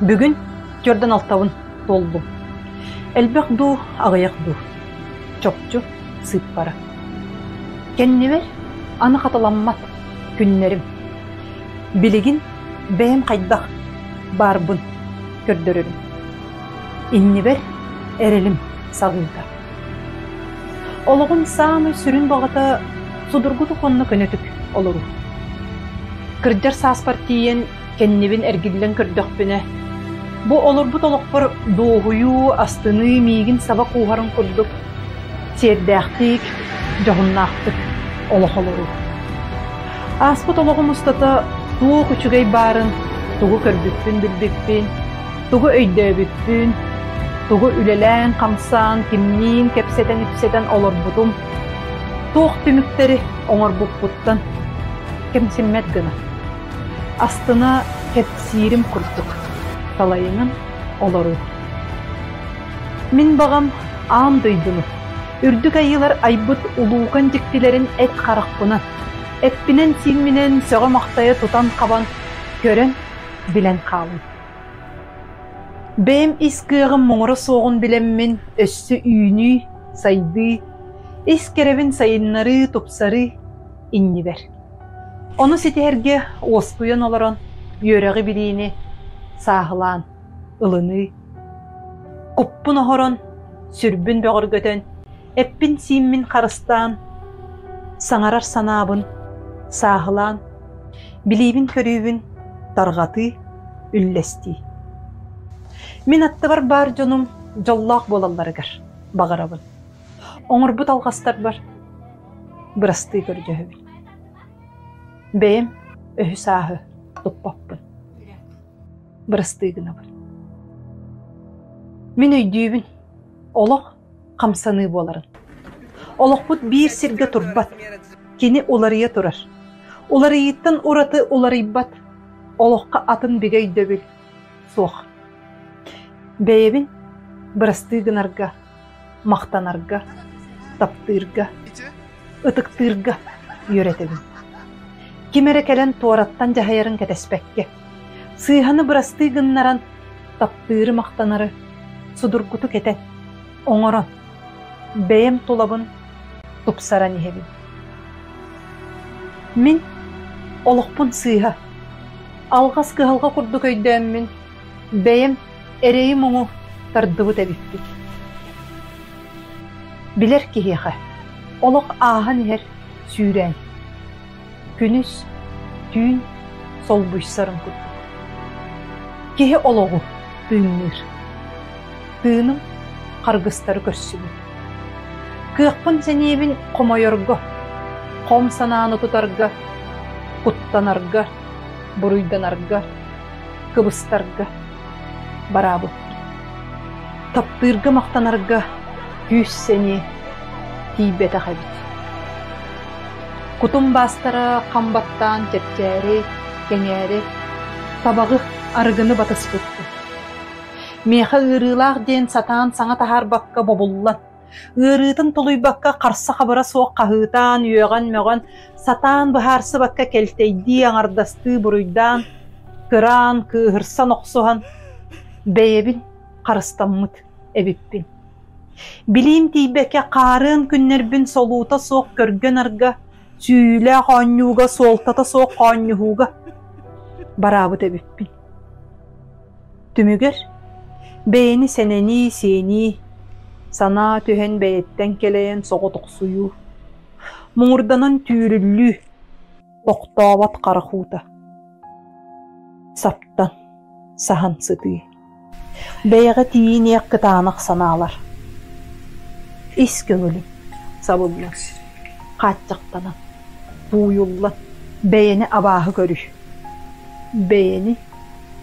Бүгүн түөртэн алтабын туоллум. Элбэх дуу, аҕыйах дуу? Чопчу сыыппара. Кэннибэр аны хатыламмат күннэрим. Билигин бэйэм хайдах баарбын көрдөрөрүм. Иннибэр эрэлим саҕыыта. Олоҕум саамай сүрүн баҕата судургутук уонна көнөтүк олоруу. Кырдьар сааспар тиийэн кэннибин эргиллэн көрдөхпүнэ, бу олорбут олохпор дуоһуйуу, астыныы миигин саба кууһарын курдук сиэрдээхтик, дьоһуннаахтык олох олоруу. Ааспыт олоҕум устата туох үчүгэй баарын, тугу көрбүппүн-билбиппин, тугу өйдөөбүппүн, тугу үлэлээн-хамсаан, кимниин кэпсэтэн-ипсэтэн олорбутум, туох түмүктэри оҥорбуппуттан кэмсиммэт гына Астына кэпсиирим курдук, салайынан олоруу. Мин баҕам аан дойдуну, үрдүк айыылар айбыт улуукан дьиктилэрин эт харахпынан, эппинэн-сиимминэн сөҕө-махтайа тутан-хабан, көрөн, билэн хаалым. Бэйэм ис кыаҕым муҥура суоҕун билэммин өссө үүнүү, сайдыы, ис кэрэбин сайыннарыы, тупсарыы иннибэр. Ону ситиһэргэ уоскуйан олорон үөрэҕи-билиини сааһылаан ылыныы, куппун оһорон, сүрбүн бөҕөргөтөн, эппин-сииммин харыстаан, саҥарар санаабын сааһылаан, билиибин-көрүүбүн тарҕатыы, үллэстии. Мин аттыбар баар дьонум дьоллоох буолалларыгар баҕарабын. Оҥорбут алҕастарбар бырастыы көрдөһөбүн. Бэйэм өһү-сааһы туппаппын. Бырастыы гынабын. Мин өйдүүбүн, олох хамсаныы буоларын. Олохпут биир сиргэ турбат, кини уларыйа турар. Уларыйыыттан ураты уларыйбат, олоххо атын бигэ өйдөбүл суох. Бэйэбин бырастыы гынарга махтанарга, таптыырга, ытыктыырга үөрэтэбин. Ким эрэ кэлэн туораттан дьаһайарын кэтэспэккэ, сыыһаны бырастыы гыннаран, таптыыры-махтанары судургутук этэн, оҥорон, бэйэм тулабын тупсаран иһэбин. Мин олохпун сыыһа, алҕас кыһалҕа курдук өйдөөммүн, бэйэм эрэйи-муҥу тардыбыт эбиппит. Билэр киһиэхэ олох ааһан иһэр сүүрээн, күнүс, түүн солбуйсарын курдук. Киһи олоҕу тыынныыр. Тыыным харгыстары көрсүбүт. Кыахпын-сэниэбин хомойорго, хом санааны тутарга, куттанарга, буруйданарга, кыбыстарга бараабыт. Таптыырга махтанарга күүс-сэниэ тиийбэтэх эбит. Кутум баастара хам баттаан чэпчээри, кэҥээри, табаҕы, арыгыны батыспыппын. Миэхэ ыарыылаах диэн сатаан саҥа таһаарбакка бобуллан, Ыарыытын тулуйбакка харса-хабыра суох хаһыытаан, үөҕэн-мөҕөн, сатаан быһаарсыбакка кэлтэйдии, аҥардастыы буруйдаан, кыраан, кыыһырсан охсуһан, бэйэбин харыстаммыт эбиппин. Билиим тиийбэккэ хаарыан күннэрбин солуута суох көргө-нарга, сүүйүүлээх оонньууга, суолтата суох хоонньуһууга бараабыт эбиппин. Түмүгэр бэйэни сэнэнии, сиэнии, санаа түһэн бэйэттэн кэлэйэн соҕотохсуйуу, муҥурданан түүрүллүү, тохтообот харах уута, саптан, саһан сытыы, бэйэҕэ тиийиниэх кытаанах санаалар, ис көҥүлүм сабыллан, хааччахтанан, тууйуллан, бэйэни абааһы көрүү, бэйэни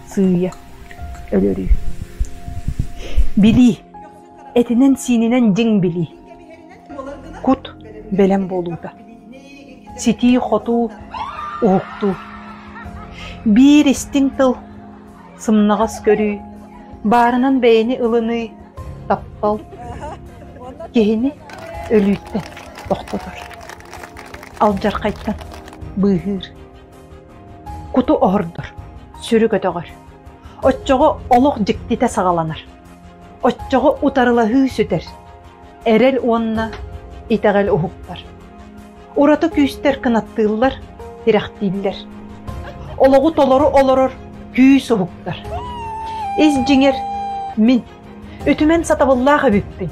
сыыйа өлөрүү. Билии, этинэн-сиининэн дьиҥ билии. Кут бэлэм буолуута. Ситии-хотуу, уһуктуу. Биир истиҥ тыл, сымнаҕас көрүү, баарынан бэйэни ылыныы, таптал киһини өлүүттэн тохтотор, алдьархайтан быыһыыр. Куту оһордор, сүрү көтөҕөр. Оччоҕо олох дьиктитэ саҕаланар. Оччоҕо утарылаһыы сүтэр. Эрэл уонна итэҕэл уһуктар. Ураты күүстэр кынаттыыллар, тирэхтииллэр. Олоҕу толору олорор күүс уһуктар. Ис дьиҥэр мин үтүмэн сатабыллаах эбиппин.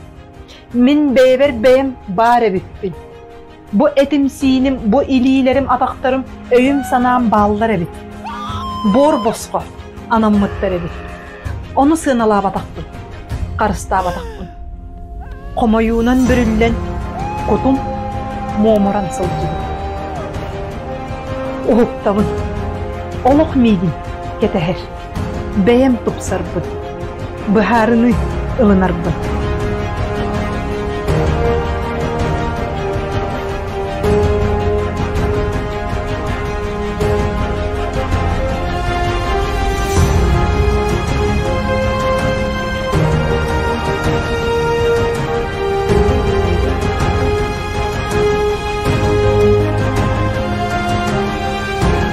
Мин бэйэбэр бэйэм баар эбиппин. Бу этим-сииним, бу илиилэрим, атахтарым, өйүм-санаам бааллар эбит. Буор босхо анаммыттар эбит. Ону сыаналаабатахпын, харыстаабатахпын. Хомойуунан бүрүллэн, кутум муомуран сылдьыбыт. Уһуктабын. Олох миигин кэтэһэр. Бэйэм тупсарбын. Быһаарыныы ылынарбын.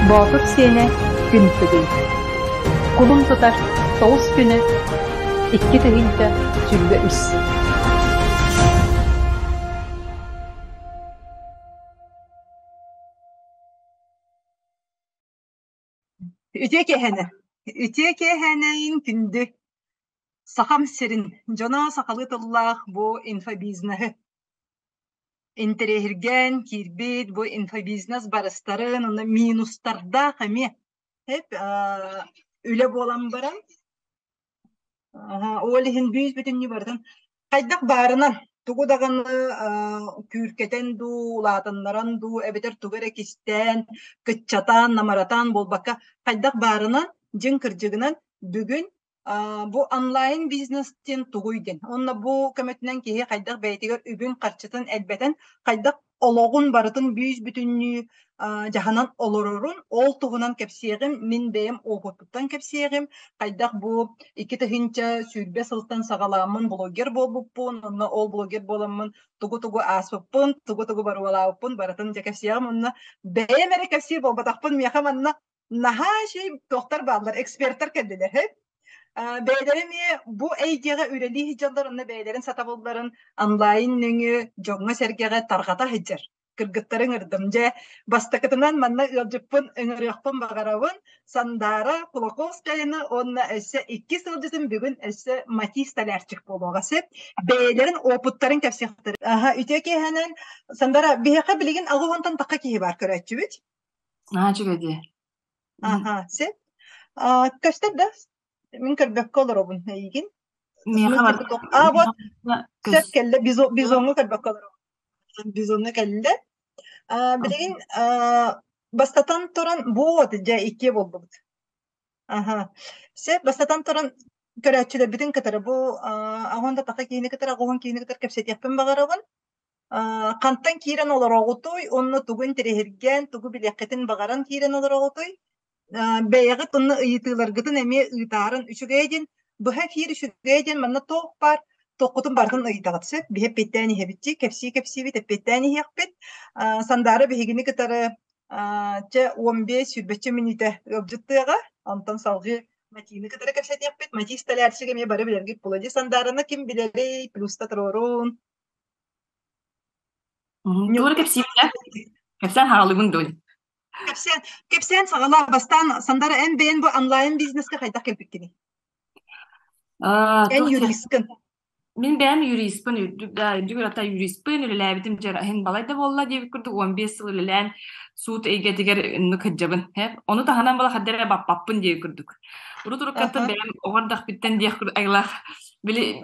Боотур сиэнэ күн тыгый. Кулун тутар тоҕус күнэ 2023. Үтүө киэһэнэ. Үтүө киэһэнэйин күндү Сахам сирин дьоно сахалыы тыллаах бу инфобизнеһы интэриэһиргээн киирбит бу инфобизнес барыстарын уонна минустардаах эмиэ үлэ буолан баран ол иһин бүүс бүтүннүү барытын хайдах баарынан тугу даҕаны күүркэтэн дуу, улаатыннаран дуу, эбэтэр тугу эрэ кистээн, кыччатан, намаратан буолбакка хайдах баарынан дьиҥ кырдьыгынан бүгүн бу онлайн бизнес диэн тугуй диэн уонна бу көмөтүнэн киһи хайдах бэйэтигэр үбүн-харчытын элбэтэн, хайдах олоҕун барытын бүүс-бүтүннүү дьаһанан олорорун, ол туһунан кэпсиэҕим, мин бэйэм опыппуттан кэпсиэҕим, хайдах бу 2020 сылтан саҕалааммын блогер буолбуппун, онно ол блогер буоламмын тугу-тугу ааспыппын, тугу-тугу боруобалаабыппын барытын дьэ кэпсиэҕим уонна бэйэм эрэ кэпсиир буолбатахпын, миэхэ манна наһаа үчүгэй туохтар бааллар, экспертэр кэллилэр. Бэйэлэрэ эмиэ бу эйгэҕэ үлэлии сылдьаллар уонна бэйэлэрин сатабылларын онлайн нөҥүө дьоҥҥо-сэргэҕэ тарҕата сылдьар кыргыттары ыҥырдым. Дьэ, бастакытынан манна ыалдьыппын ыҥырыахпын баҕарабын. Сандаара Кулаковскаяны уонна өссө иккис ыалдьытым бүгүн өссө Матис Столярчик буолуоҕа сөп. Бэйэлэрин опыттарын кэпсиэхтэрэ. Аха, үтүө киэһэнэн Сандара, биһиэхэ билигин 80-тан тахха киһи баар көрөөччүбүт. Наһаа үчүгэй дии. Аха, сөп. Көстөр да? Мин көрбөккө олоробун эйигин. Миэхэ бар. А, вот, сөп кэллэ, бизоҥҥа көрбөккө олоробун. Бизоҥҥа кэллэ. Билигин бастатан туран, вот, дьэ, иккиэ буоллубут. Аха. Сөп, бастатан туран, көрөөччүлэрбитин кытары бу аҕон да таха киһини кытары, аҕуһун киһини кытары кэпсэтиэхпин баҕарабын. Хантан киирэн олороҕутуй уонна тугу интэриэһиргээн, тугу билиэххитин баҕаран киирэн олороҕутуй? Бэйэҕит онно ыйытыыларгытын эмиэ ыытаарын үчүгэйэ диэн, быһа эфир үчүгэйэ диэн манна туох баар туоххутун барытын ыйытаҕыт сөп. Биһи эппиэттээн иһэбит кэпсии кэпсиибит, эппиэттээн иһиэхпит. Сандаара биһигини кытары чэ 15 сүүрбэччэ мүнүүтэ ыалдьыттыаҕа. Онтон салҕыы Матины кытары кэпсэтиэхпит. Мати Столярчик эмиэ бары билэргит буолуо дии. Сандаараны ким билэрий? Плюста туруорун. Тугу кэпсиибин ээ? Кэпсээн хаалыбын дуо? Кэпсээн, кэпсээн саҕалаа. Бастаан Сандара, эн бэйэн бу онлайн бизнеска хайдах кэлбиккиний? Эн юристкын. Мин бэйэм юристпын, үрдүк ата юристпын, үлэлээбитим дьэр иһин балай да буолла диэбит курдук 15 сыл үлэлээн суут эйгэтигэр иннук сылдьабын. Ону таһынан була хаддара баппаппын диэбит курдук. Урут уруккаттан бэйэм оҕо эрдэхпиттэн диэх курдук айылаах били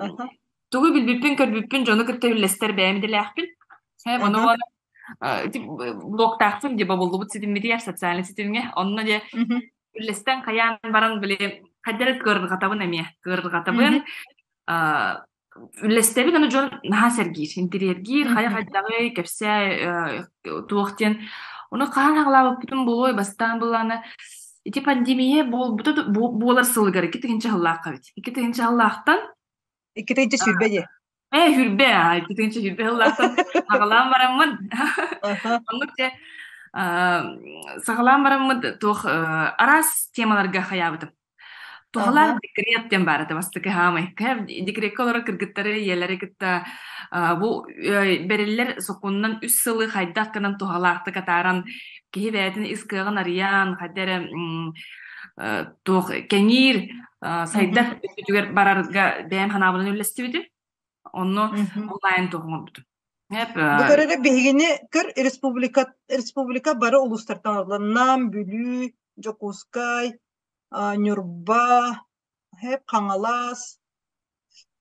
тугу билбиппин көрбүппүн дьону кытта үллэстэр бэйэм идэлээхпин. Ону блоктаахпын дии бобуллубут ситиммитигэр социальнай ситимҥэ. Онно дьэ үллэстэн хайаан баран били хайдары кыарырҕатабын эмиэ. Кыарырҕатабын. Үллэстэбин аны дьон наһаа сэргиир, интириэргиир, хайа хайдаҕый, кэпсээ туох диэн. Ону хаһан аҕалаабыппытын буолуой бастаан былаана ити пандемия буолбута буолар сылыгар 2000 сыллаахха эбит. 2000 сыллаахтан 2020 дии. Хүрбэ, 2020 сыллаахтан саҕалаан бараммын. Оннук дьэ саҕалаан бараммыт туох араас темаларга хайаабытым. Туһалаах декрет диэн баар этэ бастакы хаамай. Декреккэ олорор кыргыттары, ийэлэри кытта бу бэриллэр сокуонунан үс сылы хайдах гынан туһалаахтык атааран киһи бэйэтин ис кыаҕын арыйан, хайда эрэ туох кэҥиир, сайдар өттүгэр барарга бэйэм санаабынан үллэстибитим. Онно онлайн туох оҥорбутум. Бу көрөрө биһигини көр республика республика бары улуустартан оҥоруллар. Нам, Бүлүү, Дьокуускай, Ньурба, хэп Хаҥалас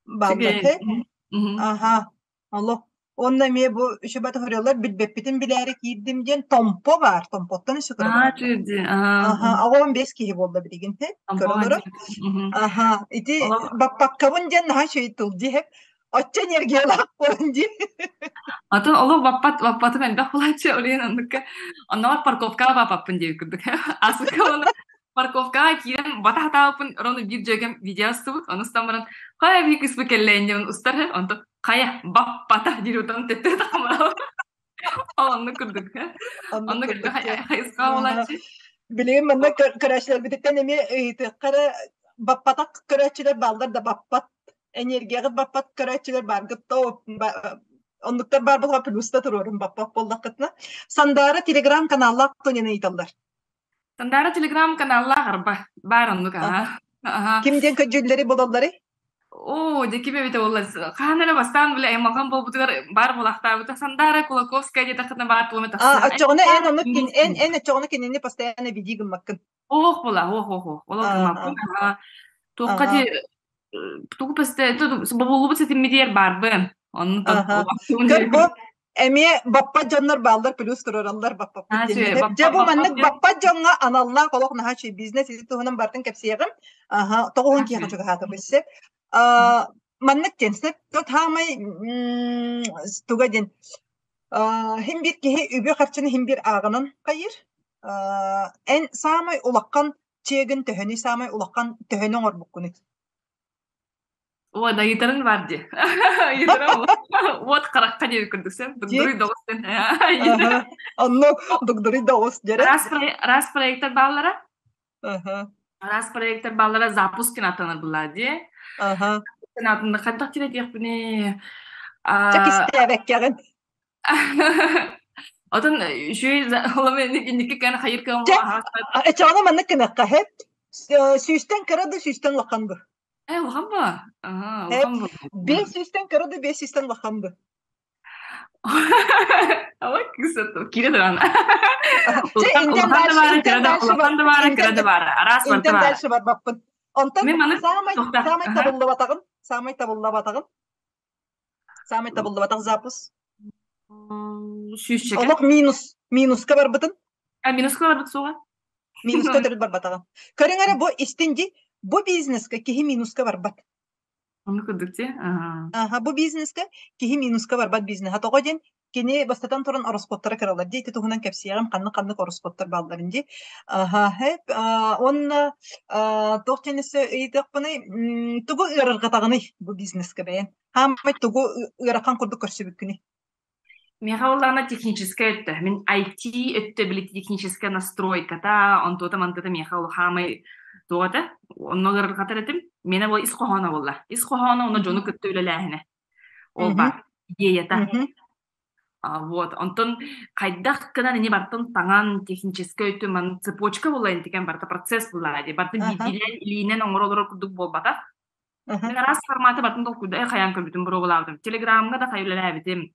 бааллар хэп. Аха, олох. Онно эмиэ бу үчүгэй хоруйалар билбэппитин билээри киирдим диэн Томпо баар. Томпоттон өссө көрө Аха, 15 киһи буолла билигин хэп. Көрө олорор. Аха, ити баппаккабын диэн наһаа үчүгэй тыл дии хэп. Оччо энергиялаах буолан дии. Атын олох баппат баппатым элбэх булааччы олейин оннукка онноор парковкаҕа баппаппын диэбит курдук. Асыкка уонна парковкаҕа киирэн бата хатаабыппын рону биир дьүөгэм видео устубут ону устан баран хайа биир кыыспыт кэллээн диэн устар онтон хайа баппата диир утан төттө тахамарал оннук курдук оннук элбэх хайысха буолааччы. Билигин манна көрөөччүлэрбититтэн эмиэ ыйытыахха эрэ баппатах көрөөччүлэр бааллар да баппат энергияҕыт баппат көрөөччүлэр бааргыт да оннуктар баар буолла плюста туруорун баппат буоллаххытына Сандаара телеграм каналлаах туонен ыйыталлар. Сандаара телеграм каналлаах арба баар оннук аха. Ким диэн көдьүүллэри булалларый? Оо, дьэ ким эбитэ буолла? Хаһан эрэ бастаан бile аймалҕан буолбутугар баар буолахтаабыта Сандаара Кулаковская диэтэххитинэ баар туома тахсыа. Оччоҕуна эн ону эн эн оччоҕуна кинини постоянно види гыммаккын. Ох була, ох ох ох. Олох гыммаппын. Туохха ди тугу бобуллубут ситиммитигэр баарбын. Онну Көр бу эмиэ баппат дьоннор бааллар плюс туруораллар баппаппыт диэн. Дьэ бу маннык баппат дьоҥҥо аналлаах олох наһаа үчүгэй бизнес ити туһунан бартын кэпсиэҕим. Аха, тоҕуһун киһиэхэ чугаһаатыбыт сөп. Маннык диэн сөп. Тот хаамай туга диэн Хим биир киһи үбү-харчыны хим биир ааҕынан хайыыр. Эн саамай улахан чиэгин төһөнүй, саамай улахан төһөнү оҥорбуккунуй? Ой, да ыйытарыҥ баар дии. Ыйытарым уот харахха диэбит курдук сен. Дугдуруй доҕус ден. Оннук дугдуруй доҕус дьэрэ. Араас проектар бааллара. Араас проектар бааллара запуск атанар булаа дии. Атында хайдах диэтиэхпиний? Чэ кистээбэккэҕин. Отон үчүгэй олом инники кэн хайыр кыам Эчэҕинэ маннык гыныахха һэп. Сүүстэн кыра да сүүстэн улахан бу. Э улахан ба? Аха, улахан бу. Биэс сүүстэн кыра да биэс сүүстэн улахан бу. Ой, кысыту, кире туран. Улахан да баара, кыра да, улахан да баара, кыра да баара. Араас барыта баара. дальше барбаппын. Онтон саамай саамай табыллыбатаҕын, саамай табыллыбатаҕын, саамай табыллыбатах запуск. Сүүсчэкэ. Олох минус, минуска барбытын. А минуска барбыт суоҕа? Минуска төрүт барбатаҕын. Көрүҥ эрэ бу истин ди, бу бизнеска киһи минуска барбат. Оннук курдук дии. Аха, бу бизнескэ киһи минуска барбат бизнеһа. Тоҕо диэн кини бастатан туран ороскуоттара кыралар дии. Ити туһунан кэпсиэҕим ханнык-ханнык ороскуоттар баалларын дии. Аха, хэп, уонна туох диэн өссө ыйытыахпыный, тугу ыарырҕатаҕыный бу бизнескэ бэйэҥ? Хаамай тугу ыарахан курдук көрсүбүккүнүй? Миэхэ буоллаҕына техническэй өттө. Мин IT өттө били техническая настройката, онтуота мантыта миэхэ улахаамай туох этэ? Онно ыарырҕатар этим. Миэнэ буол ис хоһооно буолла. Ис хоһооно уонна дьону кытта үлэлээһинэ. Ол баар. Идеята. Вот. Онтон хайдах гынан ини бартын таҥан техническэй өттүн ман цепочка буолла интикен барыта процесс буолла дии. Барытын биирдиилээн илиинэн оҥоро олорор курдук буолбатах. Мин араас форматы бартын толкуйда хайаан көрбүтүм, боруобалаабытым. Телеграмҥа да хайа үлэлээбитим.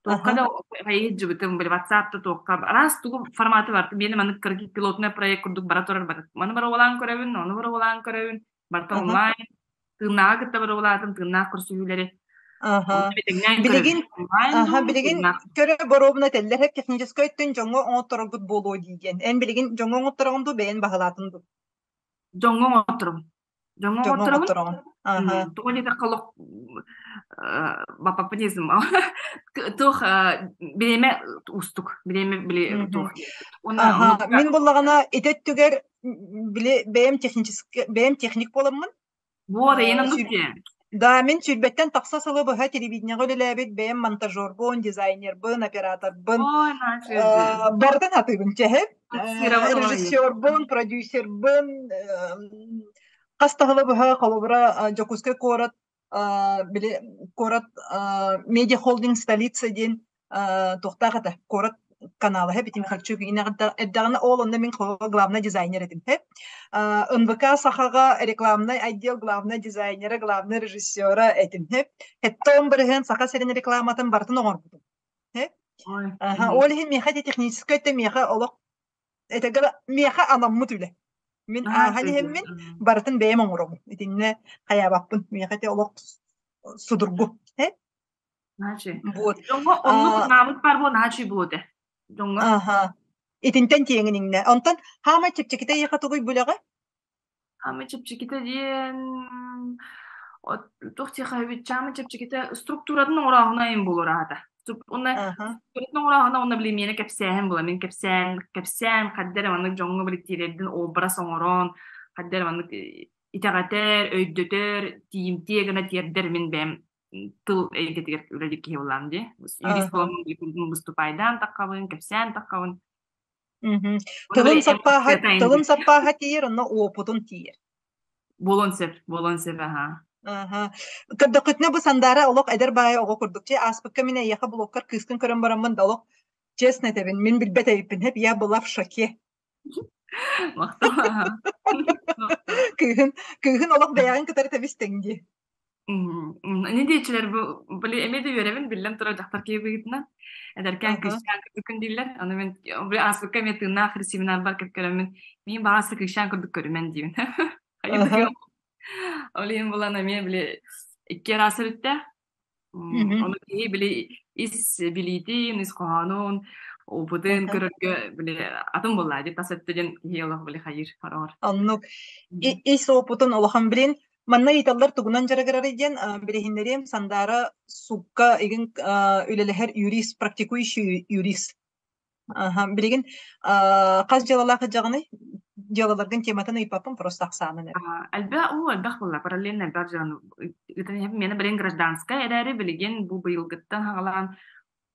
Туохха да хайа сылдьыбытым, били WhatsApp-та туохха араас тугу форматы бар. Миэнэ маннык кыракый пилотный проект курдук бара турар бары. Маны боруобалаан көрөбүн, ону боруобалаан көрөбүн. Барыта онлайн. Тыыннааҕы кытта боруобалаатым, тыыннаах көрсүһүүлэри. Билигин билигин көрө боруобуна этэллэр техническэй өттүн дьоҥҥо оҥоттороргут буолуо дии диэн. Эн билигин дьоҥҥо оҥоттороҕун дуу, бэйэн баһылаатын дуу? Дьоҥҥо оҥотторобун. Дьоҥҥо оҥотторобун. Тоҕо диэтэххэ олох папапанизм туох бириэмэ уустук бириэмэ били туох Мин буллаҕына ити өттүгэр били бэйэм технически бэйэм техник буоламмын Вот, эйэн оннук Да, мин сүүрбэттэн тахса сылы быһа телевидениеҕэ үлэлээбит бэйэм монтажербун, дизайнербын, операторбын барытын сатыыбын чэһэ. Режиссербун, продюсербын, Хас да сылы быһа холобура Дьокуускай куорат били куорат медиа холдинг столица диэн туохтаах этэ куорат канала бити Михальчук эрдэҕинэ ол онно мин главный дизайнер этим НВК Сахаҕа рекламный отдел главный дизайнера главный режиссера этим Хэттон бырыһыан Саха сирин рекламатын барытын оҥорбутум ол иһин миэхэ техническэй өттө миэхэ олох этэргэ миэхэ анаммыт үлэ. Мин ааһан иһэммин барытын бэйэм оҥоробун. Итиннэ хайаабаппын. Миэхэ ити олох судургу. Наачы. Вот. Дьоҥҥо оннук наамыт баар буо наачы буо этэ. Дьоҥҥо. Аха. Итинтэн тиэҥин иҥнэ. Онтон хаамай чэпчэкитэ эйиэхэ тугуй бүлэҕэ? Хаамай чэпчэкитэ диэн туох диэхэ эбит чаамай чэпчэкитэ структуратын оҥорооһуна айын буолар аата. Уонна структуратын оҥорооһуна уонна били миэнэ кэпсээһин була. Мин кэпсээн кэпсээн хадда эрэ маннык дьоҥҥо били тириэрдин образ оҥорон хадда эрэ маннык итэҕэтэр, өйдөтөр, тиийимтиэ гына тиэрдэр мин бэйэм тыл эйгэтигэр үлэлиир киһи буоллаҕым дии. Юрист буоламмын выступайдаан таххабын, кэпсээн таххабын. Тылын саппааһа тылын саппааһа тиийэр, онно уопутун тиийэр. Буолуон сөп, буолуон сөп, аһаа. Аха. Көрдөххүтүнэ бу Сандаара олох эдэр баайы оҕо курдук. Чэ, ааспыкка мин эйиэхэ блоккар кыыскын көрөн бараммын да олох честно этэбин, мин билбэт эбиппин, хэп, я была в шоке. Махтал. Кыыһын, кыыһын олох бэйэҕин кытары тэбис-тэҥ дии. Ини диэччилэр бу били эмиэ да үөрэбин биллэн турар дьахтар киһи быһыытынан эдэркээн кыысчаан курдуккун дииллэр. Аны мин били ааспыкка эмиэ тыыннаах семинарбар көрөммүн миин баҕас кыысчаан курдук көрүмэн диибин. Ол иһин булан эмиэ били икки араас өрүттээх. Ону киһи били ис билиитин, ис хоһоонун, опытын көрөргө били атын буоллаа дии тас өттө диэн киһи олох били хайыыр хороҕор. Оннук. Ис опытын улахан билин манна ыйыталлар тугунан дьарыгырарый диэн билиһиннэриэм Сандаара суукка игин үлэлэһэр юрист, практикующий юрист. Аха, билигин хас дьыалалаах дьаҕаный? Дьыалаларгын тематын ыйыппаппын, просто ахсаанын эрэ. Элбэх, уу, элбэх буолла, параллельно элбэх дьыаланы ыытан иһэбин. Миэнэ билигин гражданскай эрээри, билигин бу быйылгыттан хаҕалаан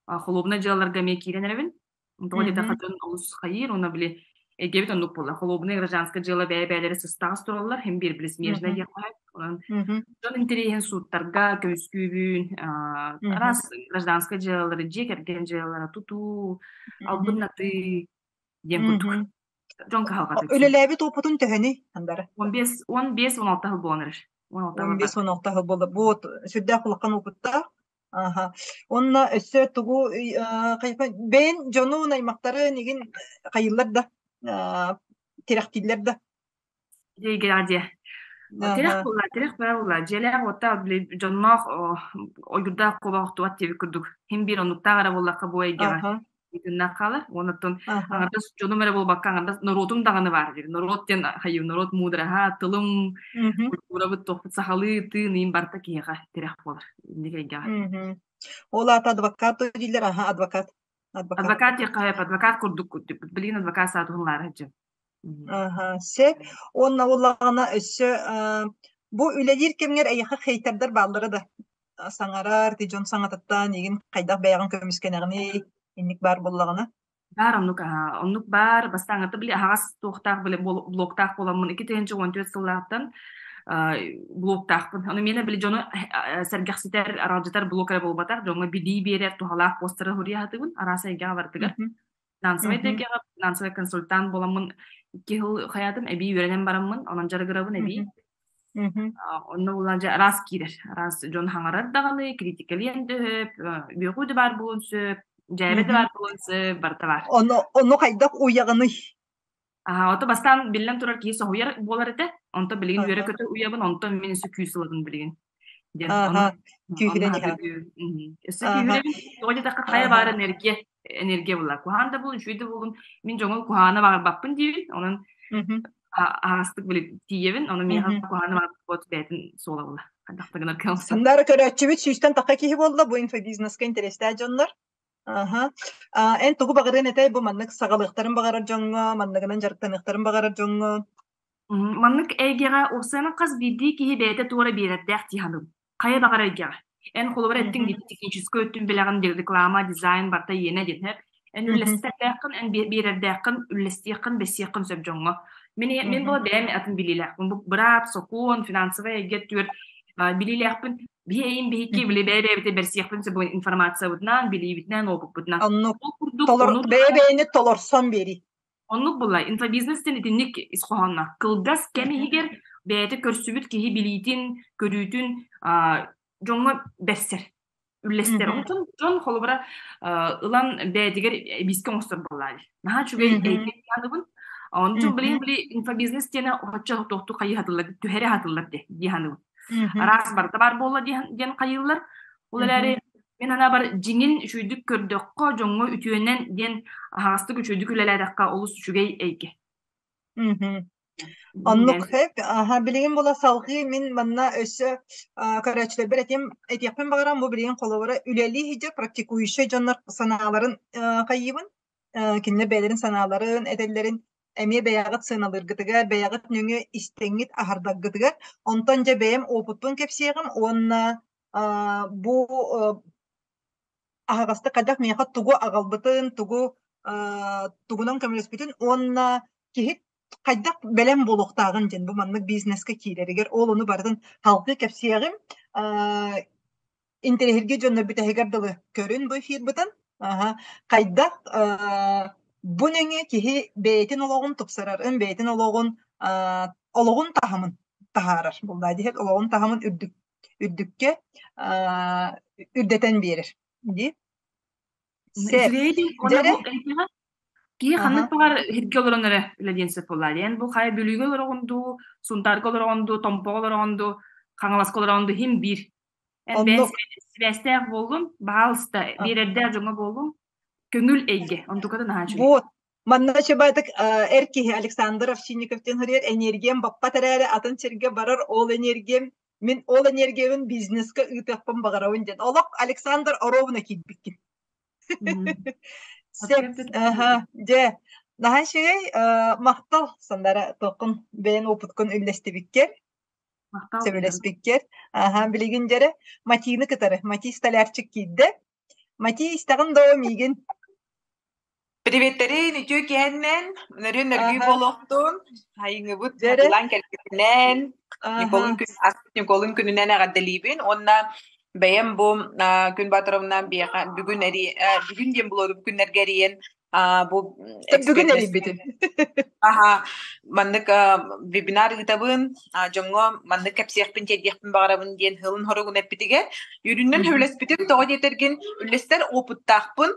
холуобунай дьыалаларга эмиэ киирэн эрэбин. Тоҕо диэтэххэ дьон олус хайыыр, уонна били эйгэбит оннук буолла. Холуобунай гражданскай дьыала бэйэ-бэйэлэрэ сыстаҕас тураллар, һин биир били смежнай диэххэ сөп. Онон дьон интэриэһин сууттарга көмүскүүбүн, араас гражданскай дьыалалары, дьиэ кэргэн дьыалалара, тутуу, албыннатыы диэн курдук. Дьон кыһалҕата үксүн. Үлэлээбит уопутун төһөнүй, Андара? 15, 15-16 сыл буолан эрэр. 16 15-16 сыл буолла. Бу сүрдээх улахан уопуттаах. Аха. Уонна өссө тугу бэйэн дьонун, аймахтарын игин хайыыллар да, тирэхтииллэр да? Дьиэ. Тирэх буолла, тирэх бара буолла. Дьиэлээх уоттаах били дьонноох ойуурдаах куобах охтубат диэбит курдук. Һин биир оннуктаах эрэ буоллахха бу эйгэҕэ итиннэх хаалар. Уонна аҥардас дьонум эрэ буолбакка аҥардас норуотум даҕаны баар диир. Норуот диэн хайыы норуот муудараһа, тылым, культурабыт туохпут сахалыы тыын иин барыта киһиэхэ тирэх буолар инник эйгэҕэ. Ол аата адвокат дииллэр, аха, адвокат. Адвокат. Адвокат диэххэ адвокат курдук билигин адвокат саатыһын лаара сылдьар. Аха, сөп. Уонна буоллаҕына өссө бу үлэлиир кэмҥэр эйиэхэ хейтердэр бааллара да? Саҥарар, ти дьон саҥатыттан игин хайдах бэйэҕин көмүскэнэҕиний? Инник баар буоллаҕына. Баар оннук аһаа, оннук баар. Бастааҥҥыта били аһаҕас туохтаах били блоктаах буоламмын 2014 сыллаахтан блоктаахпын. Ону миэнэ били дьону сэргэхситэр, аралдьытар блок эрэ буолбатах, дьоҥҥо билии биэрэр туһалаах постары суруйа сатыыбын араас эйгэҕэ барытыгар. Финансовай эйгэҕэ финансовай консультант буоламмын икки сыл хайаатым эбии үөрэнэн бараммын, онон дьарыгырабын эбии. Онно булан дьэ араас киирэр. Араас дьон хаҥарар даҕаны, критикалиэн да сөп, үөҕүү да баар буолуон сөп, дьээбэ да баар буолуон сөп, барыта баар. Ону, ону хайдах уйаҕыный? Аа, ото бастаан биллэн турар киһи соһуйар буолар этэ. Онтон билигин үөрэ-көтө уйабын, онтон мин өссө күүс ылабын билигин. Диэн. Ону Күүһүрэн иһэр. Өссө күүһүрэбин. Тоҕо диэтэххэ хайа баар энергия, энергия буолар. Куһаҕан да буолун, үчүгэй да буолун, мин дьоҥҥо куһаҕаны баҕарбаппын диибин. Онон аһаҕастык били тиийэбин, ону миэхэ куһаҕаны баҕарбат бэйэтин суола буолар. Хайдах да гынар кыалсар. Сандаара көрөөччүбүт сүүстэн тахха киһи буолла бу инфобизнеска интэриэстээх дьоннор. Аха. Эн тугу баҕарыан этэй бу маннык саҕалыахтарын баҕарар дьоҥҥо, манныгынан дьарыктаныахтарын баҕарар дьоҥҥо? Маннык эйгэҕэ уопсайынан хас биирдии киһи бэйэтэ туора биэрэрдээх дии саныыбын. Хайа баҕарар эйгэҕэ. Эн холобур эттиҥ дии техническэй өттүн билэҕин, реклама, дизайн барыта иэнэ диэн. Эн үллэстэрдээххин, эн биэрэрдээххин, үллэстиэххин, бэссиэххин сөп дьоҥҥо. Мин мин була бэйэм атын билиилээхпин. Бу быраап, сокуон, финансовай эйгэ түөр билиилээхпин. Биһи эйин биһикки били бэйэ-бэйэбитин бэрсиэхпин сөп информациябытынан, билиибитинэн, опыппытынан. Оннук. Ол курдук Толор ону бэйэ-бэйэни толорсон биэрии. Оннук буолла. Инфобизнес диэн итинник ис хоһоонноох. Кылгас кэм иһигэр бэйэтэ көрсүбүт киһи билиитин, көрүүтүн дьоҥҥо бэрсэр, үллэстэр. Онтон дьон холобура ылан бэйэтигэр эбиискэ оҥостор буоллаа дии. Наһаа үчүгэй эйгэ саныыбын. Онтон билигин били инфобизнес диэнэ оччо тохту хайыһатыллар, түһэрэ хатыллар дии саныыбын. Араас барыта баар буолла диэн хайыыллар. Ол эрээри мин санаабар дьиҥин үчүгэйдик көрдөххө, дьоҥҥо үтүөнэн диэн аһаҕастык үчүгэйдик үлэлээтэххэ олус үчүгэй эйгэ. Оннук аха билигин була салҕыы мин манна өссө көрөөччүлэрбэр этиэм этиэхпин баҕарам бу билигин холобура үлэлии сылдьар практикующай дьоннор санааларын хайыыбын кинилэр бэйэлэрин санааларын этэллэрин эмиэ бэйэҕит сыаналыыргытыгар бэйэҕит нөҥүө истэҥҥит аһардаргытыгар онтон дьэ бэйэм опытпын кэпсиэҕим уонна бу аһаҕастык хайдах миэхэ тугу аҕалбытын, тугу тугунан көмөлөспүтүн уонна киһи хайдах бэлэм буолуохтааҕын диэн бу маннык бизнеска киирэригэр ол ону барытын салгыы кэпсиэҕим. Интэриэһиргии дьоннор бүтэһигэр дылы көрүн бу эфирбытын. Аха. Хайдах бу нөҥүө киһи бэйэтин олоҕун тупсарарын, бэйэтин олоҕун олоҕун таһымын таһаарар. Буллаа диһэр олоҕун таһымын үрдүк үрдүккэ үрдэтэн биэрэр дии. Сөп. Үчүгэй дии. Уонна Дьэрэ бу эйгэҕэ киһи ханнык Аха. баҕар сиргэ олорон эрэ үлэлиэн сөп буоллаа диэн. Бу хайа Бүлүүгэ олороҕун дуу, Сунтаарга олороҕун дуу, Томпоҕо олороҕун дуу, Хаҥаласка олороҕун дуу иһин биир. Эн бэйэҥ Оннук. сибээстээх буоллун, баһаалыста биэрэрдээх дьоҥҥо буоллун, көҥүл эйгэ. Онтуката наһаа үчүгэй. Вот. Манна чыбаатык эр киһи Александр Овчинников диэн суруйар энергиям баппат эрээри атын сиргэ барар ол энергиям мин ол энергиябын бизнеска ыытыахпын баҕарабын диэн. Олох Александр Оровна киирбиккин. Сөп. Аха. Дьэ, наһаа үчүгэй. Махтал Сандара туоххун бэйэн опыткын үллэстибиккэр, Махтал. сөбүлэспиккэр. Аха, билигин дьэрэ Матины кытары. Мати столярчик киирдэ. Мати истэҕин доо миигин? Приветтерин, үтүө киһэннэн, нөрүөн нөргүй Аха. буолуохтун, хайыҥыбыт Дьэрэ. хатылаан кэлбитинэн, Николун Аха. күн, ааспыт Николун күнүнэн эҕэрдэлиибин уонна бэйэм бу Күн Батыровна биэхэ бүгүн эри бүгүн диэн булуору бу күннэргэ эрийэн бу Бүгүн экспертнэс эрийбитим. Аха, маннык вебинар ыытабын, дьоҥҥо маннык кэпсиэхпин, тиэрдиэхпин баҕарабын диэн һылын-хоругун эппитигэр, үөрүүнэн сөбүлэспитим, тоҕо диэтэргин үллэстэр опыттаахпын.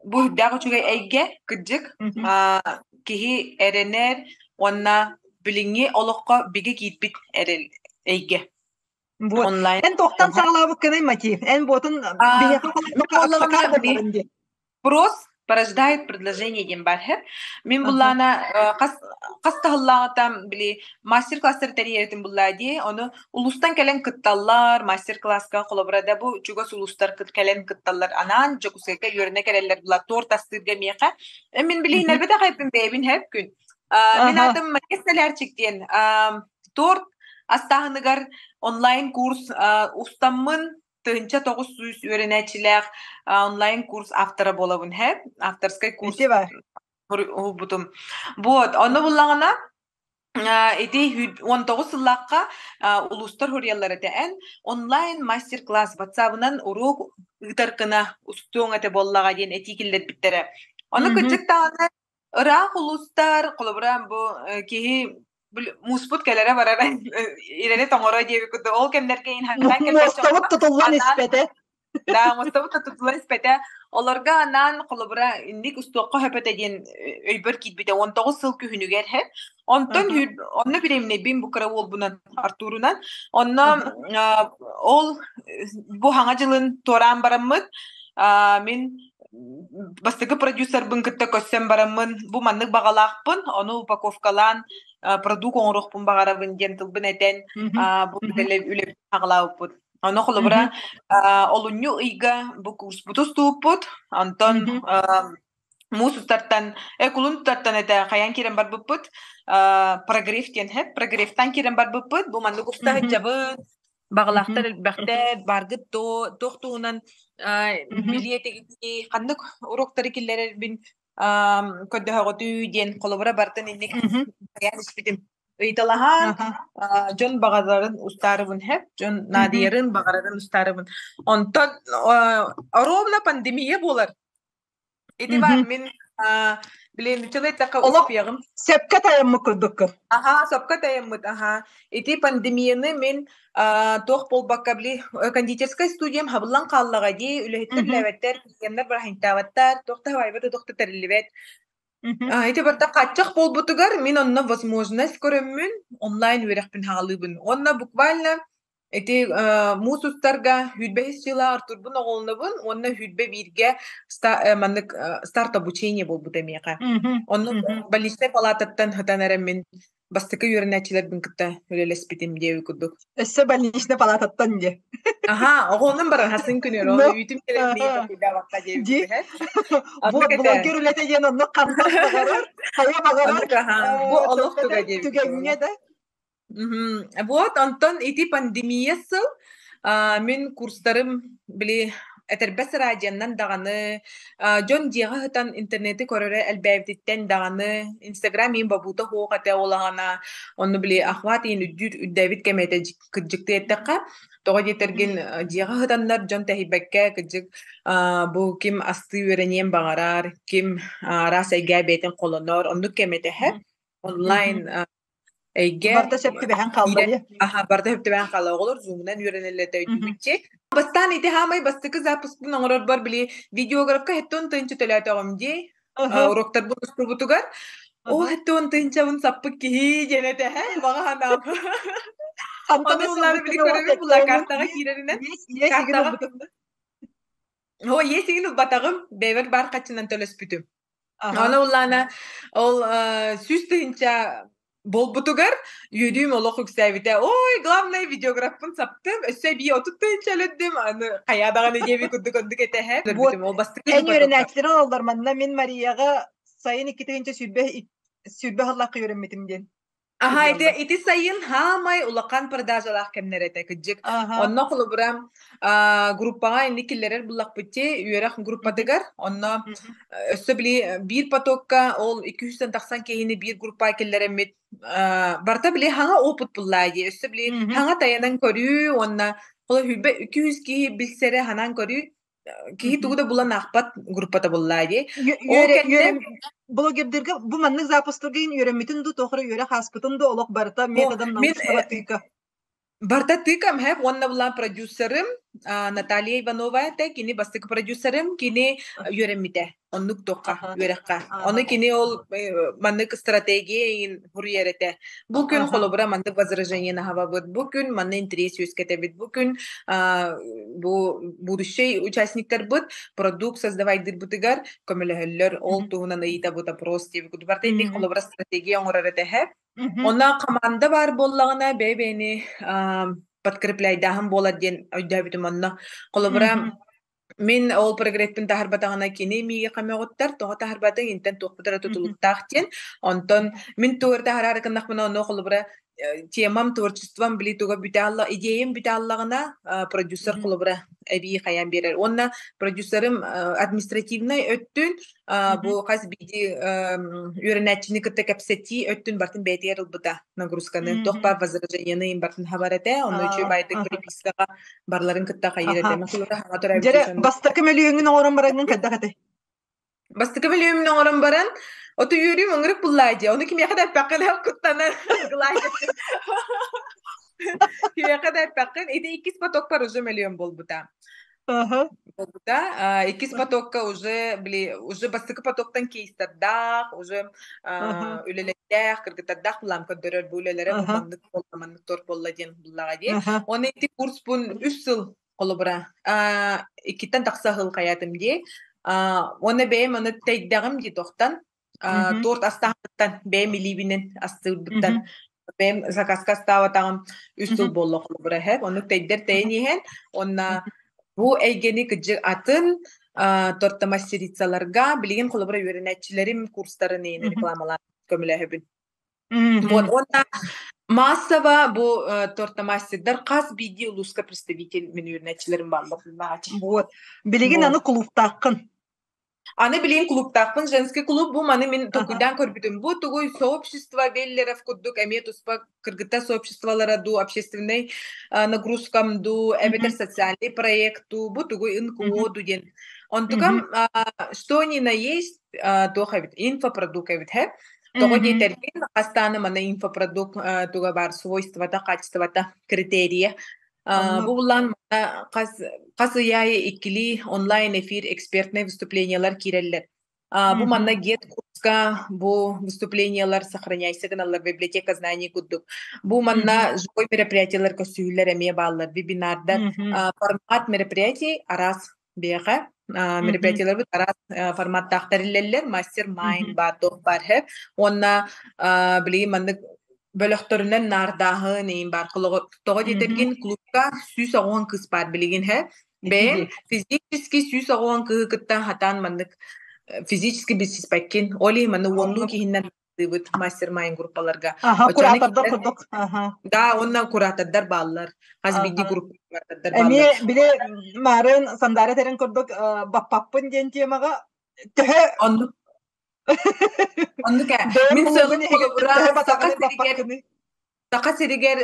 Бу үрдээх үчүгэй эйгэ, кырдьык, киһи эрэнэр уонна билиҥҥи олоххо бигэ киирбит эрэл эйгэ. Вот. Онлайн. Эн туохтан саҕалаабыккыный мотив? Эн буотун биһиэхэ буоллаҕына Вопрос порождает предложение диэн баар һэ. Мин буллаана хас хас таһыллааҕыта били мастер-класстар тэрийэритин буллаа дии. Ону улуустан кэлэн кытталлар, мастер-класска холобура да бу чугас улуустар кэлэн кытталлар. Анаан Дьокуускайга үөрэнэ кэлэллэр була торт астыырга миэхэ. Мин билиһиннэрбэтэх эппин бэйэбин һэп күн. Мин аатым Мария Столярчик диэн. Торт астааһыныгар онлайн курс устаммын 1900 үөрэнээччилээх онлайн курс автора буолабын һэ авторскай курс уһулбутум вот онно буллаҕына ити 19 сыллаахха улуустар хуруйаллар этэ эн онлайн мастер-класс ватсабынан уруок ыытар гына устуоҥ этэ буоллаҕа диэн этии киллэрбиттэрэ ону кырдьык даҕаны Ыраах улуустар, холобура, бу киһи мууспут кэлэрэ барара ирэри тоҥоро диэбит курдук ол кэмнэргэ Муостабыт тутуллан испэтэ. Да, муостабыт тутуллан испэтэ. Олорго анаан холобура инник устуохха сөп этэ диэн өйбөр киирбитэ. 19 сыл күһүнүгэр һэ. Онтон онно бириэмнэйбин бу кыра уолбунан Артурунан. Онно ол бу хаҥа дьылын туораан бараммыт мин бастакы продюсербын кытта көрсөн бараммын бу маннык баҕалаахпын, ону упаковкалаан продукт оҥоруохпун баҕарабын диэн тылбын этэн бу үлэбитин саҕалаабыппыт. Ону холобура олунньу ыйга бу курспуту устубуппут, онтон муус устартан, кулун тутартан этэ хайаан киирэн барбыппыт, прогрев диэн хэп, прогревтан киирэн барбыппыт, бу маннык уста сылдьабыт, Баҕалаахтар элбэхтэр, бааргыт дуо, туох туһунан билиэ этигитий, ханнык уруоктары киллэрэрбин. Көрдөһөҕүтүү диэн холобура бартын инник хайаан испитим. Ыйыталаһан дьон баҕаларын устаарыбын хэп, дьон наадыйарын баҕарарын устаарыбын. Онтон ровно пандемия буолар. Ити бар мин билин нуччалыы эттэххэ Олох успеҕым. сөпкө тайаммыт курдуккун. Аха, сөпкө тайаммыт, аха. Ити пандемияны мин туох буолбакка били кондитерскай студиям хабыллан хааллаҕа дии, үлэһиттэр үлээбэттэр, клиеннэр бырахынтаабаттар, туох да хабайбат, туох да тэриллибэт. Ити барыта хааччах буолбутугар мин онно возможность көрөммүн онлайн үөрэхпин хаалыыбын. Уонна буквально ити муус устарга 25 сыла Артурбун оҕолонобун уонна 21-гэ маннык старт обучение буолбута миэхэ. Онно больничнай палататтан хатан эрэ мин бастакы үөрэнээччилэрбин кытта үлэлэспитим диэби курдук. Өссө больничнай палататтан диэ. Аха, оҕонун баран хасын күнүр, ол үүтүм кэлэн миэхэ диэбит. Бу блогер үлэтэ диэн оннук хантан баҕарар, хайа баҕарар бу олох туга диэбит. Түгэҥҥэ да. Вот, онтон ити пандемия сыл мин курстарым били этэрбэс радионнан даҕаны дьон дьиэҕэ сытан интернети көрөрө элбээбититтэн даҕаны инстаграм иин бобуута суох этэ ол аҕана онно били охват иин үрдүүр үрдээбит кэмэ этэ кырдьыктыы эттэххэ тоҕо диэтэргин дьиэҕэ сытаннар дьон тэһийбэккэ кырдьык бу ким астыы үөрэниэн баҕарар ким араас эйгэ бэйэтин холонор оннук кэм этэ онлайн эйгэ Барыта сөп түбэһэн хаалла дии. Аха, барыта сөп түбэһэн хаалла. Оҕолор зумунан үөрэнэллэр өйдүүбүтчи. Бастаан ити хаамай бастакы запускпун оҥорорбор били видеографка хэттон тыынча төлөөтөҕүм дии. Уроктарбын устубутугар ол хэттон тыынчабын саппыт киһи диэн этэ баҕа санаам. Ону улаары били көрөбүн була картаҕа киирэринэн. Картаҕа О, есигин ылбатаҕым, бэйэбэр баар хаччынан төлөспүтүм. Аны уллаана ол 100 тыһыынча буолбутугар үөрүүм олох үксээбитэ. Ой, главное видеографпын саптым, өссө эбии 30 тыһыынча өлөрдүм, аны хайаа даҕаны диэби курдук оннук этэһэ. Вот, Ол бастакы эн үөрэнээччилэр олордор манна мин Марияҕа сайын 2020 сыллаахха үөрэммитим диэн. Аха, ити сайын хаамай улахан продажалаах кэмнэр этэ кыдьык. Онно холобура группаҕа инник киллэрэр буллахпытти үөрэх группатыгар онно өссө били биир потокка ол 200 тахсан киһини биир группа киллэрэммит барыта били хаҥа опыт буллаа дии өссө били хаҥа тайанан көрүү уонна ол 200 киһи билсэрэ ханаан көрүү киһи тугу да булан аахпат группата буллаа дии. Ол кэннэ Блогердергэ бу маннык запустарга үөрэммитин ду тоохро үөрэх ааспытын ду олох барыта методом научного тыка. Барыта тыкам хэп уонна булан продюсерым Наталья Иванова этэ кини бастакы продюсерым кини үөрэммитэ оннук туохха үөрэххэ ону кини ол маннык стратегия иин хуруйар этэ бу күн холобура маннык возражение наһабабыт бу күн манна интерес үөскэтэбит бу күн бу будущий участниктарбыт продукт создавайдырбытыгар көмөлөһөллөр ол туһунан ыйытабыт опрос диэбит барыта инник холобура стратегия оҥорор этэһэ онно команда баар буоллаҕына бэйэ-бэйэни подкрепляйдааһын буолар диэн өйдөөбүтүм онно холобура мин ол прогреппин таһарбатаҕына кини миигин мөҕүттэр, тоҕо таһарбатыҥ интэн туохпут эрэ тутулуктаах диэн. Онтон мин тугу эрэ таһараары гыннахпына ону холобура темам, творчеством били туга бүтэ идеям бүтэ аллаҕына продюсер холобура эбии хайаан биэрэр. Уонна продюсерым административнай өттүн бу хас биирдии үөрэнээччини кытта кэпсэтии өттүн бартын бэйэтигэр ылбыта нагрузканы. Туох баар возражениены им бартын хабар этэ. Онно үчүгэй баайдык перепискаҕа барларын кытта хайыр этэ. Макулара хаҥа төрөөбүт Дьэрэ, бастакы мөлүйүөҥҥүн оҥорон бараҥҥын хайдах этэй? Бастакы мөлүйүөммүн оҥорон баран, оту үөрүүм ыңырык буллаа дии. Ону кимиэхэ да эппэххин куттанан Кимиэхэ да эппэххин. Ити иккис потокпар уже мөлүйүөн буолбута. Буолбута. Иккис потокка уже били уже бастакы потоктан кейстардаах, уже үлэлэрдээх, кыргыттардаах булаам көрдөрөр бу үлэлэрэ бу маннык буолла, маннык торт буолла диэн буллаҕа дии. Оны ити курспун 3 сыл холобура иккиттэн тахса сыл хайаатым дии. Уонна бэйэм аны тэйдэҕим дии тохтан торт астааһыттан бэйэм илиибинэн астыырбыттан бэйэм заказка астаабатаҕым 3 сыл буолла холобура эһэ оннук тэйдэр тэйэн иһэн уонна бу эйгэни кыдьык атын тортомастерицаларга билигин холобура үөрэнээччилэрим курстарын иһин рекламалаан көмөлөһөбүн. Вот, уонна массово бу тортомастердар хас биирдии улууска представитель мин үөрэнээччилэрим бааллар. Вот. Билигин аны кулууптааххын. Аны билигин клубтаахпын, женский клуб бу маны мин толкуйдаан көрбүтүм. Бу тугуй сообщество Веллеров курдук эмиэ туспа кыргыттар сообществолара дуу, общественный нагрузкам дуу, эбэтэр социальный проект дуу, бу тугуй НКО дуу диэн. Онтукам что ни на есть туох эбит, инфопродукт эбит, хэ? Тоҕо диэтэргин, хастааны мана инфопродукт туга бар свойствота, качествота, критерия. Бу буллаан хас хас ый аайы иккилии онлайн эфир экспертнэй выступлениялар киирэллэр. Бу манна гет курска бу выступлениялар сохраняйся гыналлар библиотека знаний курдук. Бу манна живой мероприятиялар көссүүлэр эмиэ бааллар, вебинардар. Формат мероприятий араас биэхэ. Мероприятияларбыт араас форматтаах тэриллэллэр. Мастер майнд баар туох баар һэ. Уонна билигин маннык бөлөхтөрүнэн наардааһын иин баар. Тоҕо диэтэргин клубка 110 кыыс баар билигин һэ. Бэйэм физически 110 кыыһы кытта хатаан маннык физически билсиспэккин. Ол иһин манна уоннуу киһиннэн быт мастер-майнд группаларга. Аха, куратордар курдук. Аха. Да, онна куратордар бааллар. Хас биирдии группа куратордар бааллар. Эмиэ били марын Сандара тэрин курдук баппаппын диэн темаҕа төһө Оннук Оннук ээ. Мин сыалым холобура Саха сиригэр Саха сиригэр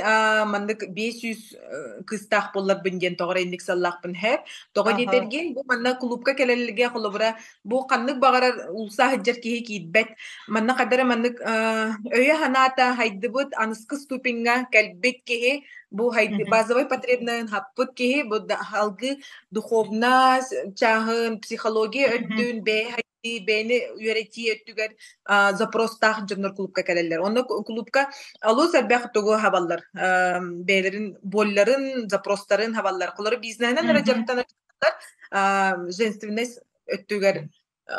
маннык 500 кыыстаах буолларбын диэн тоҕо эрэ инник сыаллаахпын һээп. Тоҕо диэтэргин, бу манна кулуупка кэлэллэргэ холобура бу ханнык баҕарар уулусса сылдьар киһи киирбэт. Манна хайда эрэ маннык өйө-санаата хайдыбыт аныскы ступеҥҥа кэлбит киһи бу базовай потребноһын хаппыт киһи бу алгыы духовность чааһын, психология өттүн бэйэ бэйэни үөрэтии өттүгэр запростаах дьоннор клубка кэлэллэр. Онно клубка олус элбэх тугу хабаллар. Бэйэлэрин болларын, запростарын хабаллар. Холору бизнеһинэн эрэ дьарыктанар женственность өттүгэр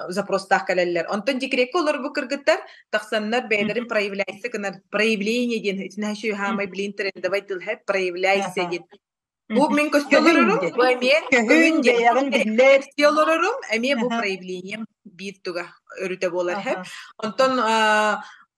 запростаах кэлэллэр. Онтон декреккэ олорбут кыргыттар тахсаннар бэйэлэрин проявляйся гынар проявление диэн итинэһэ хаамай билин трендовай тыл проявляйся диэн Бу мин көстө олорорум, бу эмиэ көһүн бэйэҕин биллэр. Олорорум, эмиэ бу проявлением биир туга өрүтэ буолар хэп. Онтон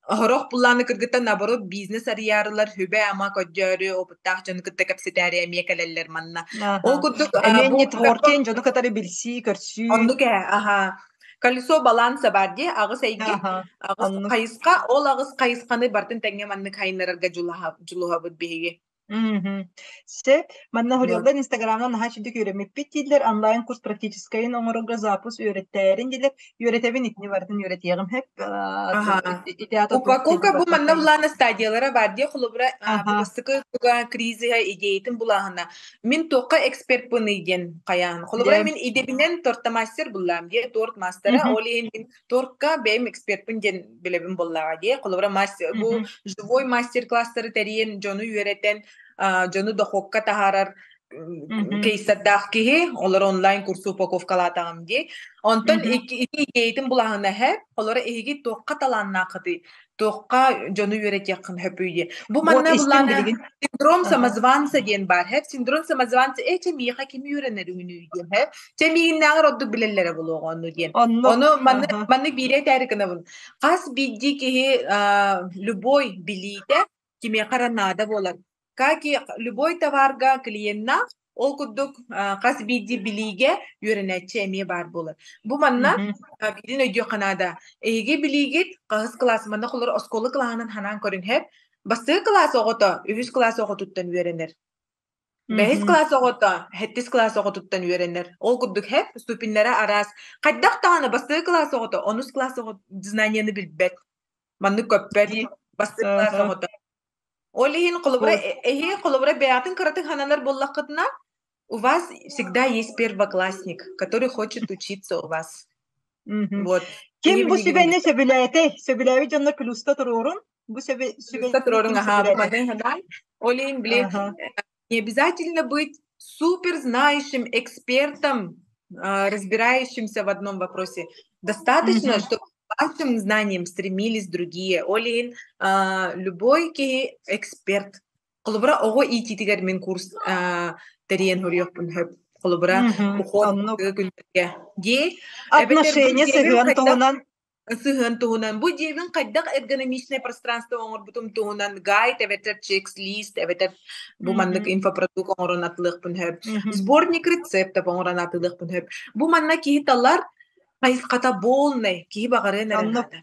хорох буллааны кыргыттан наоборот бизнес арыйаарылар хүбэ-ама көрдөөрү опыттаах дьону кытта кэпсэтээри эмиэ кэлэллэр манна. Ол курдук эмиэ нетворкинг дьону кытары билсии, көрсүү. Оннук ээ, аха. Колесо баланса бар дии, аҕыс эйгэ, аҕыс хайысха, ол аҕыс хайысханы бартын тэҥҥэ маннык хайыннарарга дьулуһабыт биһиги. Мгм. Сөп. Манна Хурилдан Инстаграмҥа наһаа үчүгдүк үөрэммиппит дииллэр. Онлайн курс практическайын оҥорорго запуск үөрэттээрин дииллэр. Үөрэтэбин итини барытын үөрэтиэҕим сөп. Ити аата Упаковка бу манна булаана стадиялара бар дии холобура бу бастакы туга кризиһа идеятын булааһына. Мин туохха экспертпыный диэн хайаан. Холобура мин идэбинэн тортомастер буллаам дии торт мастера. Ол иһин мин тортка бэйэм экспертпин диэн билэбин буоллаҕа дии. Холобура мастер бу живой мастер-класстары тэрийэн дьону үөрэтэн дьону дохуокка таһаарар кейстердаах киһи олор онлайн курсу упаковкалаатаҕым дии. Онтон ити идеятын булаһына эһэ, олоро эһиги туохха талааннааххытый? Туохха дьону үөрэтиэххин хөпүй диye. Бу манна буллаана синдром самозванца диэн баар хэп. Синдром самозванца э чэ миэхэ ким үөрэнэр үһүнүй диэн хэп. Чэ миигиннээҕэр ордук билэллэрэ буолуоҕа онну диэн. Ону манны маннык биирэ этээри гынабын. Хас биирдии киһи любой билиитэ кимиэхэ эрэ наада буолар. Как и любой товарга клиеннаах, ол курдук хас биирдии билиигэ үөрэнээччи эмиэ баар буолар. Бу манна биирин өйдүөххэ наада. Эһиги билиигит хаһыс кылаас манна холор оскуола кылааһынан ханаан көрүҥ Бастакы кылаас оҕото үһүс кылаас оҕотуттан үөрэнэр. Бэһис кылаас оҕото сэттис кылаас оҕотуттан үөрэнэр. Ол курдук хэп ступеннэрэ араас. Хайдах даҕаны бастакы кылаас оҕото онус кылаас оҕо знанияны билбэт. Маннык көппөт. Бастакы кылаас оҕото. Ол иһин холобура эһиги холобура бэйэҕитин кыратык сананар буоллаххытына, у вас всегда есть первоклассник, который хочет учиться у вас. Вот. Ким бу сүбэни сөбүлээтэй? Сөбүлээбит дьоннор плюста туруорун. Бу Плюста туруорун, аха, бу маны ханаан. Ол иһин, блин, не обязательно быть супер знающим экспертом, разбирающимся в одном вопросе. Достаточно, чтобы к вашим знаниям стремились другие. Ол иһин любой киһи эксперт. Холобура, оҕо иитиитигэр мин курс тэрийэн хоруйуохпун сөп. Холобура, уход күннэргэ. Дии, Отношения сыһыан туһунан сыһыан туһунан бу дьиэбин хайдах эргономичное пространство оҥорбутум туһунан гайд эбэтэр чекс-лист эбэтэр бу маннык инфопродукт оҥорон атылыахпын сөп сборник рецептов оҥорон атылыахпын сөп бу манна киһи талар. Хайысхата полный, киһи баҕарыан эрэ Оннук. наада.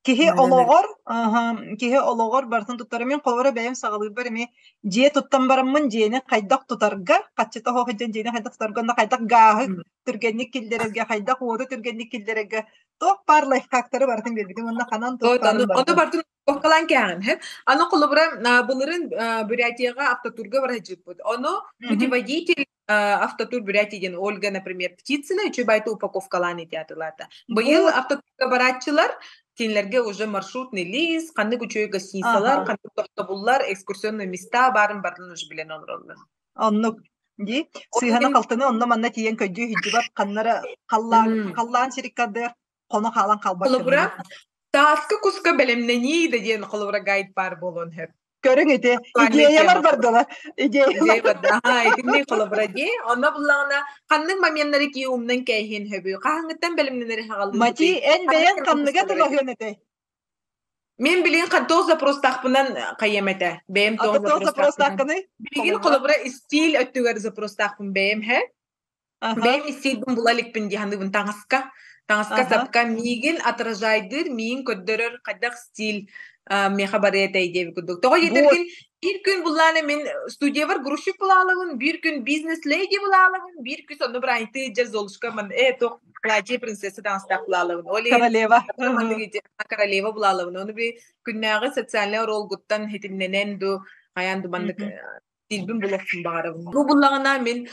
Киһи Баран эрэ. олоҕор, аһа, киһи олоҕор барытын туттара. Мин холобура бэйэм саҕалыырбар эмиэ дьиэ туттан бараммын дьиэни хайдах тутарга, харчыта суох сылдьан дьиэни хайдах тутарга уонна хайдах гааһы түргэнник киллэрэргэ, хайдах уоту түргэнник киллэрэргэ туох баар лайфхактары барытын биэрбитим уонна ханан туох Вот, баарын ону, ону барытын. бартын упаковкалаан кээҕин, һэ? Аны холобура, былырын Бурятияҕа автотурга бараһдьыппыт. Ону путеводитель автотур Бурятия диэн Ольга, например, Птицына үчүгэй байты упаковкалаан итиатылаата. Быйыл автотурга барааччылар кинилэргэ уже маршрутный лист, ханнык үчүгэй гостиницалар, ханнык тохтобуллар, экскурсионный места баарын барытын уже билэн олороллор. Оннук дии. Сыыһаны-халтыны онно-манна тиийэн көйдүү сылдьыбат, ханнара халлаан, халлаан сириккардыгар хоно хаалан хаалбат Холобура, тааска куска бэлэмнэнии да диэн холобура гайд баар буолуон сөп. Көрүҥ ити, идеялар бардылар. Идея барда. Аха, итинник холобура дии. Онно буллаҕына ханнык моменнары кии умнан кээһиэн сөбүй? Хаһааҥҥыттан бэлэмнэнэри хаҕалыыбытый? Мати, эн бэйэҥ ханныга тылаһыан этэй? Мин билигин тоҕус запростаахпынан хайыам этэ. Бэйэм тоҕус запростаахпынан. Билигин холобура стиль өттүгэр запростаахпын бэйэм һэ. Бэйэм истиилбин була иликпин дии саныыбын таҥаска. Таҥаска сапка миигин отражайдыыр, миигин көрдөрөр хайдах стиль миэхэ барыа этэй диэбит курдук. Тоҕо диэтэргин биир күн буллаана мин студиябар грузчик булаалабын, биир күн бизнес-леди булаалабын, биир күн сонно быраанньыктыы дьэ Золушка ман э туох платье принцесса таҥастаах булаалабын. Ол иһин Королева. Королева булаалабын. Ону би күннээҕи социальнай оруолгуттан хитимнэнэн ду хайаан ду маннык Тиийбин булуохпун баҕарабын. Бу буллаҕына мин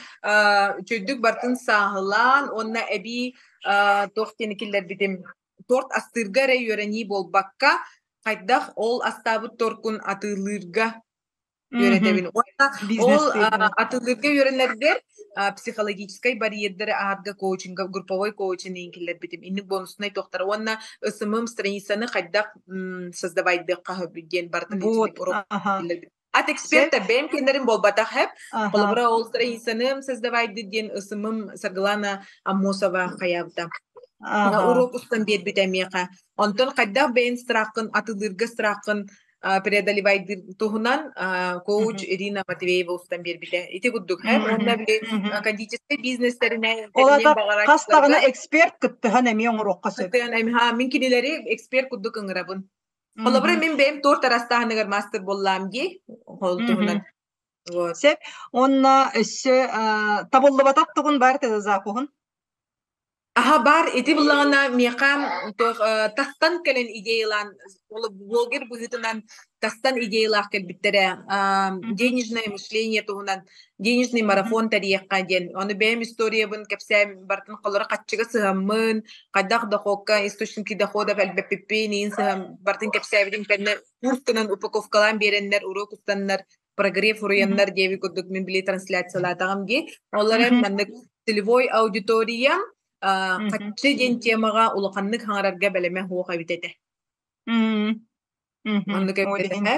үчүгдүк бартын сааһылаан уонна эбии туох диэни киллэрбитим торт астыырга эрэ үөрэнии буолбакка, хайдах ол астаабыт торкун атыылыырга үөрэтэбин. Уонна ол атыылыырга үөрэнэргэр психологическай барьердары аарга коучинга, групповой коучинг киллэрбитим. Инник бонуснай туохтара уонна ысымым страницаны хайдах создавайдыахха диэн бартын киллэрбитим. От эксперта бэйэм кэннэрин буолбатах эп. Холобура ол страницаным создавайды диэн ысымым Саргылана Аммосова хайаабыта. Уруок устан биэрбитэ миэхэ. Онтон хайдах бэйэн страххын атылыырга страххын преодолевайдыр туһунан коуч Ирина Матвеева устан биэрбитэ. Ити курдук һэ. Уонна били кондитерскай бизнестеринэ Ол ата хас даҕаны эксперт кыттыһан эмиэ оҥоруохха сөп. Кыттыһан мин кинилэри эксперт курдук ыҥырабын. Холобура, мин бэйэм торт арастааһыныгар мастер буоллаам дии. Ол туһунан. Вот. Сөп. Уонна өссө табыллыбатах тугун баар запуһун? Аха бар ити буллаҕына миэхэ тастан кэлэн идеялаан блогер быһыытынан тастан идеялаах кэлбиттэрэ денежное мышление туһунан денежный марафон тэрийиэххэ диэн. Ону бэйэм историябын кэпсээн бартын холоро хаччыга сыһаммын, хайдах дохуокка источники доходов элбэппиппин, иин сыһам бартын кэпсээбитим кэннэ курс гынан упаковкалаан биэрэннэр, уруок устаннар, прогрев уруйаннар диэби курдук мин били трансляциялаатаҕым дии. Ол эрэн маннык целевой аудитория хаччы диэн темаҕа улаханнык хаҥарарга бэлэмэ суох эбит этэ. Оннук эппэтэ.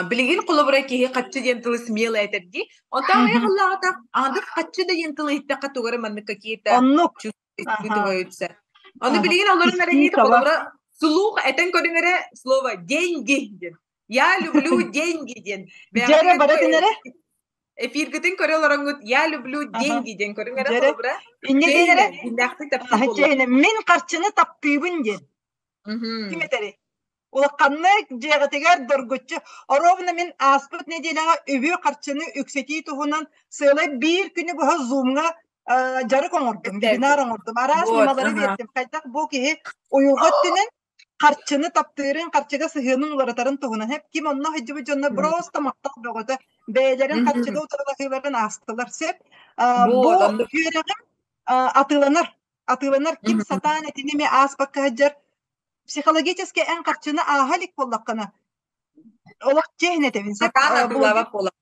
Билигин холобура киһи хаччы диэн тылы смело этэр дии. Онтон аҕыйах аҥардас хаччы да диэн тылы иһиттэххэ тугу эрэ маннык какие-то Оннук. чувствуются. Ону билигин олорон эрэ холобура слух этэн көрүҥ эрэ слово деньги диэн. Я люблю деньги диэн. Дьэрэ баратын эрэ. Эфиргитин көрө олороҥҥут я люблю деньги диэн көрүҥ эрэ холобура. Инньэ диэн эрэ. Мин харчыны таптыыбын диэн. Ким этэрий? Улаханнык дьиэҕитигэр доргуччу оруобуна мин ааспыт нэдиэлэҕэ үбү-харчыны үксэтии туһунан сыалай биир күнү быһа Zoom-ҥа дьарык оҥордум, вебинар оҥордум, араас ньымалары биэрдим. Хайдах бу киһи уйулҕа өттүнэн харчыны таптыырын, харчыга сыһыанын уларытарын туһунан эп ким онно сылдьыбыт дьонно просто махтал бөҕөтө бэйэлэрин харчыга утарылаһыыларын аастылар сөп. Бу үөрэҕим атыыланар атыыланар ким сатаан итини эмиэ ааспакка сылдьар психологически эн харчыны ааһа илик буоллаххына олох чиэһин этэбин сатаан атыылаабат буолар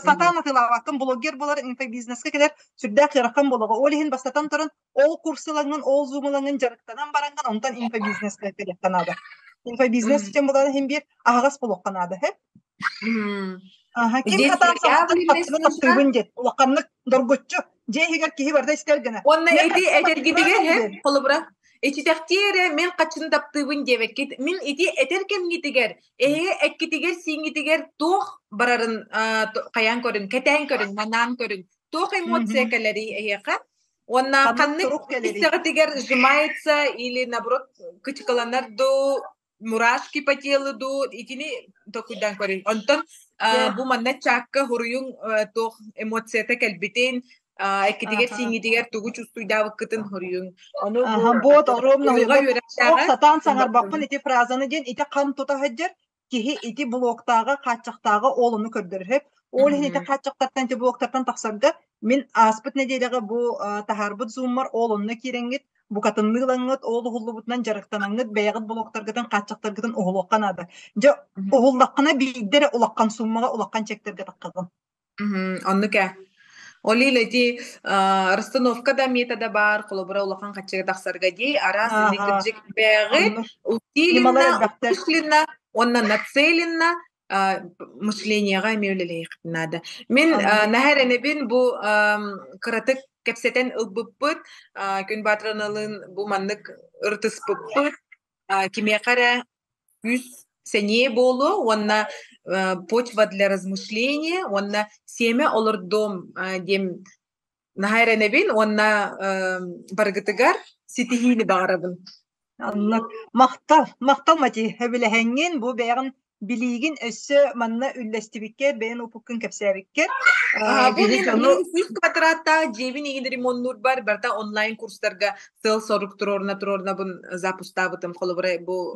сатаан атыылаабаккын блогер буолар инфобизнеска кэлэр сүрдээх ыарахан буолаҕа ол иһин бастатан туран ол курсылаҥҥын ол зумылаҥҥын дьарыктанан бараҥҥын онтон инфобизнеска кэлиэххэ наада инфобизнес диэн буолан иһин биир аһаҕас буолуохха наада Аха, ким сатаан саҥаттан таптыыбын диэн улаханнык доргуччу дьиэ иһигэр киһи барыта истэр гына. Уонна ити этэргитигэр холобура ичитэхтии эрэ мин хаччыны таптыыбын диэбэккит. Мин ити этэр кэмҥитигэр эһиги эккитигэр-сииҥҥитигэр туох барарын хайаан көрүҥ, кэтээн көрүҥ, манаан көрүҥ. Туох эмоция кэлэрий эһиэхэ? Уонна Ханнык ханнык турук кэлэрий? истэҕитигэр сжимается или наоборот кычыкаланар дуу, мурашки по телу дуу, итини толкуйдаан көрүҥ. Онтон Дьэ, бу манна чаакка хуруйуҥ туох эмоцията кэлбитин, эккитигэр аха. сииҥҥитигэр тугу чувствуйдаабыккытын хоруйуҥ. Ону бу Аха, буот оруобуна уйулҕа бу суох үөрэхтээҕэ сатаан саҥарбаппын ити фразаны диэн ити хам тута сылдьар киһи ити блоктааҕы хааччахтааҕы ол ону көрдөрөр. Ол иһин ити хааччахтартан ити блоктартан тахсарга мин ааспыт нэдиэлэҕэ бу таһаарбыт зуммар ол онно киирэҥҥит букатынныы ылаҥҥыт ол уһуллубутунан дьарыктанаҥҥыт бэйэҕит блоктаргытын хааччахтаргытын уһулуохха наада. Дьэ уһуллаххына биирдэ эрэ улахан сууммаҕа улахан чектэргэ таххаҕын. Оннук ээ. Ол иһин ити расстановка да метода баар, холобура улахан хаччыга тахсарга дии, араас инник Ааха, кырдьык бэҕи оннук ньымалар усиленно, элбэхтэр. умышленно уонна нацеленно мышлениеҕа эмиэ үлэлэһиэхпит наада. Мин Оннук. наһаа эрэнэбин бу кыратык кэпсэтэн ылбыппыт, Күн Баатыраналыын бу маннык ырытыспыппыт, кимиэхэ эрэ күүс сэниэ буолуо уонна почва для размышления уонна сиэмэ олордуом диэн наһаа эрэнэбин уонна барыгытыгар ситиһиини баҕарабын. Оннук. Махтал, махтал Мати, сөбүлэһэҥҥин бу бэйэҕин билиигин өссө манна үллэстибиккэр, бэйэн опуккун кэпсээбиккэр, Бу биһи мин дьону 100 квадраттаах дьиэбин иһин ремоннуурбар барыта онлайн курстарга сыал-сорук туруорна туруорнабын запустаабытым. Холобура бу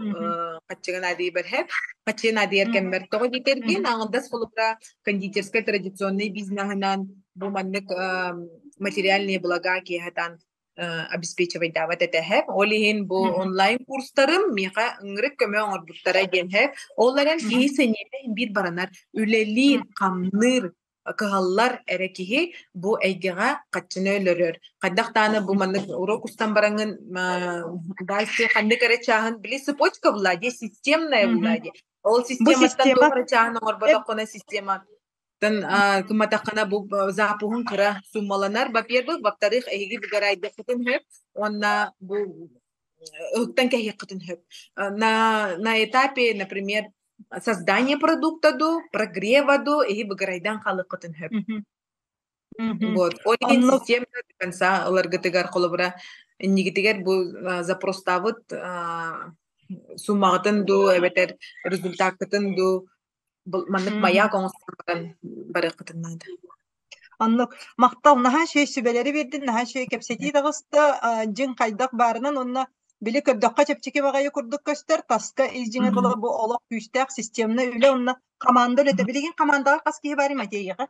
хаччыга наадыйбар хэп. Хаччыга наадыйар кэммэр тоҕо диэтэргин, аҥардас холобура кондитерскай традиционный бизнеһынан бу маннык материальные блага киэһэтан обеспечивайдаабат этэ хэп. Ол иһин бу онлайн курстарым миэхэ ыҥырык көмө оҥорбуттара диэн хэп. Ол эрэн киһи сэниэтэ биир баранар, үлэлиир, хамныыр, кыһаллар эрэ киһи бу эйгэҕэ хаччыны өлөрөр. Хайдах даҕаны бу маннык урок устан бараҥҥын дальше ханнык эрэ чааһын били цепочка была дии, системная была дии. Ол Бу систематтан система туох эрэ чааһын оҥорботоххуна система кыматаххына бу запуһун кыра суммаланар. Во-первых, во-вторых, эһиги выгорайдаххытын сөп уонна бу ыһыктан кэһиэххитин сөп. На этапе, например, создание продукта ду, прогрева ду, эһи выгорайдан халыккытын сөп. Вот. Ол иһин Оннук система до конца ыларгытыгар холобура иннигитигэр бу запростаабыт суммаҕытын дуу эбэтэр результаккытын дуу маннык маяк оҥостон баран барыаххытын наада. Оннук. Махтал, наһаа үчүгэй сүбэлэри биэрдин, наһаа үчүгэй кэпсэтии таҕыста. Дьиҥ хайдах баарынан уонна били көрдөххө чэпчэки баҕайы курдук көстөр, таска ис дьиҥэр була бу олох күүстээх системнай үлэ уонна команда үлэтэ. Билигин командаҕа хас киһи баарый Матеяҕа?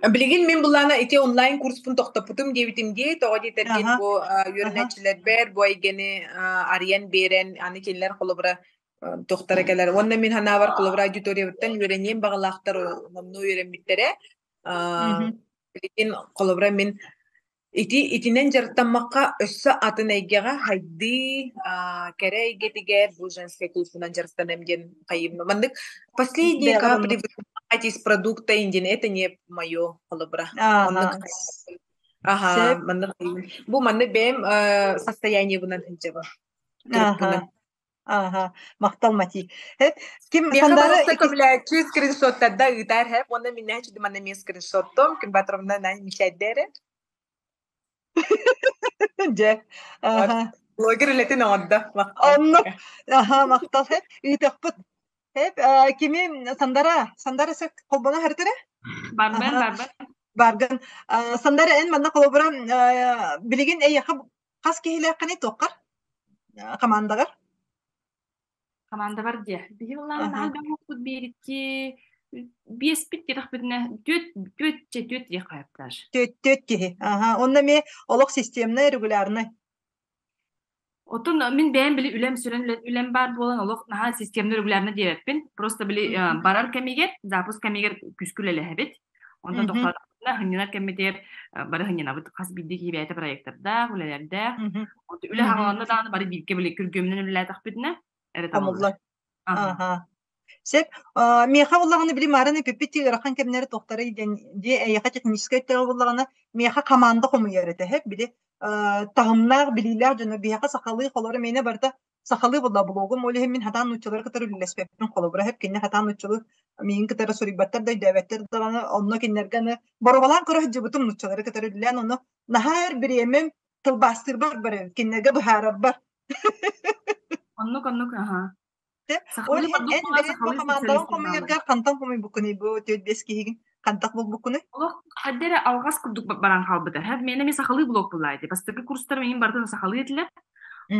Билигин мин былаана ити онлайн курспун тохтоппутум диэбитим дии, тоҕо диэтэргин бу үөрэнээччилэрбэр бу эйгэни арыйан биэрэн, аны кинилэр холобура туохтара кэлэр. Уонна мин санаабар холобура аудиториябыттан үөрэниэн баҕалаахтар номнуо үөрэммиттэрэ. Билигин холобура мин ити итинэн дьарыктаммакка өссө атын эйгэҕэ хайдыы кэрэ эйгэтигэр бу женскай курсунан дьарыктаныам диэн хайыыбын. Маннык последние капли выжимать из продукта индин это не мое холобура. Оннук Аха, маннык бу маннык бэйэм состояниебынан сылдьабын. Турукпунан. Ааха, махтал Мати. Ким Миэхэ Сандара барылса көмүлээччи скриншоттарда ыытаар хэп уонна миннээччи манна эмиэ скриншоттом күн Батровна на мичээддээре. Дьэ. Аха. Блогер үлэтин оҥордо. Махтал. Онно аха махтал хэп ыытыахпыт. Хэп кими Сандара Сандара сек холбоно харытыра? Барбан барбан. Барган Сандара эн манна холобура билигин эйиэхэ Хас киһилээххиний туоххар? Хамаандаҕар? Хамаандабар диэ. Биһи былаан наһаа элбэх биэрикки биэспит диэтэхпитинэ түөрт түөрт чэ түөрт диэх хайаптааш. Түөрт түөрт киһи. Аха. Онно эмиэ олох системнай, регулярнай. Оттон мин бэйэм били үлэм сүрүн үлэм баар буолан олох наһаа системнай регулярно диэбэппин. Просто били барар кэмигэр, запуск кэмигэр күүскэ үлэлэһэбит. Онтон тохтоотохпутуна хынньанар кэммитигэр бары хынньанабыт. Хас биирдии киһи бэйэтэ проектордаах, үлэлэрдээх. Онтон үлэ хаҥаланна даҕаны бары бииргэ били күргүөмүнэн үлэлээтэхпитинэ эрэ табыллар. Хомуллар. Аха. Сөп. Миэхэ буоллаҕына били мааран эпиппит ыарахан кэмнэри туохтарый диэн дьиэ эйиэхэ техническэй өттөҕө буоллаҕына миэхэ хамаанда хомуйар этэ. Били таһымнаах, билиилээх дьону биһиэхэ сахалыы холоро мээнэ барыта. Сахалыы буолла блогум, ол иһин мин хатаан нууччалары кытары үлэлэспэппин холобура иһэп кинилэр хатаан нууччалыы миигин кытары суруйбаттар да өйдөөбөттөр даҕаны онно кинилэргэ аны боруобалаан көрө сылдьыбытым нууччалары кытары үлэлээн ону наһаа өр бириэмэм тылбаастыырбар барар кинилэргэ быһаарарбар. Оннук оннук аха. Ол Сахалыы иһин ордук эн буолар бэйэҥ бу сахалыы хамаандаҕын специалистар бааллар. хомуйаргар хантан хомуйбуккунуй бу 4-5 киһигин хантах булбуккунуй? Олох хайда эрэ алҕас курдук баран хаалбыта. Һэ, миэнэ эмиэ сахалыы блог буоллаа ити. Бастакы курстарым иһин барытын сахалыы этилэр.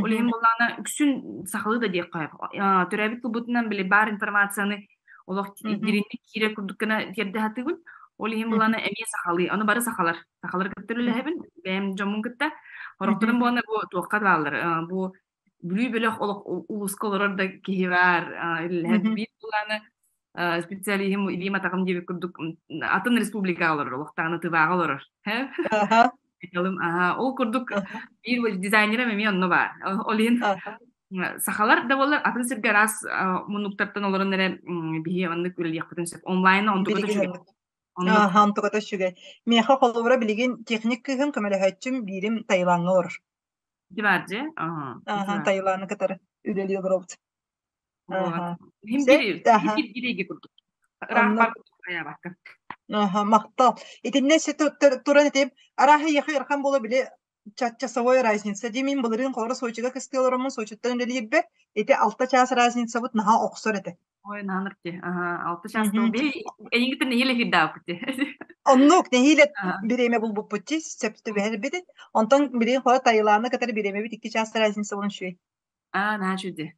Ол иһин буоллаҕына үксүн сахалыы да диэххэ сөп. Төрөөбүт тылбытынан били баар информацияны олох дириҥник киирэр курдук гына тиэрдэ сатыыбын. Ол иһин буоллаҕына эмиэ сахалыы. Ону бары сахалар. Сахалары кытта үлэлэһэбин. Бэйэм дьоммун кытта. Сорохторун буоллаҕына бу туохха бааллар. Бу Бүлүү бөлөх олох улууска олорор да киһи баар. Үлэлэһэр биир буоллаҕына специалиһым илиим атаҕым диэбит курдук атын республикаҕа олорор, олохтооҕуна Тываҕа олорор. Аха, ол курдук биир дизайнерым эмиэ онно баар. Ол иһин сахалар да буоллар атын сиргэ араас муннуктартан олорон эрэ биһи оннук үлэлиэхпитин сөп. Онлайна онтуката үчүгэй. Аха, онтуката үчүгэй. Миэхэ холобура билигин техник кыыһым көмөлөһөөччүм биирим Таилаҥҥа олорор. Ити баар дьэ. Аха, Аха, Таиланы кытары үлэлии олоробут. Аха. Иһим биир биир эйгэ курдук. Ыраах бар айаабакка. Аха, махтал. Итиннэ туран этим, арааһы ехы ырахан буола били часовой разница дии мин былырыын холоро Сочига кыстыы олороммун Сочиттан үлэлиирбэр ити алта чаас разницабыт наһаа охсор этэ. Ой, нааныр ти. Аха, алта чаас би эйингиттен нэһиилэ эфирдаабыт ти. Оннук, нэһиилэ бириэмэ булбуппут ти, сөп түбэһэрбит. Онтон билигин хоро Таиланы кытары бириэмэбит икки чаас разница болон үчүгэй. Аа, наһаа үчүгэй.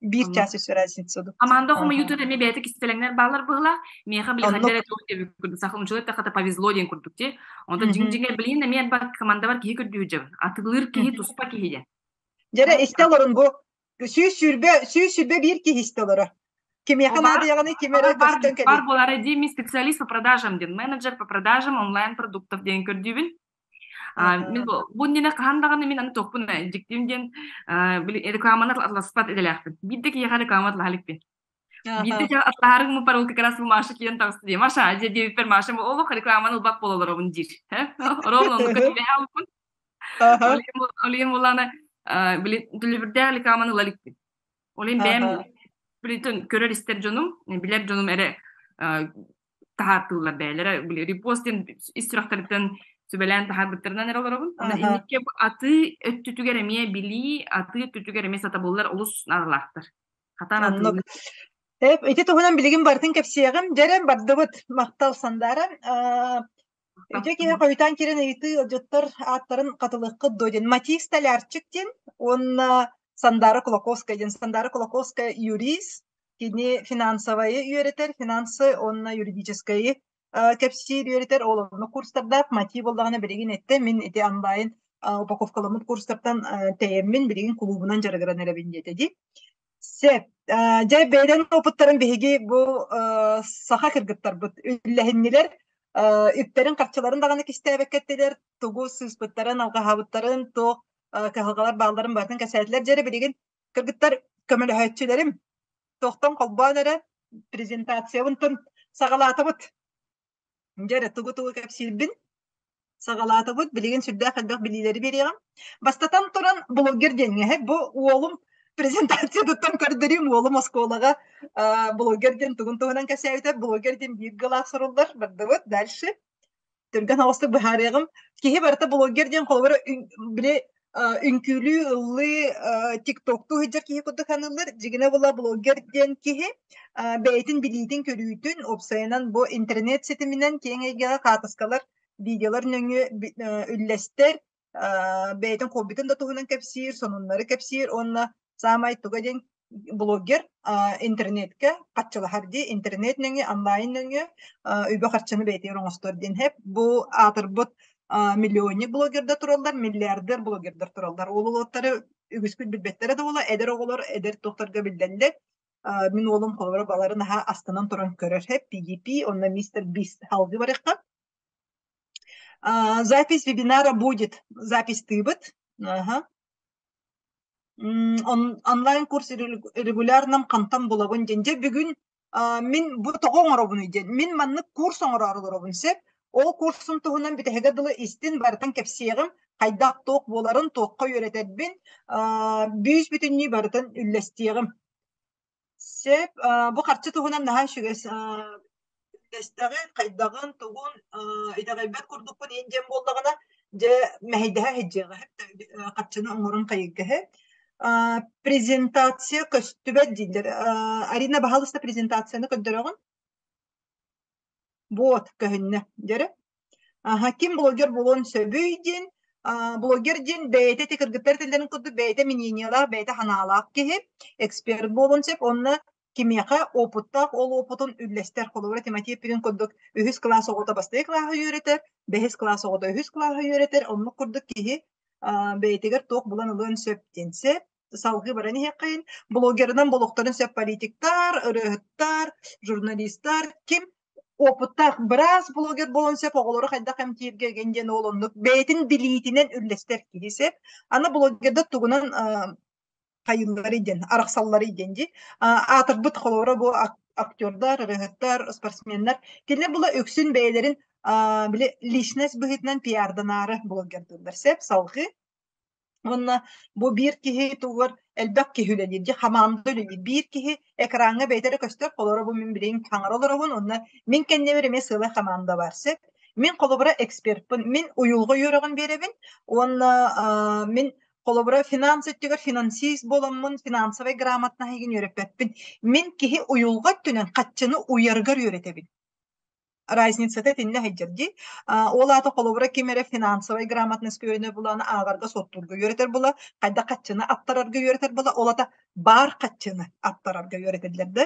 Биир чаас үс разница ду. Команда хомуйуутун эмиэ бэйэтэ кистэлэҥнэр бааллар быһыылаах. Миэхэ били ханна эрэ туох диэбит курдук саха учугэй тахата повезло диэн курдук ти. Онтон дьиҥ-дьиҥэр билигин эмиэ бар командабар киһи көрдүү дьабын. Атыылыыр киһи туспа киһи диэн. Дьэрэ истэ олорун бу 121 киһи истэ олоро. Кимиэхэ наадыйаҕыный ким эрэ көстөн кэлиэ. Бар буолара дии мин специалист по продажам диэн, менеджер по продажам онлайн продуктов диэн көрдүүбүн. Мин бу иннинэ хаһан даҕаны мин аны туохпун дьиктим диэн рекламаны атласпат идэлээхпин. Биирдэ киһиэхэ реклама атлаһа иликпин. Биирдэ дьэ атлаһарым мупар ол как раз Маша киирэн таҕыста дии. Маша, дьэ диэбиппэр Маша олох рекламаны ылбат буолаларобун диир. Ровно оннука түбэһэ алпын. Ол иһин буоллаҕына били төлөбүрдээх рекламаны ыла иликпин. Ол иһин бэйэм билитин көрөр-истэр дьонум, билэр дьонум эрэ таһаартыыллар бэйэлэрэ били репост диэн ис сүрэхтэриттэн сүбэлээн таһаарбыттарынан эрэ олоробун. Онон инникки атыы өттүтүгэр эмиэ билии, атыы өттүтүгэр эмиэ сатабыллар олус наадалаахтар. Хатаан атыылыыр. Ити туһунан билигин барытын кэпсиэҕим. Дьэрэн бардыбыт. Махтал Сандаара. Үтүө киһи хойутаан киирэн ыйытыы ыалдьыттар ааттарын хатылыаххыт дуо диэн Матис Столярчик диэн уонна Сандара Кулаковская диэн. Сандара Кулаковская юрист, кини финансовайы үөрэтэр, финансы уонна юридическайы кэпсиир үөрэтэр, ол онно курстардаах. Мати буоллаҕына билигин эттэ, мин ити онлайн упаковкаламмыт курстартан тэйэммин билигин кулуубунан дьарыгыран эрэбин диэтэ дии. Сөп. Дьэ, бэйэлэрин опыттарын биһиги бу саха кыргыттарбыт үллэһиннилэр. Үптэрин-харчыларын даҕаны кистээбэккэ эттилэр, тугу сыыспыттарын, алҕаһаабыттарын, туох кыһалҕалар баалларын барытын кэпсээтилэр. Дьэ эрэ билигин кыргыттар көмөлөһөөччүлэрим туохтан холбоон эрэ презентациябын саҕалаатыбыт. Дьэ эрэ тугу-тугу кэпсиирбин саҕалаатыбыт. Билигин сүрдээх элбэх билиилэри биэриэҕим. Бастатан туран, блогер диэҥҥэ бу уолум презентациятыттан көрдөрүүм уолум оскуолаҕа блогер диэн тугун туһунан кэпсээбитэ. Блогер диэн биир гылаах суруллар. Бардыбыт. Дальше. Түргэн оҕустук быһаарыаҕым. Киһи барыта блогер диэн холобура били үҥкүүлүү, ыллыы, тиктоктуу сылдьар киһи курдук саныыллар. Дьигинэ була блогер диэн киһи бэйэтин билиитин-көрүүтүн, уопсайынан бу интернет ситиминэн киэҥ эйгэҕэ хаатыскалар, видеолар нөҥүө үллэстэр, бэйэтин хоббитын да туһунан кэпсиир, сонуннары кэпсиир уонна саамай туга диэн блогер интернеткэ хаччылаһар дии интернет нөҥүө онлайн нөҥүө үбү-харчыны бэйэтигэр оҥостор диэн иһэп бу аатырбыт миллионник блогердар тураллар миллиардер блогердар тураллар ол уолаттары үгүскүт билбэттэрэ да буолуо эдэр оҕолор эдэр тохторго биллэллэр мин уолум холобура балары наһаа астынан туран көрөр хэп PDP онно мистер Бист салгыы барыахха запись вебинара будет запись тыыбыт ага Онлайн-курс регулярном хантан булабын диэн. Дьэ бүгүн мин бу тоҕо оҥоробунуй диэн. Мин маннык курс оҥороору олоробун сөп. Ол курсум туһунан бүтэһигэр дылы истин барытын кэпсиэҕим. Хайдах туох буоларын, туохха үөрэтэрбин бүүс бүтүннүү барытын үллэстиэҕим. Сөп, бу харчы туһунан наһаа үчүгэй үллэстэҕин, хайдаҕын, тугун итэҕэйбэт курдукпун иһин диэн буоллаҕына, дьэ мэһэйдэһэ сылдьыаҕа харчыны оҥорон хайыырга Презентация көстүбэт дииллэр. Арина, баһаалыста презентацияны көрдөрөҕүн? Вот, көһүннэ. Дьэрэ. Аха, ким блогер буолуон сөбүй диэн, блогер диэн бэйэтэ ити кыргыттар этэллэрин курдук бэйэтэ мнениелаах, бэйэтэ санаалаах киһи, эксперт буолуон сөп. Онно кимиэхэ опыттаах, ол опытын үллэстэр. Холобура, Тимофей Пирин курдук үһүс кылаас оҕото бастакы кылааһы үөрэтэр, бэһис кылаас оҕото үһүс кылааһы үөрэтэр. Оннук курдук киһи бэйэтигэр туох булан ылыан сөп диэн сөп. Салгыы баран иһиэххэйин. Блогерынан буолуохтарын сөп политиктар, ырыаһыттар, журналистар, ким опыттаах быраас блогер буолуон сөп, оҕолору хайдах эмтииргэ игин диэн ол оннук бэйэтин билиитинэн үллэстэр киһи сөп. Аны блогердар тугунан хайыылларый диэн, арахсалларый диэн дии. Аатырбыт холобура бу актердар, ырыаһыттар, спортсменнар кинилэр була үксүн бэйэлэрин били личность быһыытынан пиарданаары блогердыыллар сөп. Салгыы Уонна бу биир киһи тугар элбэх киһи үлэлиир, дьэ хамаанда үлэлиир. Биир киһи экраҥҥа бэйэтэ эрэ көстөр, холобура бу мин билигин хаҥара олоробун, уонна мин кэннибэр эмиэ сыалай хамаанда баар сөп. Мин холобура эксперпин, мин уйулҕа үөрэҕин биэрэбин уонна мин холобура финанс өттүгэр финансист буоламмын финансовай грамотнаһыгын үөрэппэппин. Мин киһи уйулҕа өттүнэн хаччыны уйарыгар үөрэтэбин. Разницата итиннэ сылдьар дии. Ол аата холобура ким эрэ финансовай грамотность үөрэнэр булааны ааҕарга-суоттуурга үөрэтэр була, хайдах хаччыны аттарарга үөрэтэр була, ол аата баар хаччыны аттарарга үөрэтэллэр да.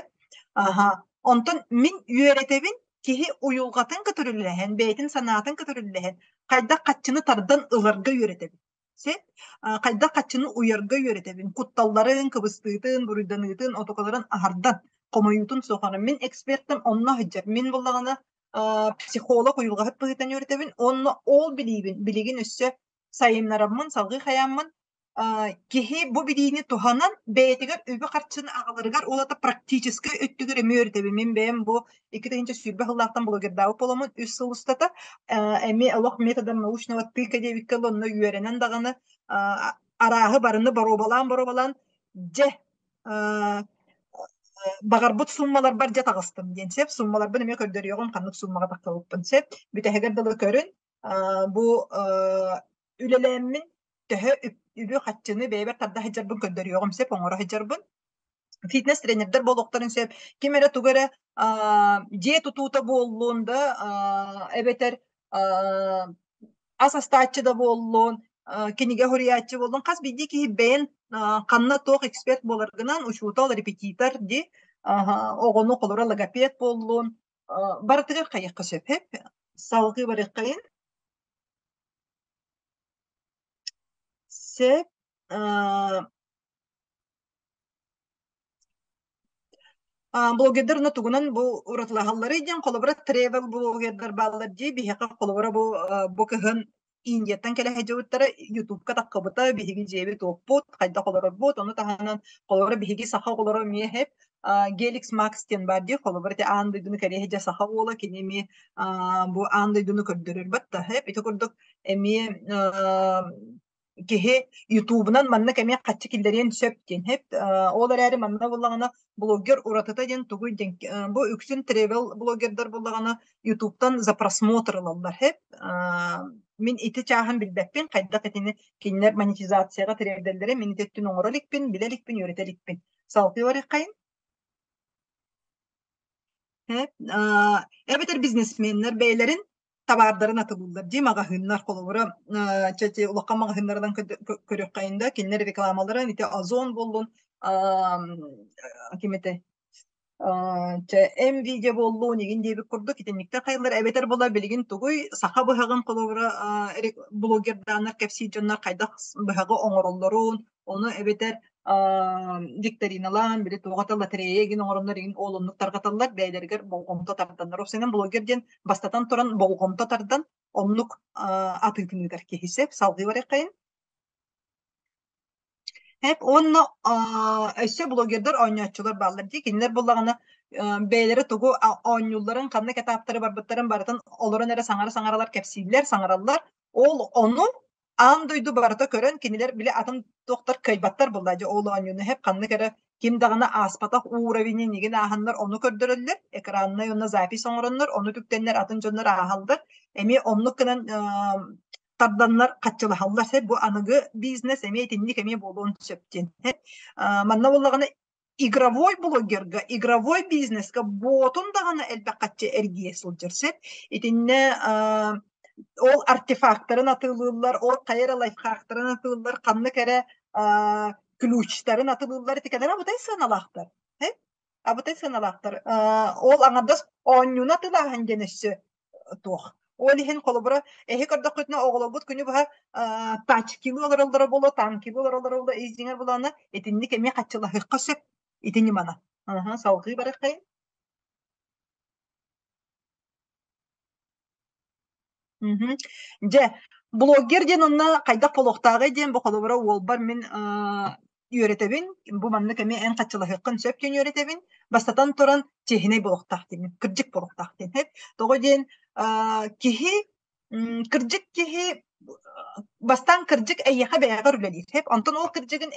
Аха. Онтон мин үөрэтэбин киһи уйулҕатын көтүрүллэһэн, бэйэтин санаатын көтүрүллэһэн, хайдах хаччыны тардан ыларга үөрэтэбин. Син хайдах хаччыны уйарга үөрэтэбин, кутталларын, кыбыстыытын, буруйданыытын, отукаларын аһардан, хомойуутун суохарын. Мин экспертим онно сылдьар. Мин буоллаҕына психолог уйулҕаһыт быһыытынан үөрэтэбин уонна ол билиибин билигин өссө сайыннараммын, салгыы хайааммын киһи бу билиини туһанан бэйэтигэр үбү-харчыны аҕаларыгар ол аата практическай өттүгэр эмиэ үөрэтэбин. Мин бэйэм бу 2020 сыллаахтан блогердаабыт буоламмын үс сыл устата эмиэ олох методом научного тыка диэбиккэ онно үөрэнэн даҕаны арааһы барыны боруобалаан-боруобалаан дьэ баҕарбыт суммаларбар дьэ таҕыстым диэн сөп. Суммаларбын эмиэ көрдөрүөҕүм ханнык суммаҕа тахсыбыппын сөп. Бүтэһигэр дылы көрүн бу үлэлээммин төһө үбү-харчыны бэйэбэр тарда сылдьарбын көрдөрүөҕүм сөп, оҥоро сылдьарбын. Фитнес-тренердэр буолуохтарын сөп. Ким эрэ тугу эрэ дьиэ тутуута буоллун да, эбэтэр ас астааччы да буоллун, кинигэ суруйааччы буоллун, хас биирдии киһи бэйэн ханна туох эксперт буоларгынан, учуутал, репетитор дии, оҕону холобура логопед буоллун, барытыгар хайыахха сөп. Салгыы барыаххайын. Сөп. Блогердар уна тугунан бу уратылаһалларый диэн холобура тревел блогердар бааллар дии биһиэхэ холобура бу бу кыһын Индияттан кэлэ сылдьыбыттара Ютубка таххыбыта биһиги дьиэбит уоппут хайдах олорорбут ону таһынан холобура биһиги саха оҕолоро эмиэ иһип Геликс Макс диэн баар дии холобура ити аан дойдуну кэрийэ сылдьар саха уола кини эмиэ бу аан дойдуну көрдөрөр батта ити курдук эмиэ киһи ютубунан маннык эмиэ хаччы киллэриэн сөп диэн иһит. Ол эрээри манна буоллаҕына блогер уратыта диэн тугуй диэн бу үксүн тревел блогердар буоллаҕына ютубтан за просмотр ылаллар иһит. Мин ити чааһын билбэппин, хайдах итини кинилэр монетизацияҕа тириэрдэллэрин мин ити өттүн оҥоро иликпин, билэ иликпин, үөрэтэ иликпин. Салгыы барыаххайын. Эбэтэр бизнесменнэр бэйэлэрин табаардарын атылыыллар дии маҕаһыыннар холобура чэ улахан маҕаһыыннарынан көрүөххэйин да кинилэр рекламаларын ити Озон буоллун ким этэй чэ М-видео буоллун игин диэбит курдук итинниктэр хайыллар эбэтэр була билигин тугуй саха быһаҕын холобура блогердааннар кэпсиир дьоннор хайдах быһаҕы оҥороллорун ону эбэтэр викториналаан били туоҕата лотерея игин оҥороннор игин ол оннук тарҕаталлар бэйэлэригэр болҕомто тарданнар уопсайынан блогер диэн бастатан туран болҕомто тардан оннук атыытын ыытар киһи сөп салгыы барыаххайын Эп уонна өссө блогердар оонньооччулар бааллар дии кинилэр буоллаҕына бэйэлэрэ тугу оонньуулларын ханнык этаптары барбыттарын барытын олорон эрэ саҥара саҥаралар кэпсииллэр саҥараллар ол ону. Аан дойду барыта көрөн, кинилэр били атын туохтар кыайбаттар буолла дьэ ол оонньууну иһэп ханнык эрэ ким даҕаны ааспатах уровенин игин ааһаннар ону көрдөрөллөр, экраннай уонна запись оҥороннор, ону түктэннэр атын дьоннор ааһаллар. Эмиэ оннук гынан тарданнар хаччылаһаллар. Бу аныгы бизнес эмиэ итинник эмиэ буолуон сөп диэн. Манна буоллаҕына игровой блогерга, игровой бизнеска буотун даҕаны элбэх хаччы эргийэ сылдьар сөп. Итиннэ ол артефактарын атыылыыллар, ол хайа эрэ лайфхактарын атыылыыллар, ханнык эрэ ключтарын атыылыыллар итикэлэр абытай сыаналаахтар. Абытай сыаналаахтар. Ол аҥардас оонньууну атыылааһын диэн өссө туох. Ол иһин холобура эһи көрдөххүтүнэ оҕолорбут күнү быһа тачкилыы олороллоро буолуо, танкилыы олороллоро буолуо, ис дьиҥэр булаана итинник эмиэ хаччылаһыахха сөп ити ньымана. Салҕыы барыаххайын. Дьэ, блогер диэн онно хайдах буолуохтааҕый диэн бу холобура уолбар мин үөрэтэбин. Бу маннык эмиэ эн хаччылаһыаххын сөп диэн үөрэтэбин. Бастатан туран чиэһинэй буолуохтаах диэн, кырдьык буолуохтаах диэн. Тоҕо диэн киһи кырдьык киһи бастаан кырдьык эйиэхэ бэйэҕэр үлэлиир сөп. Онтон ол кырдьыгын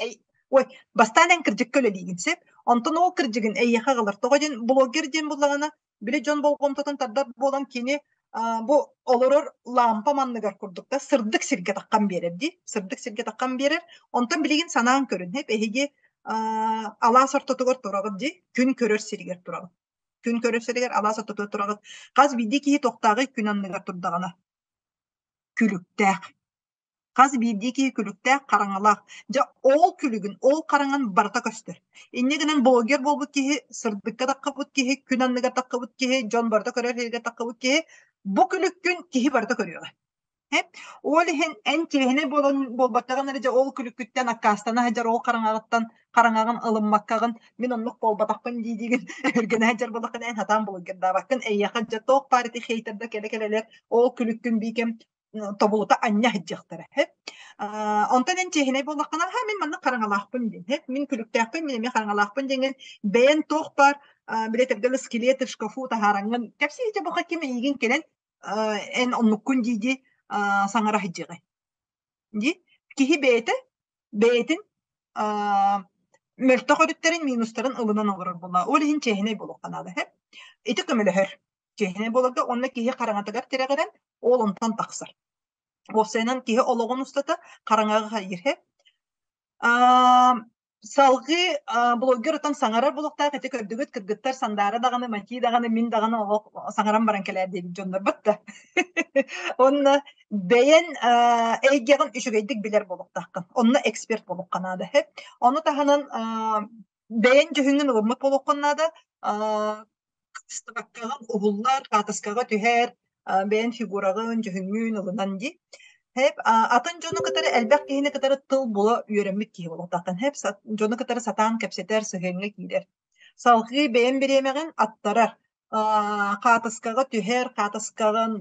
ой, бастаан эн кырдьыкка үлэлиигин сөп. Онтон ол кырдьыгын эйиэхэ аҕалар. Тоҕо диэн блогер диэн буллаҕына били дьон болҕомтотун тардар буолан кини бу олорор лаампа манныгар курдук да сырдык сиргэ таххан биэрэр дии сырдык сиргэ таххан биэрэр онтон билигин санаан көрүн эһиги алаас ортотугар тураҕыт дии күн көрөр сиригэр тураҕыт күн көрөр сиригэр алаас ортотугар тураҕыт хас биирдии киһи тохтааҕый күн анныгар турдаҕына күлүктээх Хас биирдии киһи күлүктээх, хараҥалаах. Дьэ, ол күлүгүн, ол хараҥан барыта көстөр. Инньэ гынан блогер буолбут киһи, сырдыкка таххыбыт киһи, күн анныгар таххыбыт киһи, дьон барыта көрөр сиригэр таххыбыт киһи, бу күлүккүн киһи барыта көрүөҕэ. Ол иһин эн чиэһинэй буолан буолбаттаҕын эрэ дьэ ол күлүккүттэн аккаастана сылдьар ол хараҥаҕыттан хараҥаҕын ылыммаккаҕын мин оннук буолбатахпын дии-диигин өһүргэнэ сылдьар буоллаххына эн сатаан блогердаабаккын эйиэхэ дьэ туох баар ити хейтердэр кэлэ-кэлэлэр ол күлүккүн биикэм тобулута анньа сылдьыахтара сөп. Онтон эн чиэһинэй буоллаххына, ха мин маннык хараҥалаахпын диэн, сөп, мин күлүктээхпин, мин эмиэ хараҥалаахпын диэҥҥин бэйэн туох баар билэтэргэ скелет в шкафу таһаараҥҥын кэпсии дьэ бука ким эйигин кэлэн эн оннуккун дии-дии саҥара сылдьыаҕай дии. Киһи бэйэтэ бэйэтин мөлтөх өрүттэрин, минустарын ылынан олорор буолла. Ол иһин чиэһинэй буолуохха наада. Ити көмөлөһөр. Чиэһинэй буоларга уонна киһи хараҥатыгар тирэҕирэн, ол онтон тахсар. Уопсайынан киһи олоҕун устата хараҥаҕа хайыыр. Салгыы блогер отон саҥарар буолуохтаах ити көрдүгүт кыргыттар Сандаара даҕаны, Мати даҕаны, мин даҕаны олох саҥаран баран кэлээр диэбит дьоннорбут да. Уонна бэйэн эйгэҕин үчүгэйдик билэр буолуохтааххын. Онно эксперт буолуохха наада. Ону таһынан бэйэн дьүһүҥҥүн ылыммыт буолуоххун наада. Кыбыстыбаккаҕын уһуллар, хаатыскаҕа түһэр, бэйэн фигураҕын, дьүһүҥҥүн ылынан дии. Хэп, атын дьону кытары элбэх киһини кытары тыл була үөрэммит киһи буолуохтааххын. Хэп, дьону кытары сатаан кэпсэтэр, сыһыаҥҥа киирэр. Салҕыы бэйэн бириэмэҕин аттарар. Хаатыскаҕа түһэр, хаатыскаҕын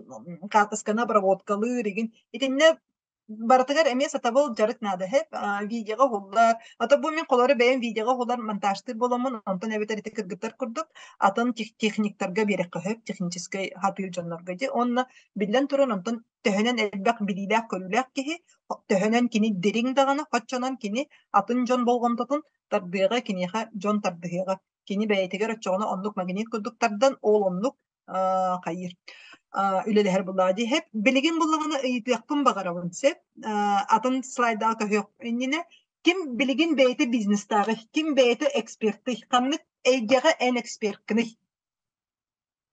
хаатысканы обработкалыыр игин. Итиннэ Барытыгар эмиэ сатабыл, дьарык наада сөп. Видеоҕа уһуллар. Ото бу мин холоро бэйэм видеоҕа уһулар монтажтыыр буоламмын, онтон эбэтэр ити кыргыттар курдук атын техниктарга биэрэххэ сөп, техническэй сатыыр дьоннорго дии. Уонна биллэн туран онтон төһөнөн элбэх билиилээх-көрүүлээх киһи, төһөнөн кини дириҥ даҕаны, оччонон кини атын дьон болҕомтотун тардыаҕа, киниэхэ дьон тардыһыаҕа. Кини бэйэтигэр оччоҕуна оннук магнит курдук тардан, ол оннук хайыыр үлэлэһэр буоллаҕа дии. Билигин буоллаҕына ыйытыахпын баҕарабын сөп. Атын слайдаҕа көһүөх иннинэ ким билигин бэйэтэ бизнестааҕый, ким бэйэтэ экспертый, ханнык эйгэҕэ эн эксперткыный?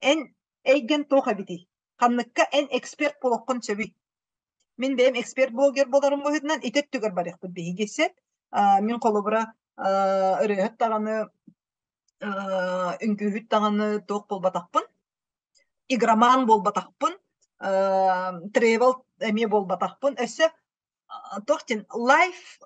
Эн эйгэн туох эбитий? Ханныкка эн эксперт буолуоххун сөбүй? Мин бэйэм эксперт-блогер буоларым быһыытынан ити өттүгэр барыахпыт биһиги сөп. Мин холобура ырыаһыт даҕаны үҥкүүһүт даҕаны туох буолбатахпын, игроман буолбатахпын, тревел эмиэ буолбатахпын. Өссө туох диэн лайф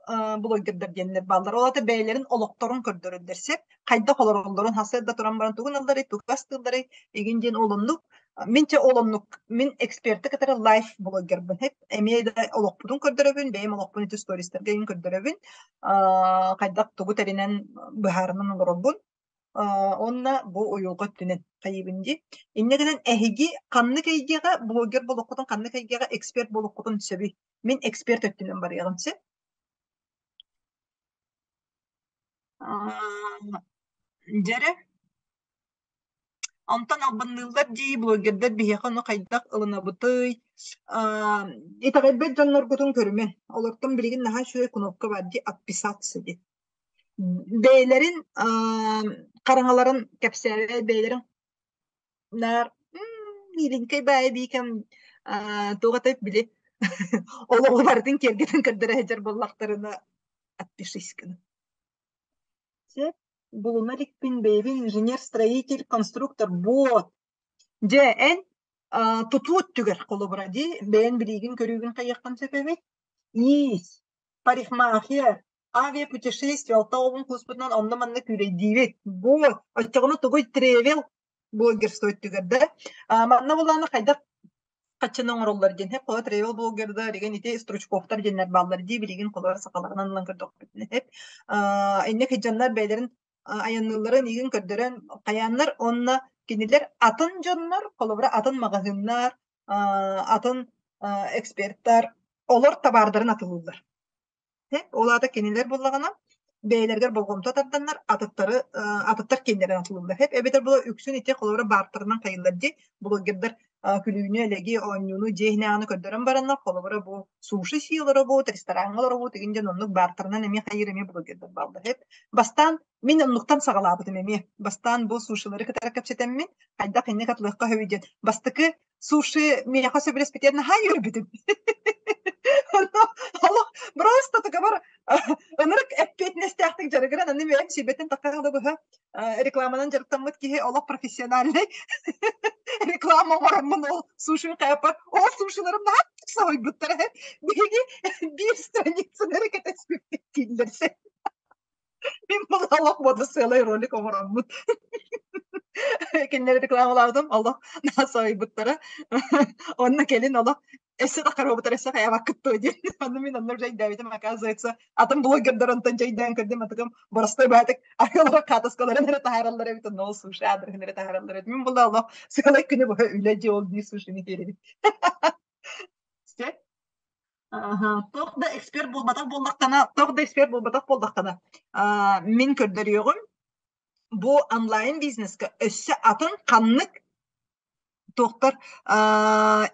блогердар диэннэр бааллар. Ол аата бэйэлэрин олохторун көрдөрөллөр сөп. Хайдах олороллорун сарсыарда туран баран тугун ылларый, тугу астыылларый игин диэн ол оннук. Мин чэ ол оннук мин эксперти кытары лайф блогербын. Эмиэ да олохпутун көрдөрөбүн, бэйэм олохпун ити стористарга игин көрдөрөбүн. Хайдах тугу тэринэн быһаарынан олоробун. Уонна бу уйулҕа өттүнэн хайыыбын дии. Инньэ гынан эһиги ханнык эйгэҕэ блогер буолуоххутун, ханнык эйгэҕэ эксперт буолуоххутун сөбүй? Мин эксперт өттүнэн барыаҕым сөп. Дьэрэ, онтон албынныыллар дии блогердар биһиэхэ ону хайдах ылынабытый? Итэҕэйбэт дьонноргутун көрүмэҥ. Олортон билигин наһаа үчүгэй кнопка баар дии отписаться диэн. Бэйэлэрин хараҥаларын кэпсээбэт, бэйэлэрин наар миилиҥкэй баайа биикэм туох этэй били олоҕу барытын киэргэтэн көрдөрө сылдьар буоллахтарына отпишись гына. Сөп, булуна иликпин бэйэбин инженер-строитель, конструктор буот. Дьэ, эн тутуу өттүгэр холобура дии, бэйэн билиигин-көрүүгүн хайыаххын сөп эбит. Иис, парикмахер, авиапутешествие алта оҕобун кууспутунан онно-манна күүлэйдиибит. Буот, оччоҕуна тугуй тревел блогерство өттүгэр да. Манна булааны хайдах хаччыны оҥороллор диэн хэп холо тревел блогердар деген ити стручковтар диэннэр бааллар дии билигин холор сахаларынан ылан көрдөхпүтүнэ хэп инник дьоннор бэйэлэрин айанныылларын игин көрдөрөн хайааннар уонна кинилэр атын дьоннор холобура атын маҕаһыыннар атын эксперттар олор табаардарын атылыыллар. Ол аата кинилэр буоллаҕына бэйэлэригэр болҕомто тарданнар атыттары атыттар киэннэрин атылыыллар. Эбэтэр була үксүн ити холобура баартарынан хайыллар дии блогердар күлүүнү, элэги, оонньууну дьиэ иһинээҕини көрдөрөн бараннар холобура бу суши сии олоробут, рестораҥҥа олоробут игин диэн оннук баартарынан эмиэ хайыыр эмиэ блогердар бааллар. Бастаан мин оннуктан саҕалаабытым эмиэ. Бастаан бу сушилары кытары кэпсэтэммин хайдах инник атылыахха сөбүй диэн бастакы суши миэхэ сөбүлэспитигэр наһаа үөрбүтүм. Олох просто такабар ынырык эппиэтинэстээхтик дьарыгыран аны бэйэм сүүрбэттэн тахха сылы быһа рекламанан дьарыктаммыт киһи олох профессиональный реклама оҥороммун ол суши хайаппар ол сушиларым наһаа соһуйбуттара биһиги биир страницаны эрэ кэтэспиппит дииллэр Мин олох буода сыалай ролик оҥороммут. Кинилэри рекламалаабытым олох наһаа соһуйбуттара. Онно кэлин олох өссө да хоруобутар өссө хайабаккыт дуо диэн. Онно мин онно уже өйдөөбүтүм, оказывается, атын блогердар онтон дьэйдээн көрдүм, атыгым боростой баатык арыалара хаатыскаларын эрэ таһаараллар эбит, онно ол суши аадырыһын эрэ таһаараллар эбит. Мин була олох сыалай күнү быһа үлэ дьиэ ол дии сушини киэрэбит. Туох да эксперт буолбатах буоллахтана, туох да эксперт буолбатах буоллахтана, мин көрдөрүөҕүм бу онлайн бизнеска өссө атын ханнык туохтар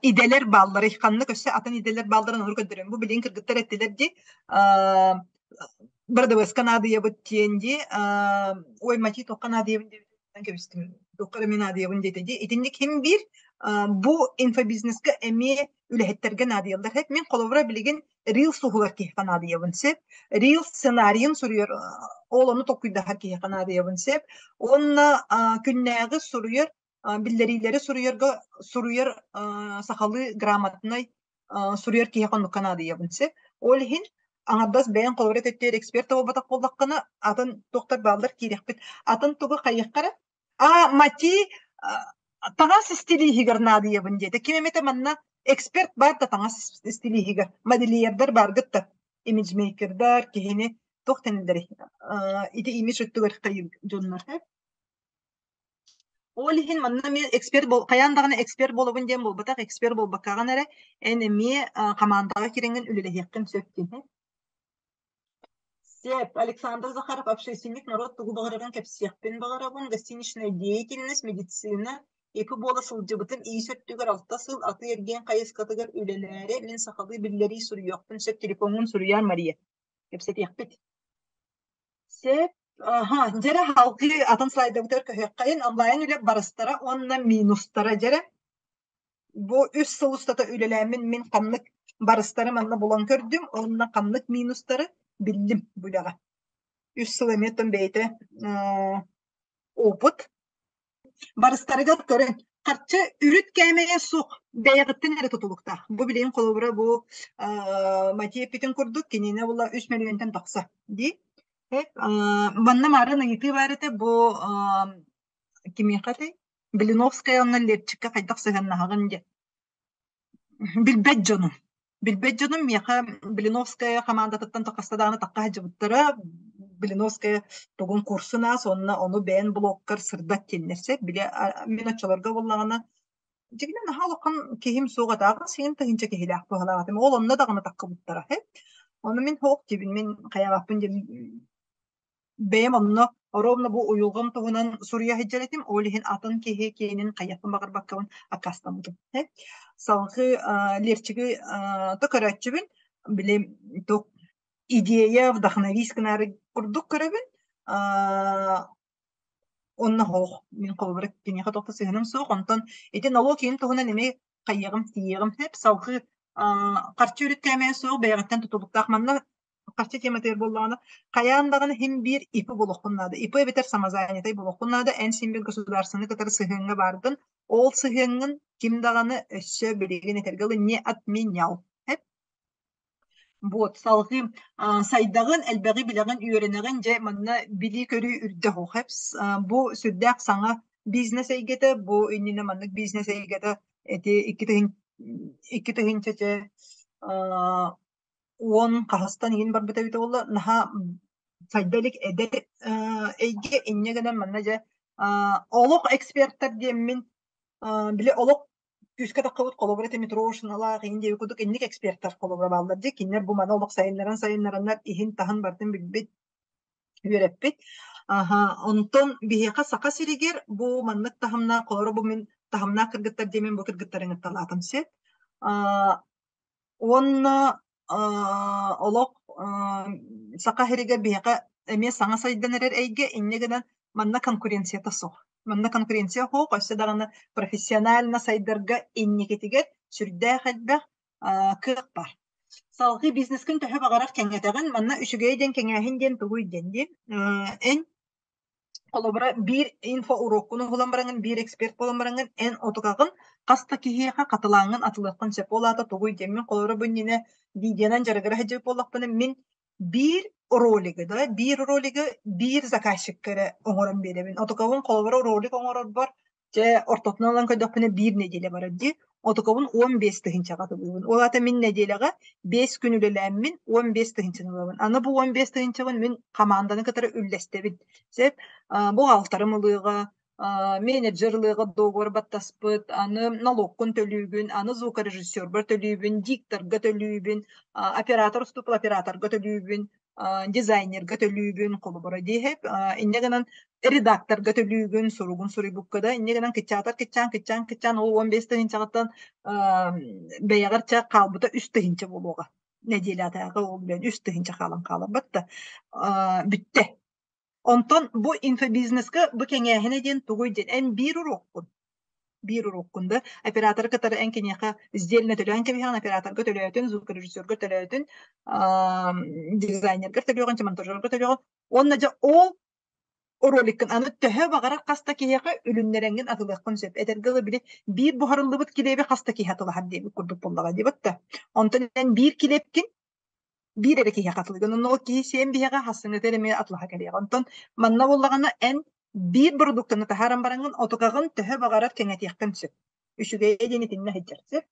идэлэр баалларый, ханнык өссө атын идэлэр баалларын ону көрдөрүөм. Бу билигин кыргыттар эттилэр дии, бырдыбыаска наадыйабыт диэн дии, ой, Мати туохха наадыйабын диэбитин кэбистим, туохха эрэ мин наадыйабын диэтэ дии. Итинник ким биир бу инфобизнеска эмиэ үлэһиттэргэ наадыйаллар. Хэт мин холобура билигин рилс уһулар киһиэхэ наадыйабын сөп. Рилс сценарийын суруйар ол ону толкуйдаһар киһиэхэ наадыйабын сөп. Уонна күннээҕи суруйар биллэриилэри суруйарга суруйар сахалыы грамотнай суруйар киһиэхэ оннукка наадыйабын сөп. Ол иһин аҥардас бэйэҥ холобура өттүгэр эксперт буолбатах буоллаххына атын туохтар бааллар киириэхпит. Атын тугу хайыахха эрэ А Мати таҥас истилииһигэр наадыйабын диэтэ. Ким эмэтэ манна эксперт баар да таҥас истилииһигэр. Модельердар бааргыт да имиджмейкердар киһини туох дэнэллэрий ити имидж өттүгэр хайыр дьоннор Ол иһин манна эмиэ эксперт бол хайаан даҕаны эксперт буолабын диэн буолбатах, эксперт буолбаккаҕын эрэ эн эмиэ хамаандаҕа киирэҥҥин үлэлэһиэххин сөп диэн. Сөп. Александр Захаров, общественник, норуот тугу баҕарарын кэпсиэхпин баҕарабын. Гостиничная деятельность, медицина, ИП буола сылдьыбытым иис өттүгэр алта сыл атыы-эргиэн хайысхатыгар үлэлээри мин сахалыы биллэрии суруйуохпун сөп. Телефоҥҥун суруйаар, Мария. Кэпсэтиэхпит. Сөп. Аха, дьэрэ салгыы атын слайдабытыгар көһүөххэйин. Онлайн үлэ барыстара уонна минустара дьэрэ. Бу үс сыл устата үлэлээммин мин ханнык барыстары манна булан көрдүм уонна ханнык минустары биллим бу үлэҕэ. Үс сыл эмиэ оттон бэйэтэ опыт. Барыстарыгар көрөн, харчы үрүт кээмэйэ суох, бэйэҕиттэн эрэ тутулуктаах. Бу билигин холобура бу Матей эппитин курдук кинини була үс мөлүйүөнтэн тахса дии. Манна маарын ыйытыы баар этэ бу кимиэхэ этэй? Блиновская уонна Лепчиккэ хайдах сыһыаннаһаҕын диэн. Билбэт дьонум. Билбэт дьонум миэхэ Блиновская хамаандатыттан хаста даҕаны тахха сылдьыбыттара. Блиновская тугун курсун аас уонна ону бэйэн блогкар сырдат диэннэр сөп. Били мин оччолорго буоллаҕына дьиҥинэн наһаа улахан киһим суох этэ, 8 тыһыынча киһилээх туһалаах этим. Ол онно даҕаны таххыбыттара. Ону мин суох диибин, мин хайаабаппын диэн бэйэм онно ровно бу уйулҕам туһунан суруйа сылдьар этим, ол иһин атын киһи киэнин хайыахпын баҕарбаккабын аккаастаммытым. Салгыы Лерчиги то көрөөччүбүн, били туох идея вдохновись гынаары курдук көрөбүн. Онно суох. Мин холобура киниэхэ туох да сыһыаным суох. Онтон ити налог иһин туһунан эмиэ хайыаҕым, тиийиэҕим сөп. Салгыы харчы өрүттээмэйэ суох бэйэҕиттэн тутулуктаах. Манна харчы тематыгар буоллаҕына, хайаан даҕаны иһин биир ИП буолуоххун наада. ИП эбэтэр самозанятай буолуоххун наада. Эн син биир государственнай кытары сыһыаҥҥа бааргын. Ол сыһыаҥҥын ким даҕаны өссө билигин этэргэ дылы не отменял. Вот, салҕыы сайдаҕын, элбэҕи билэҕин, үөрэнэҕин, дьэ манна билии-көрүү үрдэ оһох Бу сүрдээх саҥа бизнес эйгэтэ, бу иннинэ маннык бизнес эйгэтэ ити 2000 чэ уон хаһыстан иһин барбыта эбитэ буолла, наһаа сайда илик эдэр эйгэ инньэ гынан манна дьэ олох экспертэр диэммин били олох күүскэ таххыбыт холобура этэ Митрошиналаах иһин диэбит курдук инник экспертэр холобура бааллар дии кинилэр бу маны олох сайыннаран сайыннараннар иһин-таһын барытын билбит үөрэппит. Аха, онтон биһиэхэ Саха сиригэр бу маннык таһымнаах холобура бу мин таһымнаах кыргыттар диэмин бу кыргыттары ыҥырталаатым сөп. Уонна олох Саха сиригэр биһиэхэ эмиэ саҥа сайдан эрэр эйгэ, инньэ гынан манна конкуренцията суох. Манна конкуренция суох, өссө даҕаны профессионально сайдарга инникитигэр сүрдээх элбэх кыах баар. Салгыы бизнескин төһө баҕарар кэҥэтэҕин, манна үчүгэй диэн кэҥээһин диэн тугуй диэн дии. Эн Холобура, биир инфо-уруоккун уһулан бараҥҥын, биир эксперт буолан бараҥҥын, эн отукаҕын хас да киһиэхэ хатылааҥҥын атылыаххын сөп. Ол аата тугуй диэн, мин холобура бу иннинэ видеонан дьарыгыра сылдьыбыт буоллахпына, мин биир ролигы да, биир ролигы биир заказчикка эрэ оҥорон биэрэбин. Отукабын холобура ролик оҥорорбор Дьэ, ортотунан ылан көрдөхпүнэ биир нэдиэлэ барар дии. Отукабын 15 тыһыынчаҕа атылыыбын. Ол аата мин нэдиэлэҕэ 5 күн үлэлээммин 15 тыһыынчаны ылабын. Аны бу 15 тыһыынчабын мин хамаанданы кытары үллэстэбин. Сөп. Бухгалтарым ылыаҕа, менеджер ылыаҕа договор баттаспыт, аны налогкун төлүүгүн, аны звукорежиссербар төлүүбүн, дикторга төлүүбүн, оператор уступал операторга төлүүбүн, дизайнерга төлүүбүн, холобура диэһэп. Инньэ гынан редакторга төлүүгүн, суругун суруйбукка да, инньэ гынан кыччаатар кыччаан, кыччаан, кыччаан ол 15 тыһыынчаҕыттан бэйэҕэр чэ хаалбыта 3 тыһыынча буолуоҕа. Нэдиэлээтээҕи ол билэн 3 тыһыынча хаалан хааларбат да бүттэ. Онтон бу инфобизнеска бу кэҥээһинэ диэн тугуй диэн эн биир уруоккун биир уруоккун да операторы кытары эн киниэхэ сдельно төлөөн кэбиһэҕин операторга төлөөтүн звукорежиссерга төлөөтүн дизайнерга төлүөҕүн монтажерга төлүөҕүн уонна дьэ ол роликкын аны төһө баҕарар хас да киһиэхэ үлүннэрэҥҥин атылыаххын сөп. Этэргэ дылы били биир буһарыллыбыт килиэби хас да киһи атылаһар диэбит курдук буоллаҕа диэбит да. Онтон эн биир килиэпкин биир эрэ киһиэхэ атылыгын. Онно ол киһи сиэн биһиэхэ хассыҥҥыта эрэ эмиэ атылаһа кэлиэҕэ. Онтон манна буоллаҕына эн биир бородууктаны таһааран бараҥҥын отукаҕын төһө баҕарар кэҥэтиэххин сөп. Үчүгэйэ диэн итиннэ сылдьар сөп.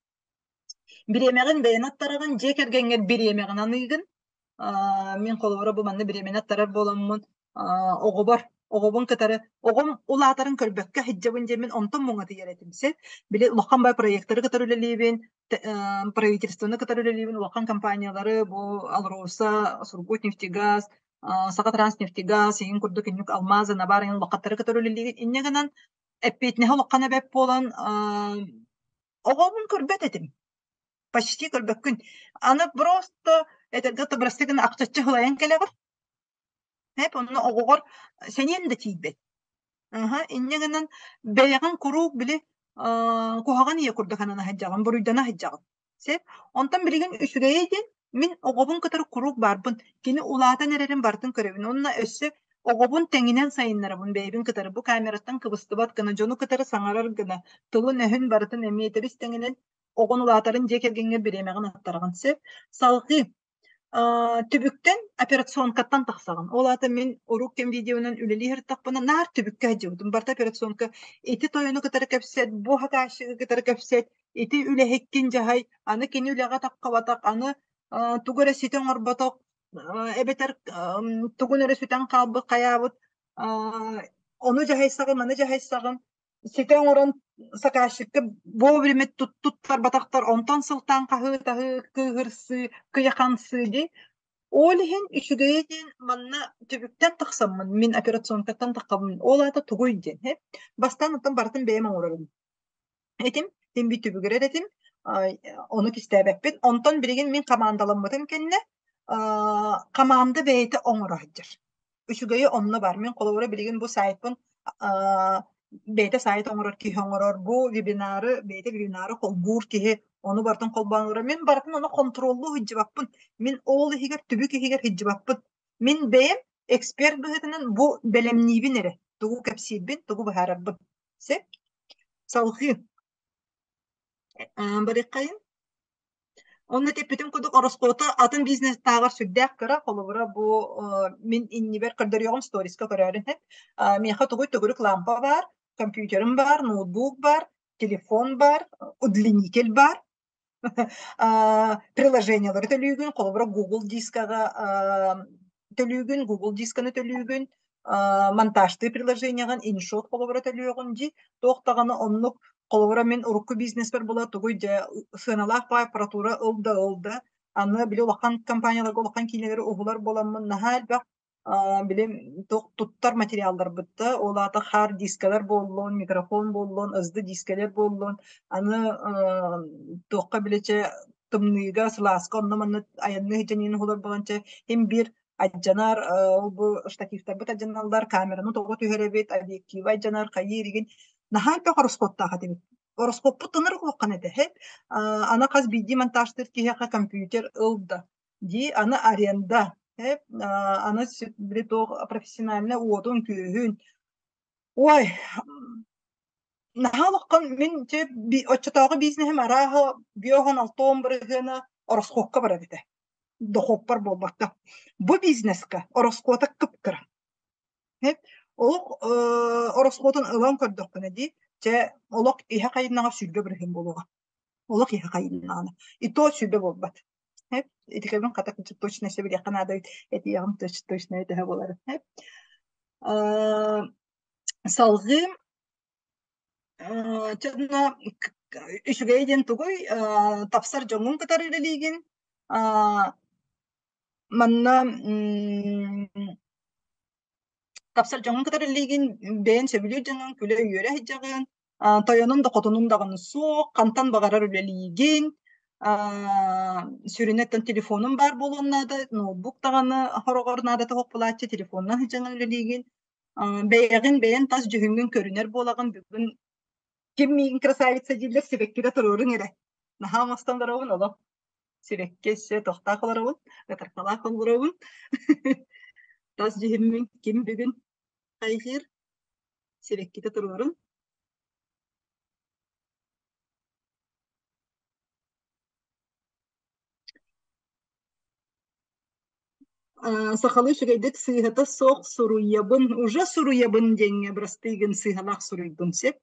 Бириэмэҕин бэйэн аттараҕын, дьиэ кэргэҥҥэр бириэмэҕин аныыгын. Мин холобура бу манна бириэмэни аттарар буоламмын оҕобор оҕобун кытары оҕом улаатарын көрбөккө сылдьабын диэммин онтон муҥатыйар этим син. Били улахан бай проекторы кытары үлэлиибин, правительствоны кытары үлэлиибин, улахан компаниялары бу Алроса, Сургутнефтегаз, Сахатранснефтегаз, иһин курдук инник Алмазы, Навар иһин улахаттары кытары үлэлиибин. Инньэ гынан эппиэтинэһэ улахан эбэт буолан оҕобун көрбөт этим. Почти көрбөккүн. Аны просто этэргэ бырастыы гына ахчаччы сылайан кэлэҕин. Эп онно оҕоҕор сэниэн да тиийбэт. Аһа, инньэ гынан бэйэҕин куруук били куһаҕан ийэ курдук анана сылдьаҕын, буруйдана сылдьаҕын. Сөп. Онтон билигин үчүгэйэ диэн мин оҕобун кытары куруук баарбын. Кини улаатан эрэрин барытын көрөбүн. Уонна өссө оҕобун тэҥинэн сайыннарабын бэйэбин кытары. Бу камераттан кыбыстыбат гына, дьону кытары саҥарар гына, тылын-өһүн барытын эмиэ тэбис тэҥинэн оҕон улаатарын дьиэ кэргэҥҥэ бириэмэҕин аттараҕын. Сөп. Салҕыы Түбүктэн операционкаттан тахсаҕын. Ол аата мин урук кэм видеонан үлэлии сырыттахпына наар түбүккэ сылдьыбытым. Барыта операционка ити тойону кытары кэпсэт, бу хатаащыгы кытары кэпсэт, ити үлэһиккин дьаһай, аны кини үлэҕэ таххабатах, аны тугу эрэ ситэ оҥорботох. Эбэтэр тугун эрэ сүтэн хаалбыт хайаабыт ону дьаһайсаҕын, маны дьаһайсаҕын ситэ оҥорон заказчикка вовремя туттарбатахтар, онтон сылтаан хаһыы-таһыы, кыыһырсыы, кыйахансыы дии. Ол иһин үчүгэйэ диэн манна түбүктэн тахсаммын, мин операционкаттан таххабын, ол аата тугуй диэн, бастаан оттон барытын бэйэм оҥорорум. Этим, син биир түбүгүрэр этим, ону кистээбэппин. Онтон билигин мин хамаандаламмытым кэннэ, хамаанда бэйэтэ оҥоро сылдьар. Үчүгэйи онно баар. Мин холобура билигин бу сайтпын бэйэтэ сайт оҥорор киһи оҥорор, бу вебинары бэйэтэ вебинары холбуур киһи ону барытын холбоон олорор. Мин барытын ону хонтуруоллуу сылдьыбаппын. Мин ол иһигэр түбүк иһигэр сылдьыбаппын. Мин бэйэм эксперт быһыытынан бу бэлэмниибин эрэ. Тугу кэпсиирбин, тугу быһаарарбын. Сөп? Салҕыы. Барыаххайын. Онно эппитим курдук ороскуота атын бизнестааҕар сүрдээх кыра. Холобура, бу мин иннибэр көрдөрүөҕүм сториска көрөөрүн иһин. Миэхэ тугуй төгүрүк лампа баар, компьютерым баар, ноутбук баар, телефон баар, удлинитель баар. Приложениелары төлүүгүн, холобура, Google дискаҕа төлүүгүн, Google дисканы төлүүгүн, монтажтыы приложениеҕын InShot холобура төлүөҕүн дии. Туох даҕаны оннук холобура мин урукку бизнеспэр була тугуй дьэ сыаналаах баай аппаратура ыл да ыл да аны били улахан компанияларга улахан киинэлэри уһулар буоламмын наһаа элбэх били туох туттар материалларбыт да ол аата хаар дискалар буоллун, микрофон буоллун, SD дискэлэр буоллун аны туохха били чэ тымныыга, сылааска онно-манна айанныы сылдьан иһэн уһулар буолан чэ син биир Алдьанар, ол-бу штативтарбыт алдьаналлар, камераны тоҕо түһэрэбит, объектива алдьанар, хайыы илигин наһаа элбэх ороскуоттаах этибит. Ороскуоппут тынар улахан этэ, һэ. Аны хас биирдии монтажтыыр киһиэхэ компьютер ыл да дии, аны аренда, һэ, аны били туох профессиональнай уотун-күөһүн. Ой, наһаа улахан мин чэ оччотооҕу бизнеһим арааһа 56 бырыһыана ороскуокка барар этэ. Дохуоппар буолбакка. Бу бизнеска ороскуота кып-кыра. Олох ороскуотун ылан көрдөхпүнэ дии, чэ олох иһэ хайыннаҕа 20 бырыһыан буолуоҕа. Олох иһэ хайыннаҕына. И то 20 буолбат. Ити кэлин хата точно билиэххэ наада этиэҕим точно төһө буоларын. Салҕыы Чэ, үчүгэй диэн тугуй, тапсар дьоҥҥун кытары үлэлиигин. Манна тапсар дьоҥҥун кытары үлэлиигин, бэйэҥ сөбүлүүр дьоҥҥун күлэ-үөрэ сылдьаҕын, тойонун да хотунун даҕаны суох, хантан баҕарар үлэлиигин. Сүрүнэ оттон телефонум баар буолуон наада, ноутбук даҕаны хороҕор наадата суох буолааччы, телефонунан сылдьаҥҥын үлэлиигин. Бэйэҕин бэйэҥ тас дьүһүҥҥүн көрүнэр буолаҕын бүгүн ким миигин красавица дииллэр сибэккитэ туруоруҥ эрэ. Наһаа оҥостон олоробун олох. Сибэкки өссө тохтоох олоробун, ытархалаах олоробун. Тас дьүһүммүн ким бүгүн хайҕыыр сибэккитэ туруорун. Сахалыы үчүгэйдик сыыһата суох суруйабын, уже суруйабын диэҥҥэ бырастыы гын сыыһалаах суруйдум сөп.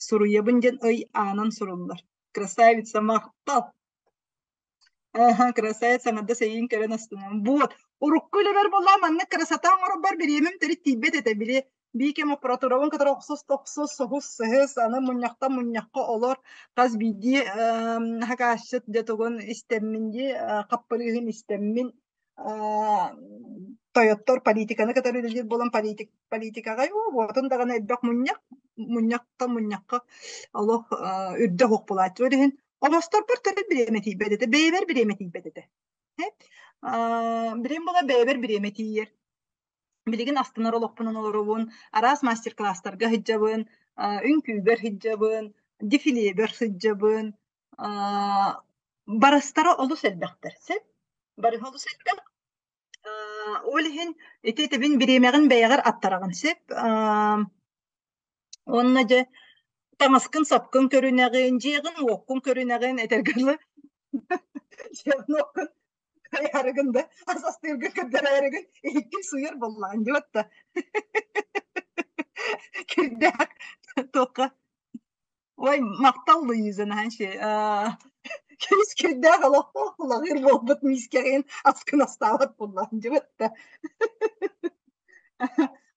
Суруйабын диэн ый аанан суруллар. Красавица махтал! Аха, красавица аҥардас эйиин көрөн астынам. Вот, урукку үлэбэр буоллаҕа маннык красота оҥорорбор бириэмэм төрүт тиийбэт этэ. Били биир кэм аппаратурабын кытары охсус тохсус, соһус сыһыс, аны мунньахтан мунньахха олор, хас биирдии хакаасчыт дьэ тугун истэммин дии, хаппырыыһын истэммин, тойоттор политиканы кытары үлэлиир буолан политик политикаҕа уотун даҕаны элбэх мунньах, мунньахтан мунньахха олох үрдэ оһох буолааччы. Ол иһин оҥосторбор төрүт бириэмэ тиийбэт этэ, бэйэбэр бириэмэ тиийбэт этэ. Билигин була бэйэбэр бириэмэ тиийэр. Билигин астынар олохпунан олоробун, араас мастер-класстарга сылдьабын, үҥкүүбэр сылдьабын, дефилебэр сылдьабын. Барыстара олус элбэхтэр, сөп? Барыһа олус элбэх. Ол иһин ити этэбин бириэмэҕин бэйэҕэр аттараҕын сөп. Уонна дьэ таҥаскын-сапкын көрүнэҕин, дьиэҕин-уоккун көрүнэҕин, этэргэ дылы дьиэҕин-уоккун хайаарыгын да ас астыыргын көрдөрөөрүгүн иһиккин сууйар буоллаҕын дии батта кирдээх туохха Ой, махтал Луиза наһаа. Кэбискэйдээх олохтоох улаҕыыр буолбут миискэҕин аскын астаабат буоллаҕым дьыбатта.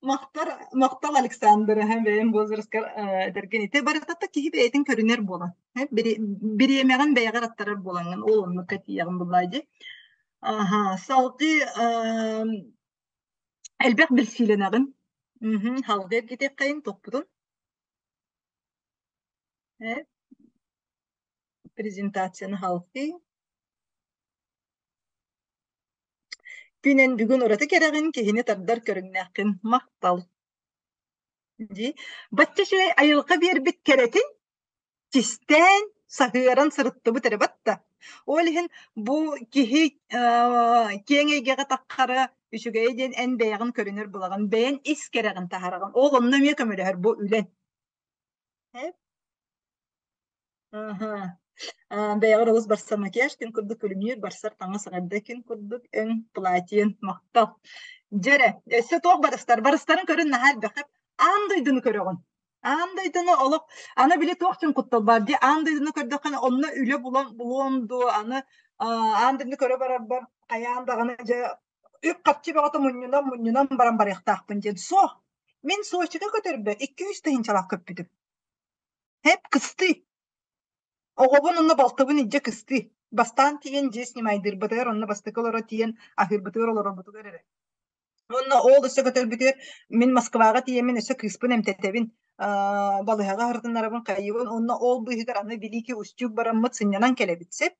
Махтар, махтал Александр, бэйэм возрасткар этэргин ити барыта киһи бэйэтин көрүнэр буолан. Бириэмэҕин бэйэҕэр аттарар буолаҥҥын ол оннукка тиийэҕин буллаа дии. Аха, салгыы элбэх билсиилэнэҕин. Салгыы эргитиэххэйин тохпутун. Презентацияны халҕыы. Күнэн бүгүн ураты кэрэҕин, киһини тардар көрүҥнээххин. Махтал. Дии. Бачча үчүгэй айылҕа биэрбит кэрэтин кистээн, саһыаран сырыттыбыт эрэ батта. Ол иһин бу киһи киэҥ эйгэҕэ таххара үчүгэйэ диэн эн бэйэҕин көрүнэр булаҕын, бэйэн ис кэрэҕин таһараҕын. Ол онно эмиэ көмөлөһөр бу үлэн. Аһа. Бэйэҕэр олус барсар макияж кин курдук күлүмнүүр барсар таҥас аҥарда кин курдук өҥ платьен махтал. Дьэрэ, өссө туох барыстар? Барыстарын көрүн наһаа элбэх. Аан дойдуну көрөҕүн. Аан дойдуну олох аны били туох дьон куттал баар дии аан дойдуну көрдөххүнэ онно үлэ булан булуом дуо аны аан дойдуну көрө барарбар хайаан даҕаны дьэ үп-харчы бөҕөтө мунньунан мунньунан баран барыахтаахпын диэн суох. Мин Сочига көтөрбөр 200 тыһыынчалаах көппүтүм. Хэп кыстыы. Оҕобун уонна балтыбын илдьэ кыстыы. Бастаан тиийэн дьиэ снимайдыырбытыгар онно бастакы олоро тиийэн аһыырбытыгар олорорбутугар эрэ. Уонна ол өссө көтөрбүтүгэр мин Москваҕа тиийэммин өссө кыыспын эмтэтэбин, балыыһаҕа сырытыннарабын хайыыбын уонна ол быыһыгар аны Великий Устюг бараммыт сынньанан кэлэбит сөп.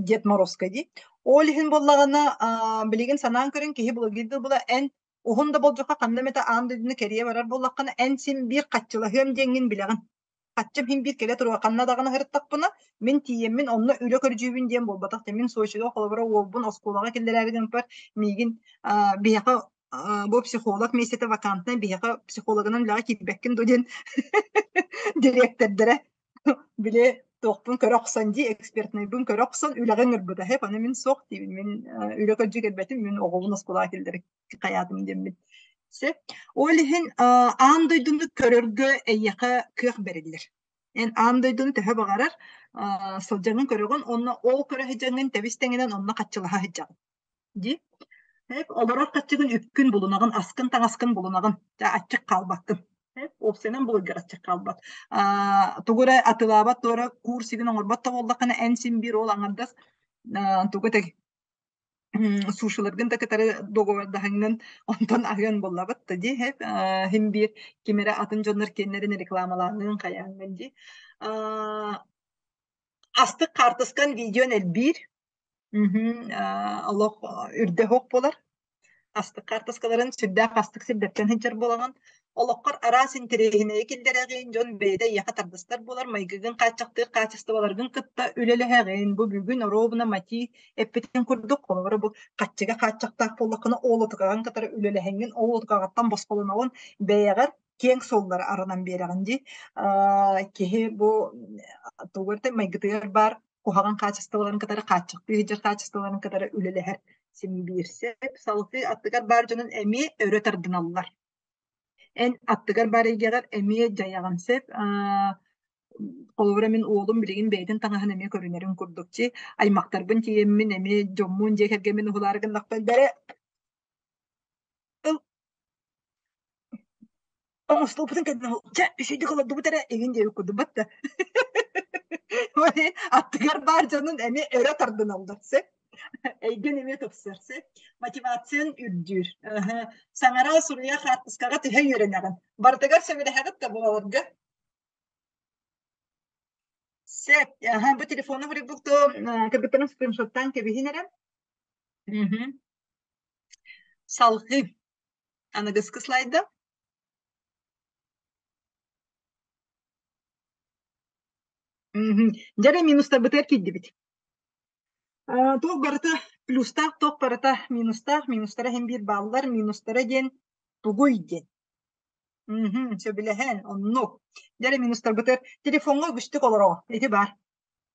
Дед Морозко дии. Ол иһин буоллаҕына билигин санаан көрүн киһи блогердыы була эн уһун да болдьоххо ханна эмэтэ аан дойдуну кэрийэ барар буоллаххына эн син биир хаччылаһыам диэҥҥин билэҕин. Хаччым иһин биир кэлэ туруо ханна даҕаны сырыттахпына мин тиийэммин онно үлэ көрдүүбүн диэн буолбатах мин Сочига холобура уолбун оскуолаҕа киллэрээри гыммыппар миигин биһиэхэ бу психолог миэстэтэ вакантнай биһиэхэ психологынан үлэҕэ киирбэккин дуо диэн дириэктэрдэрэ били туохпун көрө охсон дии экспертнайбын көрө охсон үлэҕэ ыҥырбыта һэп аны мин суох диибин мин үлэ көрдүү кэлбэтим мин оҕобун оскуолаҕа киллэрэ хайаатым диэммин сөп ол иһин аан дойдуну көрөргө эйиэхэ кыах бэриллэр эн аан дойдуну төһө баҕарар сылдьаҥын көрөҕүн уонна ол көрө сылдьаҥҥын тэбис тэҥинэн онно хаччылаһа сылдьаҕын дии олорор хаччыгын үпкүн булунаҕын аскын таҥаскын булунаҕын аччык хаалбаккын уопсайынан буларгар аччык хаалбат тугу эрэ атылаабат туора курсигын оҥорбот да буоллаххына эн син биир ол аҥардас тугу этэй сушиларгын да кытары договордаһаҥҥын онтон аһыан буоллабыт да дии иһин биир ким эрэ атын дьоннор киэннэрин рекламалааҥҥын хайааҥҥын дии астык хаартыскан видеон элбиир олох үрдэ оһох буолар. Астык хаартыскаларын сүрдээх астык сирдэртэн сылдьар буолаҕын. Олоххор араас интэриэһинэйи киллэрэҕин, дьон бэйэтэ эйиэхэ тардыстар буолар, майгыгын хааччахтыыр хаачыстыбаларгын кытта үлэлэһэҕин. Бу бүгүн оруобуна Мати эппитин курдук, холобура бу хаччыга хааччахтаах буоллаххына, ол отукаҕын кытары үлэлэһэҥҥин, ол отукаҕыттан босхолоноҕун, бэйэҕэр киэҥ суоллары арынан биэрэҕин дии. Киһи бу тугу эрэ майгытыгар баар куһаҕан хаачыстыбаларын кытары хааччахтыы сылдьар хаачыстыбаларын кытары үлэлэһэр син биир сөп. Салгыы аттыгар баар дьонун эмиэ өрө тардыналлар. Эн аттыгар баар эйгэҕэр эмиэ дьайаҕын сөп. Холобура мин уолум билигин бэйэтин таҥаһын эмиэ көрүнэрин курдук чи аймахтарбын тиийэммин эмиэ дьоммун дьиэ кэргэммин уһулаары гыннахпын бэрэ оҥостубутун кэннэ чэ үчүгэйдик олордубут эрэ игин диэбит курдук да аттыгар баар дьонун эмиэ өрө тардыналлар сөп эйгин эмиэ тупсар сөп мотивациян үрдүүр саҥара суруйа хаартыскаҕа түһэ үөрэнэҕин барытыгар сөбүлэһэҕит да буоларга сөп бу телефону суруйбутту кыргыттарын скриншоттаан кэбиһин эрэ салҕыы Аныгыскы слайда. Дьэ минустарбытыгар киирдибит. Туох барыта плюстаах, туох барыта минустаах, минустара иһин биир бааллар, минустара диэн тугуй диэн. Сөбүлэһэн, оннук. Дьэ минустарбытыгар телефоҥҥа үгүстүк олороҕун, ити баар.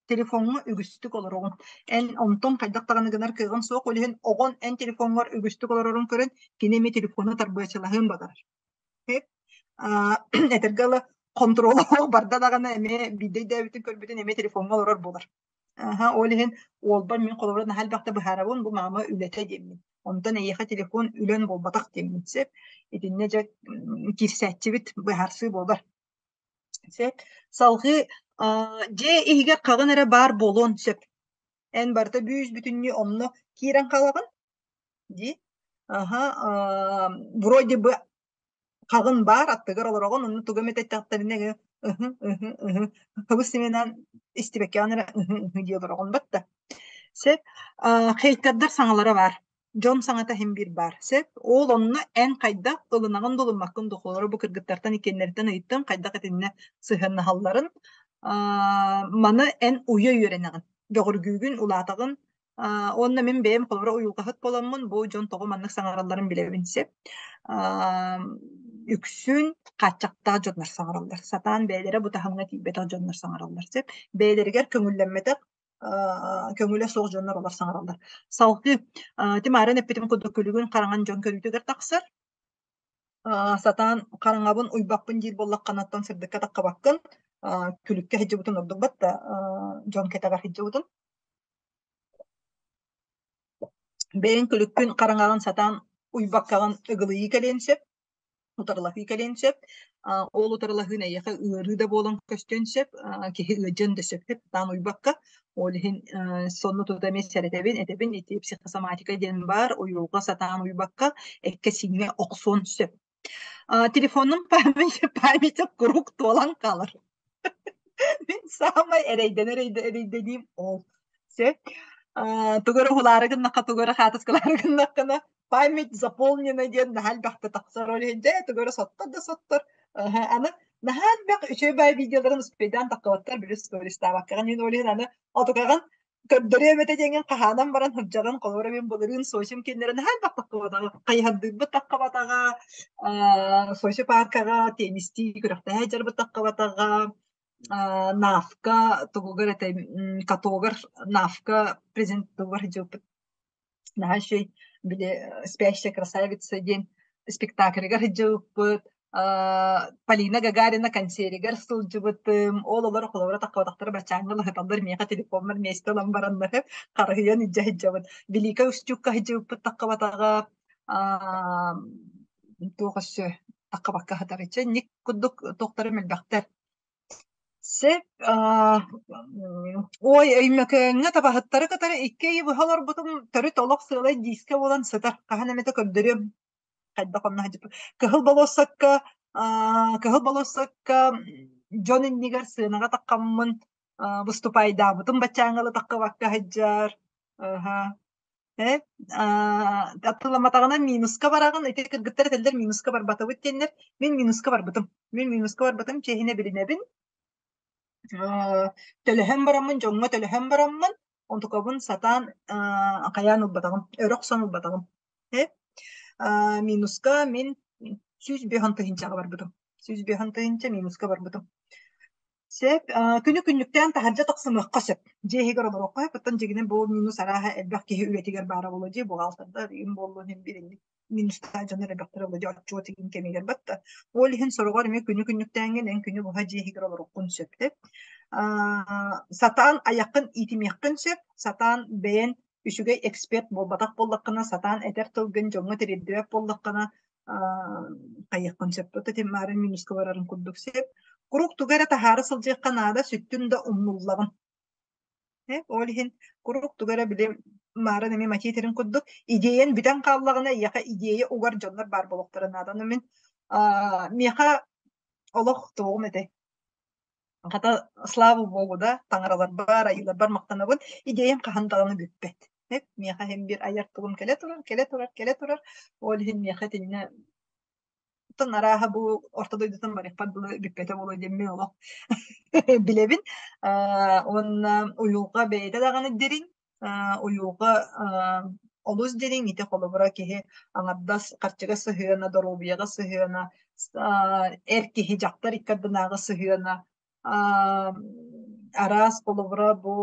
Телефоҥҥа үгүстүк олороҕун. Эн онтон хайдах даҕаны гынар кыаҕын суох, ол иһин оҕон эн телефоҥҥар үгүстүк олорорун көрөн, кини эмиэ телефону тарбыачылаһыан баҕарар. Этэргэ дылы, хонтуруола суох барда даҕаны эмиэ биирдэ өйдөөбүтүн көрбүтүн эмиэ телефоҥҥа олорор буолар. Аһа, ол иһин уолбар мин холобура наһаа элбэхтэ быһаарабын, бу маама үлэтэ диэммин. Онтон эйиэхэ телефон үлэн буолбатах диэммин сөп. Итиннэ дьэ киирсээччибит быһаарсыы буолар. Сөп. Салҕыы дьиэ иһигэр хаҕын эрэ баар буолуон сөп. Эн барыта бүүс-бүтүннүү онно киирэн хаалаҕын дии. Аһа, вроде бы хаҕын баар, аттыгар олороҕун, онно тугу эмит эттэхтэринэ ыһы, ыһы, ыһы, хабыс-симэнэн истибэккэҕин эрэ ыһы, ыһы дии олороҕун батта. Сөп. Хейтердар саҥалара баар. Дьон саҥата иһин биир баар. Сөп. Ол онно эн хайдах ылынаҕын да ылыммаккын да холоро бу кыргыттартан иккиэннэриттэн ыйыттым хайдах итиннэ сыһыаннаһалларын. Маны эн уйа үөрэнэҕин, бөҕөргүүгүн, улаатаҕын. Уонна мин бэйэм холобура уйулҕаһыт буоламмын бу дьон тоҕо маннык саҥаралларын билэбин сөп. Үксүн хааччахтаах дьоннор саҥараллар. Сатаан бэйэлэрэ бу таһымҥа тиийбэтэх дьоннор саҥараллар сөп. Бэйэлэригэр көҥүллэммэтэх көҥүлэ суох дьоннор олор саҥараллар. Салгыы тимааран эппитим курдук күлүгүн хараҥан дьон көрүүтүгэр тахсар. Сатаан хараҥабын уйбаппын диир буоллаххына сырдыкка таххабаккын, күлүккэ сылдьыбытын ордук батта дьон кэтэҕэр сылдьыбытын. Бэйэҥ күлүккүн хараҥаҕын сатаан уйбаккаҕын ыгылыйыы кэлиэн сөп. Утарылаһыы кэлиэн сөп. Ол утарылаһыын эйиэхэ ыарыы да буолан көстүөн сөп, киһи ыалдьыан да сөп, сатаан уйбакка. Ол иһин сонно тута эмиэ сэрэтэбин, этэбин ити психосоматика диэн баар, уйулҕа сатаан уйбакка эккэ-сииҥҥэ охсуон сөп. Телефонум память куруук туолан хаалар. Мин саамай эрэйдэнэр эрэйдэниим ол. Сөп. Тугу эрэ уһулаары гыннахха, тугу эрэ хаатыскалаары гыннаххына, память заполнена диэн наһаа элбэхтэ тахсар. Ол иһин дьэ тугу эрэ соттор да соттор. Аны наһаа элбэх үчүгэй баай видеоларын успейдаан таххыбаттар, били стористаабаккаҕын мин ол иһин аны отукаҕын көрдөрүөм этэ диэҥҥин хаһаанан баран сылдьаҕын. Холобура мин былырыын Сочим кинилэри наһаа элбэх таххыбатаҕа, хайыһардыырбыт таххыбатаҕа, Сочи пааркаҕа теннистии күрэхтэһэ сылдьарбыт таххыбатаҕа, Навка тугугар этэ катогар Навка презентугар сылдьыбыппыт. Наһаа үчүгэй били «Спящая красавица» диэн спектакльыгар сылдьыбыппыт. Полина Гагарина концеригэр сылдьыбытым. Ол олор холобура таххыбатахтара баччааҥҥа лаһыталлар миэхэ телефоммар миэстэ ылан бараннар харыһыйан илдьэ сылдьабын. Великай Устюгка сылдьыбыппыт таххыбатаҕа туох өссө таххыбакка сытар. Чэ инник курдук туохтарым элбэхтэр. Сөп, ой, Өймөкөөҥҥө табаһыттары кытары 2 ыйы быһа олорбутум төрүт олох сыалай диискэ буолан сытар. Хаһан эмэтэ көрдөрүөм. Хайдах онно сылдьыбыт. Кыһыл болуоссакка, Кыһыл болуоссакка дьон иннигэр сыанаҕа таххаммын выступайдаабытым баччааҥҥа ыла таххыбакка сылдьар. Аһа. Э, атыыламматаҕына минуска бараҕын, ити кыргыттар этэллэр минуска барбатыбыт диэннэр, мин минуска барбытым. Мин минуска барбытым чиэһинэ билинэбин. Төлөһөн бараммын, дьоҥҥо төлөһөн бараммын, онтукабын сатаан хайаан ылбатаҕым, өрө охсон ылбатаҕым. Э, минуска мин 105 тыһыынчаҕа барбытым. 105 тыһыынча минуска барбытым. Сөп. Күнү күннүктээн таһырдьа тахсымыахха сөп. Дьиэ иһигэр олоруохха сөп. Оттон дьиҥинэн бу минус арааһа элбэх киһи үлэтигэр баара буолуо дии, буҕаалтардар игин буоллун иһин биир инник минустаах дьон элбэхтэрэ буолуо дии, отчуот игин кэмигэр батта. Ол иһин сороҕор эмиэ күнү күннүктээҥҥин эн күнү быһа дьиэ иһигэр олоруоххун сөп да. Сатаан айаххын иитимиэххин сөп, сатаан бэйэн үчүгэй эксперт буолбатах буоллаххына, сатаан этэр тылгын дьоҥҥо тириэрдибэт буоллаххына, хайыаххын сөп. Ити маарын минуска барарын курдук сөп. Куруук тугу эрэ таһаара сылдьыахха наада, сүттүн да умнуллаҕын. Ол иһин куруук тугу эрэ били маарын эмиэ матитерин курдук идеян бүтэн хааллаҕына эйиэхэ идея угар дьоннор баар буолуохтара наада. Ону мин миэхэ олох туоҕум этэй Хата, слава богу да, таҥараларбар, айыыларбар махтанабын. Идеям хаһан даҕаны бүппэт. Миэхэ иһин биир айар тылым кэлэ турар, кэлэ турар, кэлэ турар. Ол иһин миэхэ итиннэ оттон арааһа бу орто дойдутун барыахпар дылы бүппэтэ буолуо диэн мин олох билэбин. Уонна уйулҕа бэйэтэ даҕаны дириҥ, уйулҕа олус дириҥ ити холобура киһи аҥардас харчыга сыһыана, доруобуйаҕа сыһыана, эр киһи дьахтар икки ардынааҕы сыһыана, араас холобура бу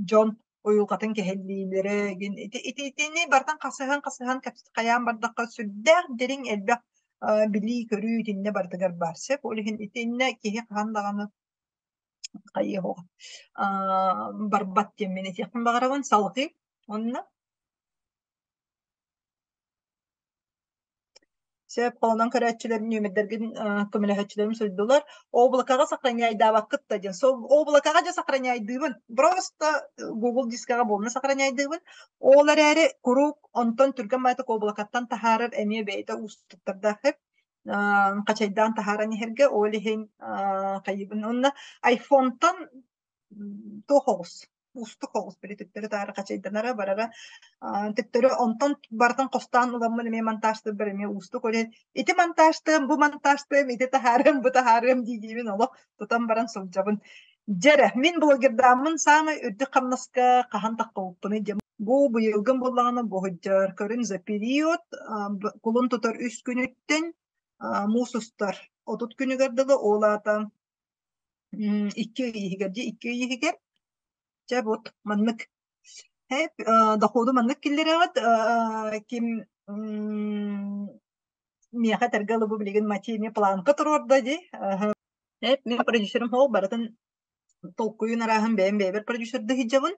дьон уйулҕатын кэһиллиилэрэ ити итини барытын хасыһан хасыһан хайаан бардахха сүрдээх дириҥ элбэх билии-көрүү итиннэ барытыгар баар сөп. Ол иһин итиннэ киһи хаһан даҕаны Хайыһуох барбат диэммин этиэхпин баҕарабын. Салҕыы уонна Сөп, холонон көрөөччүлэр нүөмэрдэргин көмөлөһөөччүлэрим суруйдулар. Облакаҕа сохраняйдаабаккыт да диэн. Облакаҕа дьэ сохраняйдыыбын. Просто Google дискаҕа буолна сохраняйдыыбын. Ол эрээри куруук онтон түргэн баҕайытык облакаттан таһаарар эмиэ бэйэтэ уустуктардаах эбит. Хачайдаан таһааран иһэргэ ол иһин хайыыбын. Уонна айфонтан туох оҕус уустук оҕус били төттөрү-таары хачайданара барара төттөрү онтон барытын хостоон ыламмын эмиэ монтажтыырбар эмиэ уустук ол иһин ити монтажтыам бу монтажтыам ити таһаарыам бу таһаарыам дии диибин олох тутан баран сылдьабын дьэ эрэ мин блогердааммын саамай үрдүк хамнаска хаһан таххыбыппыный диэн бу быйылгым буоллаҕына бу сылдьар көрүн за период кулун тутар үс күнүттэн муус устар 30 күнүгэр дылы ол аата Икки ый иһигэр дии, икки ый иһигэр чэ вот маннык доходу маннык киллэрэҕит ким миэхэ этэргэ дылы бу билигин Матини планка туруорда дии. Мин продюсерым ол барытын толкуйун арааһын бэйэм бэйэбэр продюсердыы сылдьабын.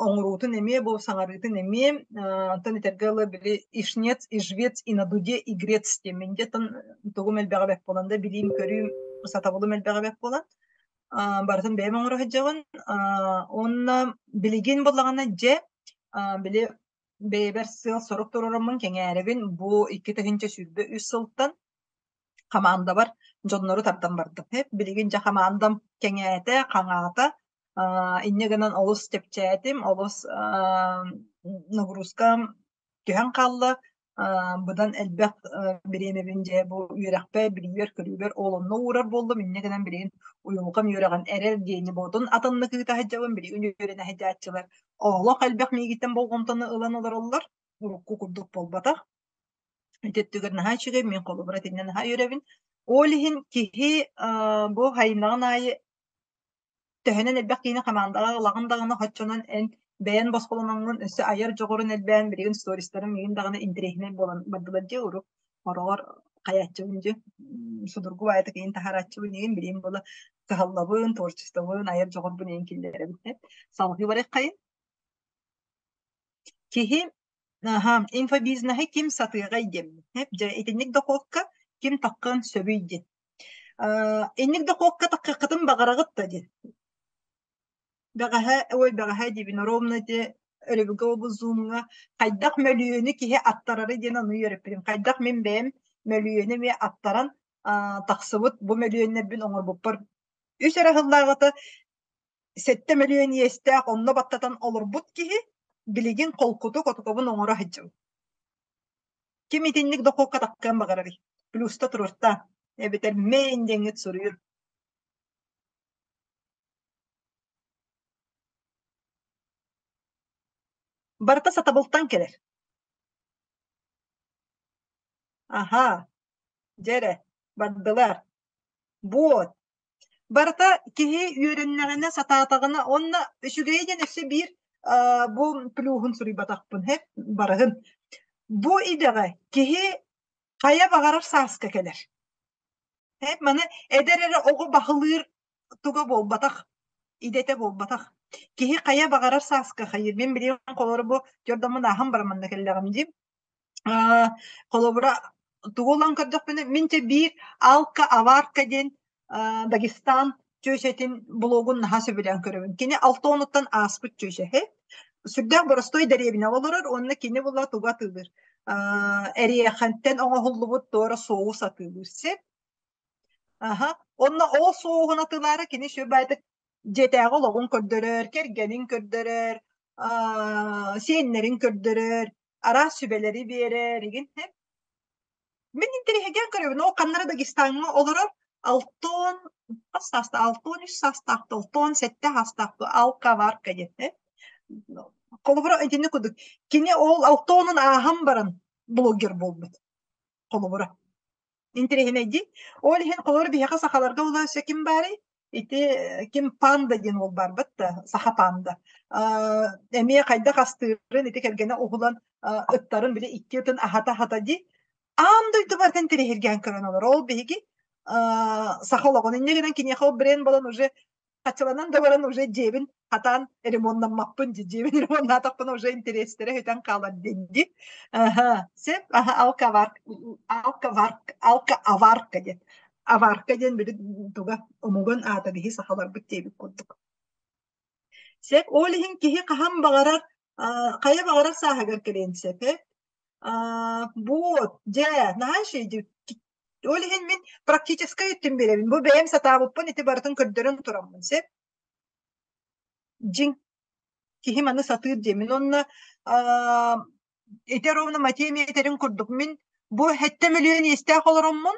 Оҥоруутун эмиэ, бу саҥарыытын эмиэ. Онтон этэргэ дылы били ишнец, и жвец, и на дуде игрец диэммин дьэ оттон тугум элбэҕэ бэрт буолан да билиим-көрүүм, сатабылым элбэҕэ бэрт буолан барытын бэйэм оҥоро сылдьабын. Уонна билигин буоллаҕына дьэ били бэйэбэр сыал-сорук туруораммын кэҥээрэбин бу 2023 сылтан хамаандабар дьоннору тардан бардым. Билигин дьэ хамаандам кэҥээтэ, хаҥаата. Инньэ гынан олус чэпчээтим, олус нагрузкам түһэн хаалла. Быдан элбэх бириэмэбин дьэ бу үөрэхпэр, билиибэр-көрүүбэр ол онно уурар буоллум. Инньэ гынан билигин уйулҕам үөрэҕин эрэл диэни буотун атыннык ыыта сылдьабын. Билигин үөрэнэ сылдьааччылар олох элбэх миигиттэн болҕомтону ылан олороллор. Урукку курдук буолбатах. Ити өттүгэр наһаа үчүгэй, мин холобура итиннэ наһаа үөрэбин. Ол иһин киһи бу хайнаҕын аайы төһөнөн элбэх киһини хамаандаҕа ылаҕын даҕаны оччонон эн бэйэн босхолоноҥҥун өссө айар дьоҕурун элбээн билигин стористарым миигин даҕаны интэриэһинэй буолан бардылар дии урут хороҕор хайааччыбын дии судургу баайытык иһин таһаарааччыбын иһин билигин буола кыһаллабын творчествобын айар дьоҕурбун иһин киллэрэбин салҕыы барыаххайын киһи Аһа, инфобизнеһи ким сатыаҕай диэммин. Дьэ, итинник дохуокка ким таххыан сөбүй диэн. Инник дохуокка таххыаххытын баҕараҕыт да диэн. Бэҕэһээ, ой, бэҕэһээ диибин, ровно ити өрөбүлгэ бу Zoom-ҥа хайдах мөлүйүөнү киһи аттарары диэн ону үөрэппитим. Хайдах мин бэйэм мөлүйүөнү эмиэ аттаран тахсыбыт бу мөлүйүөннэрбин оҥорбуппар үс эрэ сыллааҕыта 7 мөлүйүөн иэстээх онно баттатан олорбут киһи билигин холкутук отукабын оҥоро сылдьабын. Ким итинник дохуокка таххыан баҕарарый? Плюста туруортаа эбэтэр мэн диэҥҥит суруйун. Барыта сатабылтан кэлэр. Аһаа, дьэ эрэ, бардылар. Буот, Барыта киһи үөрэннэҕинэ, сатаатаҕына уонна үчүгэйэ диэн өссө биир бу плюһун суруйбатахпын һэп барыһын. Бу идэҕэ киһи хайа баҕарар сааска кэлэр. Һэп маны эдэр эрэ оҕо баһылыыр туга буолбатах, идэтэ буолбатах. Киһи хайа баҕарар сааска хайыыр. Мин билигин холобура бу дьордоммун ааһан баран манна кэллэҕим дии. Холобура, тугу ылан көрдөхпүнэ, мин дьэ биир Алка Аварка диэн Дагестан чүөчэтин блогун наһаа сөбүлээн көрөбүн. Кини алта уонуттан ааспыт чүөчэ. Сүрдээх боростуой дэриэбинэҕэ олорор уонна кини була тугу атыылыыр? Эриэхэнтэн оҥоһуллубут туора соус атыылыыр сир. Аха. Онно ол соуһун атыылаары кини сүр баайдык дьиэтээҕи олоҕун көрдөрөр, кэргэнин көрдөрөр, сиэннэрин көрдөрөр, араас сүбэлэри биэрэр игин Мин интэриэһиргээн көрөбүн, ол ханна эрэ Дагестаҥҥа олорор алтон хас саастаах, 63 саастаах, 67 саастаах алка-варка диэн Холобура итинник курдук кини ол алтонун ааһан баран блогер буолбут холобура. Интэриэһинэйдии. Ол иһин холобура биһиэхэ сахаларга ол өссө ким баарый? Ити ким панда диэн уол баарбыт да, саха панда. Эмиэ хайдах астыырын ити кэргэнэ уһулан ыттарын били икки ытын аһата-аһата дии. Аан дойду барытын интэриэһиргээн көрөн олорор. Ол биһиги Саха олоҕун инньэ гынан киниэхэ ол бренд буолан уже хаччаланан да баран уже дьиэбин хатаан ремоннаммаппын дии дьиэбин ремоннаатахпына уже интэриэстэрэ сүтэн хаалар диэн дии. Аха, сөп, аха, алкаварк, алкаварк, алка-аварка диэн. Аварка диэн били туга омугун аата биһи сахаларбыт диэбит курдук. Сөп, ол иһин киһи хаһан баҕарар, хайа баҕарар сааһыгар кэлиэн сөп, ээ. Вот, дьэ, наһаа үчүгэй Ол иһин мин практическай өттүн биэрэбин. Бу бэйэм сатаабыппын ити барытын көрдөрөн тураммын, сөп. Дьиҥ киһи маны сатыыр диэмин. Уонна ити ровно Матей этэрин курдук мин бу 7 мөлүйүөн иэстээх олороммун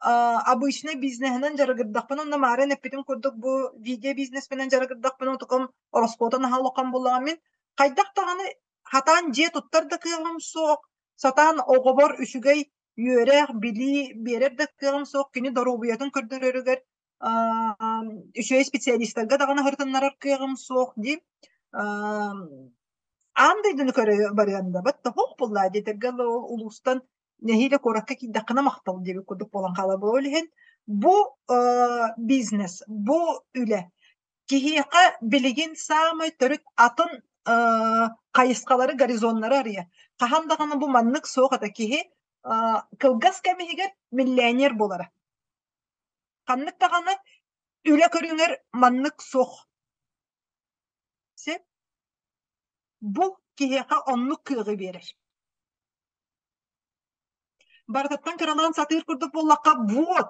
обычный бизнеһинэн дьарыгырдахпына уонна маарын эппитим курдук бу видео бизнеспинэн дьарыгырдахпына отукум ороскуота наһаа улахан буоллаҕа мин хайдах даҕаны хатаан дьиэ туттар да кыаҕым суох, сатаан оҕобор үчүгэй үөрэх, билии биэрэр да кыаҕым суох, кини доруобуйатын көрдөрөрүгэр үчүгэй специалистарга даҕаны сырытыннарар кыаҕым суох дии. Аан дойдуну көрө барыан да бат тоһуох буоллаа диэтэргэ ол улуустан нэһиилэ куоракка киирдэххинэ махтал диэбит курдук буолан хаалар. Ол иһин бу бизнес, бу үлэ киһиэхэ билигин саамай төрүт атын хайысхалары, горизоннары арыйар. Хаһан даҕаны бу маннык суох этэ киһи кылгас кэм иһигэр миллионер буолара. Ханнык даҕаны үлэ көрүҥэр маннык суох. Сөп? Бу киһиэхэ оннук кыаҕы биэрэр. Барытыттан кыралаан сатыыр курдук буоллахха, вот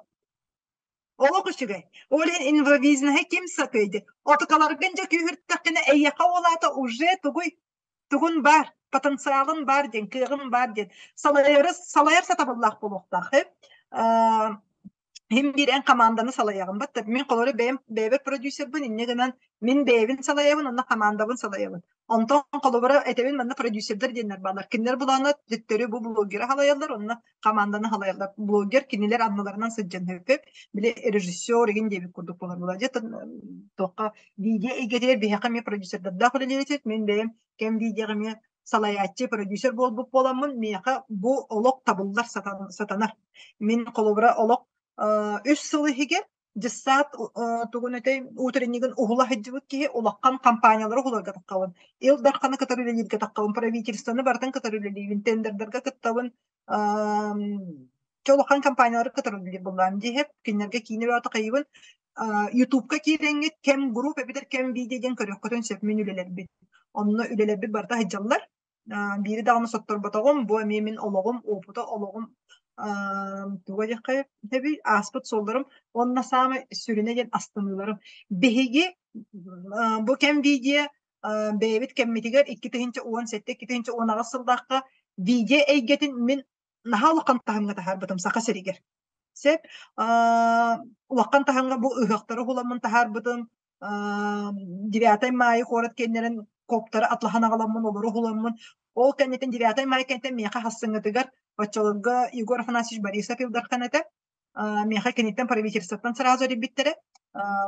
олох үчүгэй. Ол иһин инфобизнеһи ким сатыай диэн. Отукаларгын дьэ күүһүртэххинэ эйиэхэ ол аата уже тугуй тугун баар, потенциалын баар диэн, кыаҕын баар диэн. Салайары салайар сатабыллаах буолуохтаах. Иһин биир эн хамаанданы салайаҕын баттар. Мин холобура бэйэм бэйэбэр продюсербын, инньэ гынан мин бэйэбин салайабын уонна хамаандабын салайабын. Онтон холобура этэбин манна продюсердар диэннэр бааллар. Кинилэр булаана төттөрү бу блогеры халайаллар уонна хамаанданы халайаллар. Блогер кинилэр анныларынан сылдьан хөпөп. Били режиссер игин диэбит курдук буолар була. Дьэ туохха видео эйгэтигэр биһиэхэ эмиэ продюсердардаах үлэлиир Мин бэйэм кэм видеоҕа эмиэ салайааччы, продюсер буолбут буоламмын, миэхэ бу олох табыллар сатанар. Мин холобура олох 3 сыл иһигэр дьыссаат тугун этэй утреннигын уһула сылдьыбыт киһи улахан компаниялары уһуларга таххабын. Ил Дарханы кытары үлэлииргэ таххабын, правительствоны барытын кытары үлэлиибин, тендердарга кыттабын, улахан компаниялары кытары үлэлиир буоллаҕым диэһэп, кинилэргэ киинэ бөҕөтө хайыбын. Ютубка киирэҥҥит кэм групп эбэтэр кэм видео диэн көрүөххүтүн сөп мин үлэлэрбин. Онно үлэлэрбит барыта сылдьаллар. Биири даҕаны сотторботоҕум, бу эмиэ мин олоҕум, опыта олоҕум туга диэххэ эбий ааспыт суолларым уонна саамай сүрүнэ диэн астыныыларым. Биһиги бу кэм видео бэйэбит кэммитигэр 2017 2018 сыллаахха видео эйгэтин мин наһаа улахан таһымҥа таһаарбытым Саха сиригэр. Сөп. Улахан таһымҥа бу ыһыахтары уһуламмын таһаарбытым. 9 мая куорат кэннэрин коптары атлаһан аҕаламмын олору уһуламмын. Ол кэнниттэн 9 мая кэнниттэн миэхэ хассыҥҥытыгар оччолорго Егор Афанасьевич Борисов Ил Дархан этэ. Миэхэ киниттэн правительствоттан сразу эрийбиттэрэ.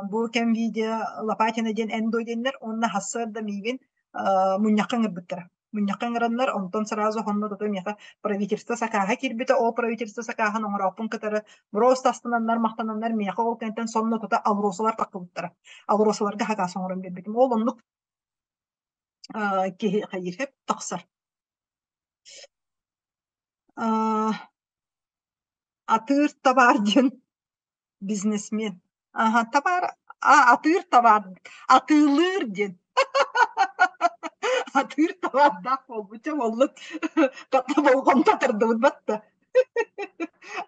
Бу кэм видео Лопатина диэн эндо диэннэр уонна хассыарда миигин мунньахха ыҥырбыттара. Мунньахха ыҥыраннар, онтон сразу онно тута миэхэ правительство сакааһа киирбитэ, ол правительство сакааһын оҥорооппун кытары просто астынаннар, махтананнар миэхэ ол кэнниттэн сонно тута Алросалар тахсыбыттара. Алросаларга сакаас оҥорон биэрбитим. Ол оннук киһи хайыыр тахсар. Атыыр табаар диэн бизнесмен. Аха, табаар атыыр табаар атыылыыр диэн. Атыыр табаардаах буолбучча буоллут. Хата болҕомто тардыбыт батта.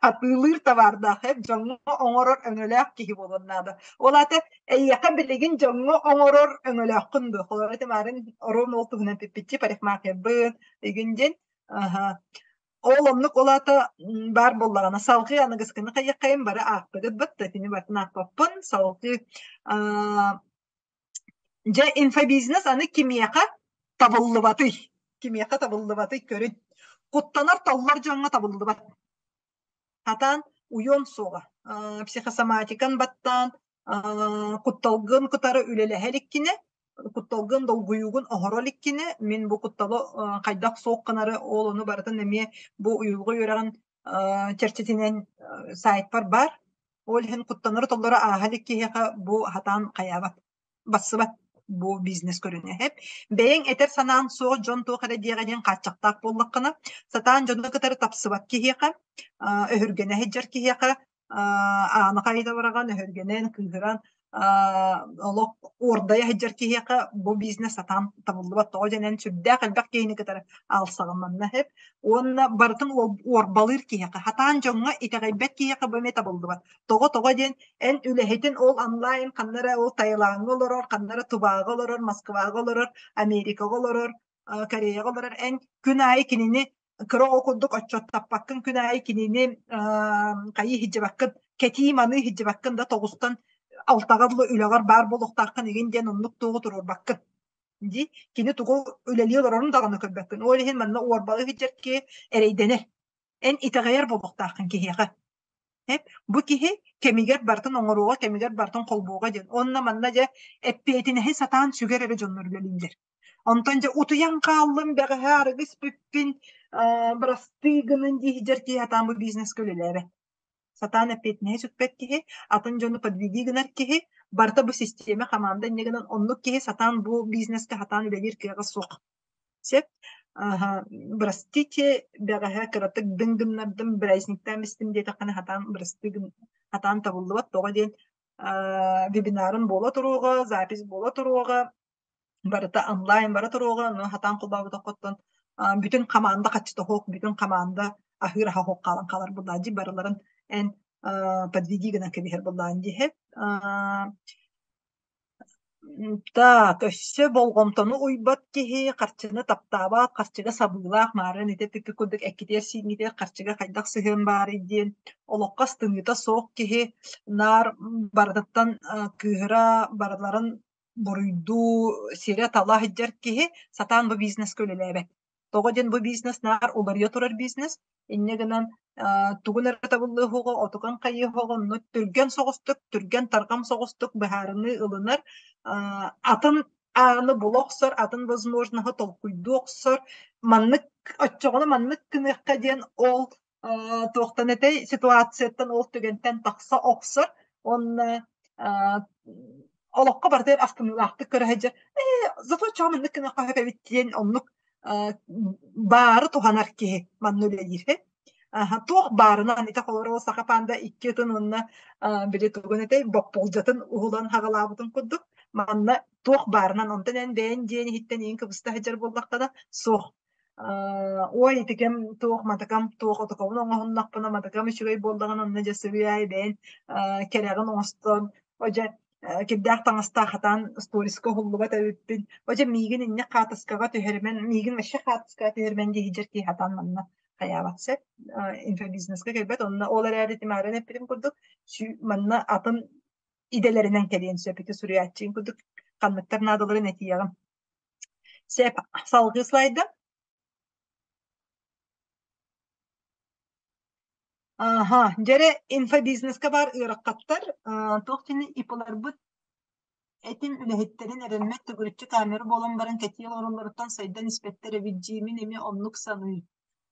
Атыылыыр табаардаах эт дьоҥҥо оҥорор өҥөлөөх киһи буолуон наада. Ол аата эйиэхэ билигин дьоҥҥо оҥорор өҥөлөөххүн дуо? Холобура ити маарын ровно ол туһунан пиппиччи парикмахербын игин диэн. Аха. Ол оннук ол аата баар буоллаҕына салҕыы аныгыскыны хайыаххайын бары аахпыгыт батта итини барытын аахпаппын салҕыы дьэ инфобизнес аны кимиэхэ табыллыбатый кимиэхэ табыллыбатый көрүн куттанар толлор дьоҥҥо табыллыбат хатаан уйуон суоҕа психосоматикан баттаан кутталгын кытары үлэлэһэ иликкинэ кутталгын долгуйуугун оһоро иликкинэ мин бу кутталы хайдах суох гынары ол ону барытын эмиэ бу уйулҕа үөрэҕин чэрчитинэн сайтпар бар. Ол иһин куттанары толлоро ааһа илик киһиэхэ бу хатаан хайаабат, бассыбат бу бизнес көрүҥэ. Бэйэҥ этэр санаан суох дьон туох эрэ диэҕэ диэн хааччахтаах буоллаххына, сатаан дьону кытары тапсыбат киһиэхэ, өһүргэнэ сылдьар киһиэхэ, ааны хайыта быраҕан, өһүргэнэн, кыыһыран, олох уордайа сылдьар киһиэхэ бу бизнес сатаан табыллыбат. Тоҕо диэн сүрдээх элбэх киһини кытары аалсаҕын манна сөп. Уонна барытын уорбалыыр киһиэхэ, сатаан дьоҥҥо итэҕэйбэт киһиэхэ бу эмиэ табыллыбат. Тоҕо тоҕо диэн эн үлэһитин ол онлайн ханна эрэ ол Таилаҥҥа олорор, ханна эрэ Тубаҕа олорор, Москваҕа олорор, Америкаҕа олорор, Кореяҕа олорор эн күн аайы кинини кыра оҕо курдук отчуоттаппаккын, күн аайы кинини хайыы иһдьибэккин, кэтии-маныы иһдьибэккин да тоҕустан алтаҕа дылы үлэҕэр баар буолуохтааххын игин диэн оннук туоҕу туруорбаккын. Дии кини тугу үлэлии олорорун даҕаны көрбөккүн. Ол иһин манна уорбалыы сылдьар киһи эрэйдэнэр. Эн итэҕэйэр буолуохтааххын киһиэхэ. Бу киһи кэмигэр барытын оҥоруоҕа, кэмигэр барытын холбуоҕа диэн. Уонна манна дьэ эппиэтинэһи сатаан сүгэр эрэ дьоннор үлэлииллэр. Онтон дьэ утуйан хааллым, бэҕэһээ арыгы испиппин, бырастыы гынын дии сылдьар киһи сатаан бу бизнескэ үлэлээбэт. Сатаан эппиэтинэһи сүкпэт киһи, атын дьону подведи гынар киһи, барыта бу систиэмэ, хамаанда инньэ гынан оннук киһи сатаан бу бизнескэ сатаан үлэлиир кыаҕа суох. Сөп. Аһа, простите, бэҕэһээ кыратык дыҥ гыннардым, праздниктаан истим диэтэххинэ сатаан бырастыы гын сатаан табыллыбат. Тоҕо диэн вебинарым буола туруоҕа, запись буола туруоҕа, барыта онлайн бара туруоҕа, ону сатаан холбообутаххыттан бүтүн хамаанда хаччыта суох, бүтүн хамаанда аһыыр аһа суох хаалан хаалар буоллаа дии, барыларын эн подведи гынан кэбиһэр буоллаҕын дии. Так, өссө болҕомтону уйбат киһи харчыны таптаабат, харчыга сабыылаах маарын ити ити курдук эккитиэр-сииҥҥитигэр харчыга хайдах сыһыан баарый диэн олоххо астыныыта суох киһи наар барытыттан кыыһыра, барыларын буруйдуу, сирэ-тала сылдьар киһи сатаан бу бизнескэ үлэлээбэт. Тоҕо диэн бу бизнес наар уларыйа турар бизнес. Инньэ гынан тугун эрэ табыллыаһуоҕа, отукан хайыаһуоҕа, онно түргэн соҕустук, түргэн тарҕам соҕустук быһаарыныы ылынар, атын ааны була охсор, атын возможноһы толкуйдуу охсор, маннык оччоҕуна маннык гыныахха диэн ол туохтан этэй ситуацияттан ол түгэнтэн тахса охсор уонна олоххо барытыгар астыныылаахтык көрө сылдьар ээ зато чоҕо маннык гыныахха сөп эбит диэн оннук баары туһанар киһи манна үлэлиир туох баарынан ити холобура саха панда икки ытын уонна били тугун этэй боппулдьатын уһулан хаҕалаабытын курдук манна туох баарынан онтон эн бэйэн диэн иһиттэн иин кыбыста сылдьар буоллаххына суох Ой, итикэм туох матакам туох отокобун оҥоһуннахпына матакам үчүгэй буоллаҕына онно дьэ сырыай бэйэн кэрэҕин оҥостон о дьэ кирдээх таҥастаах хатаан сториска уһуллубат эбиппин о дьэ миигин инньэ хаатыскаҕа түһэримэн миигин вообще хаатыскаҕа түһэримэн диэһидьэр киһи хатаан манна хайаабат сөп инфобизнеска кэлбэт онно ол эрээри тимааран эппитим курдук манна атын идэлэринэн кэлиэн сөп ити суруйааччыын курдук ханныктар наадаларын этиэҕим. Сөп, салгыы слайда. Аха, дьэрэ инфобизнеска баар ыарахаттар, туох диэни ИП-ларбыт этим үлэһиттэрин эрэммэт төгүрүччү камера буолан баран кэтии олороллоруттан сайдан испэттэр эбит дьиимин эмиэ оннук саныыр.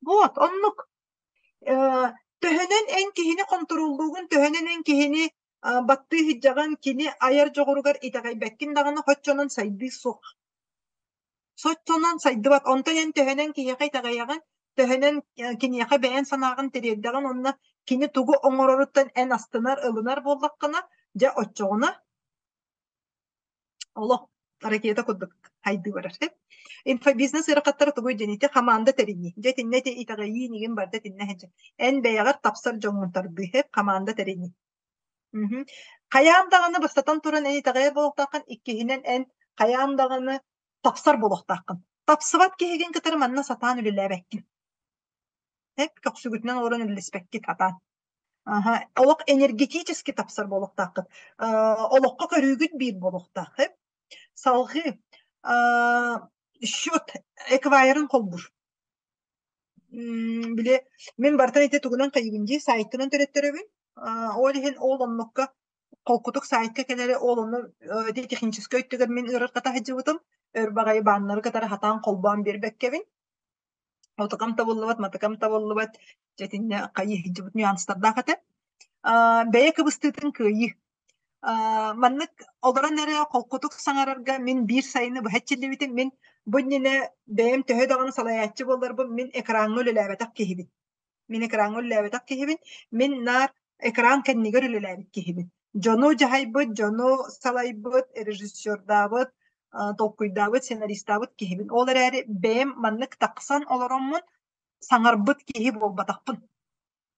Вот, оннук. Төһөнөн эн киһини хонтуруоллуугун, төһөнөн эн киһини баттыы сылдьаҕын, кини айар дьоҕуругар итэҕэйбэккин даҕаны соччонон сайдыы суох. Соччонон сайдыбат. Онтон эн төһөнөн киһиэхэ итэҕэйэҕин, төһөнөн киниэхэ бэйэн санааҕын тириэрдэҕин уонна кини тугу оҥороруттан эн астынар, ылынар буоллаххына, дьэ оччоҕуна олох ракета курдук хайдыы барар. Инфобизнес ыарахаттара тугуй диэн ити хамаанда тэринии. Дьэ итиннэ ити итэҕэйии инигин барыта итиннэ сылдьар. Эн бэйэҕэр тапсар дьоҥҥун тардыы, хамаанда тэринии. Мгм. Хайаан даҕаны бастатан туран эн итэҕэйэр буолуохтааххын, иккиһинэн эн хайаан даҕаны тапсар буолуохтааххын. Тапсыбат киһигин кытары манна сатаан үлэлээбэккин. Эп көхсүгүтүнэн олорон үлэлэспэккит сатаан. Аха, олох энергетически тапсар буолуохтааххыт. Олоххо көрүүгүт биир буолуохтаах. Салҕыы счет эквайрын холбуур. Били мин барытын ити тугунан хайыыбын дии, сайтынан төрөттөрөбүн. Ол иһин ол оннукка холкутук сайтка кэлэри ол онно ити техническэй өттүгэр мин ыарырҕата сылдьыбытым. Өр баҕайы бааннары кытары хатаан холбоон биэрбэккэбин. Отукам табыллыбат, матыкам табыллыбат, дьэ итиннэ хайыы сылдьыбыт нюанстардаах этэ. Бэйэ кыбыстыытын кыайыы. Маннык олорон эрэ холкутук саҥарарга мин биир сайыны быһа эрчиллибитим. Мин бу иннинэ бэйэм төһө даҕаны салайааччы буолларбын, мин экраҥҥа үлэлээбэтэх киһибин. Мин экраҥҥа үлэлээбэтэх киһибин. Мин наар экран кэннигэр үлэлээбит киһибин. Дьону дьаһайбыт, дьону салайбыт, режиссердаабыт, толкуйдаабыт, сценаристаабыт киһибин. Ол эрээри бэйэм маннык тахсан олороммун саҥарбыт киһи буолбатахпын.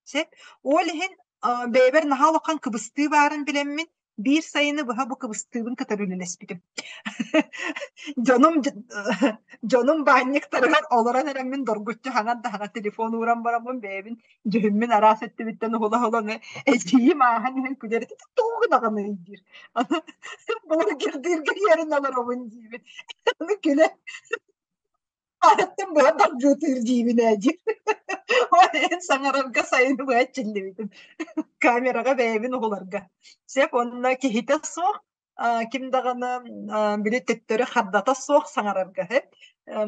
Сөп. Ол иһин бэйэбэр наһаа улахан кыбыстыы баарын билэммин, биир сайыны быһа бу кыбыстыыбын кытары үлэлэспитим. Дьонум дьонум баанньыктарыгар олорон эрэммин доргуччу хаҥан да хаҥан телефон ууран бараммын бэйэбин дьүһүммүн араас өттүбүттэн уһула-уһуланы эдьиийим ааһан иһэн күлэр тугу гынаҕыный диир. Аны блогердыырга үөрэнэ олоробун диибин. Аны күлэн Аһыттан быһа бардьуотуур диибин ээ диир. Ол иһин саҥарарга сайыны быһа эрчиллибитим. Камераҕа бэйэбин уһуларга. Сөп уонна киһитэ суох, ким даҕаны били төттөрү хардата суох саҥарарга сөп.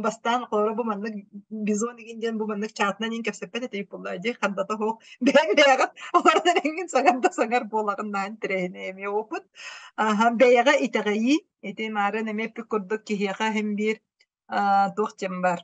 Бастаан холобура бу маннык бизон игин диэн бу маннык чаатынан иин кэпсэппэт этибит буоллаа дии хардата суох бэйэҥ бэйэҕин олорон эрэҥҥин саҥар да саҥар буолаҕын наан тирэһинэ эмиэ опыт. Бэйэҕэ итэҕэйии ити маарын эмиэ эппит курдук киһиэхэ иһин биир туох диэн баар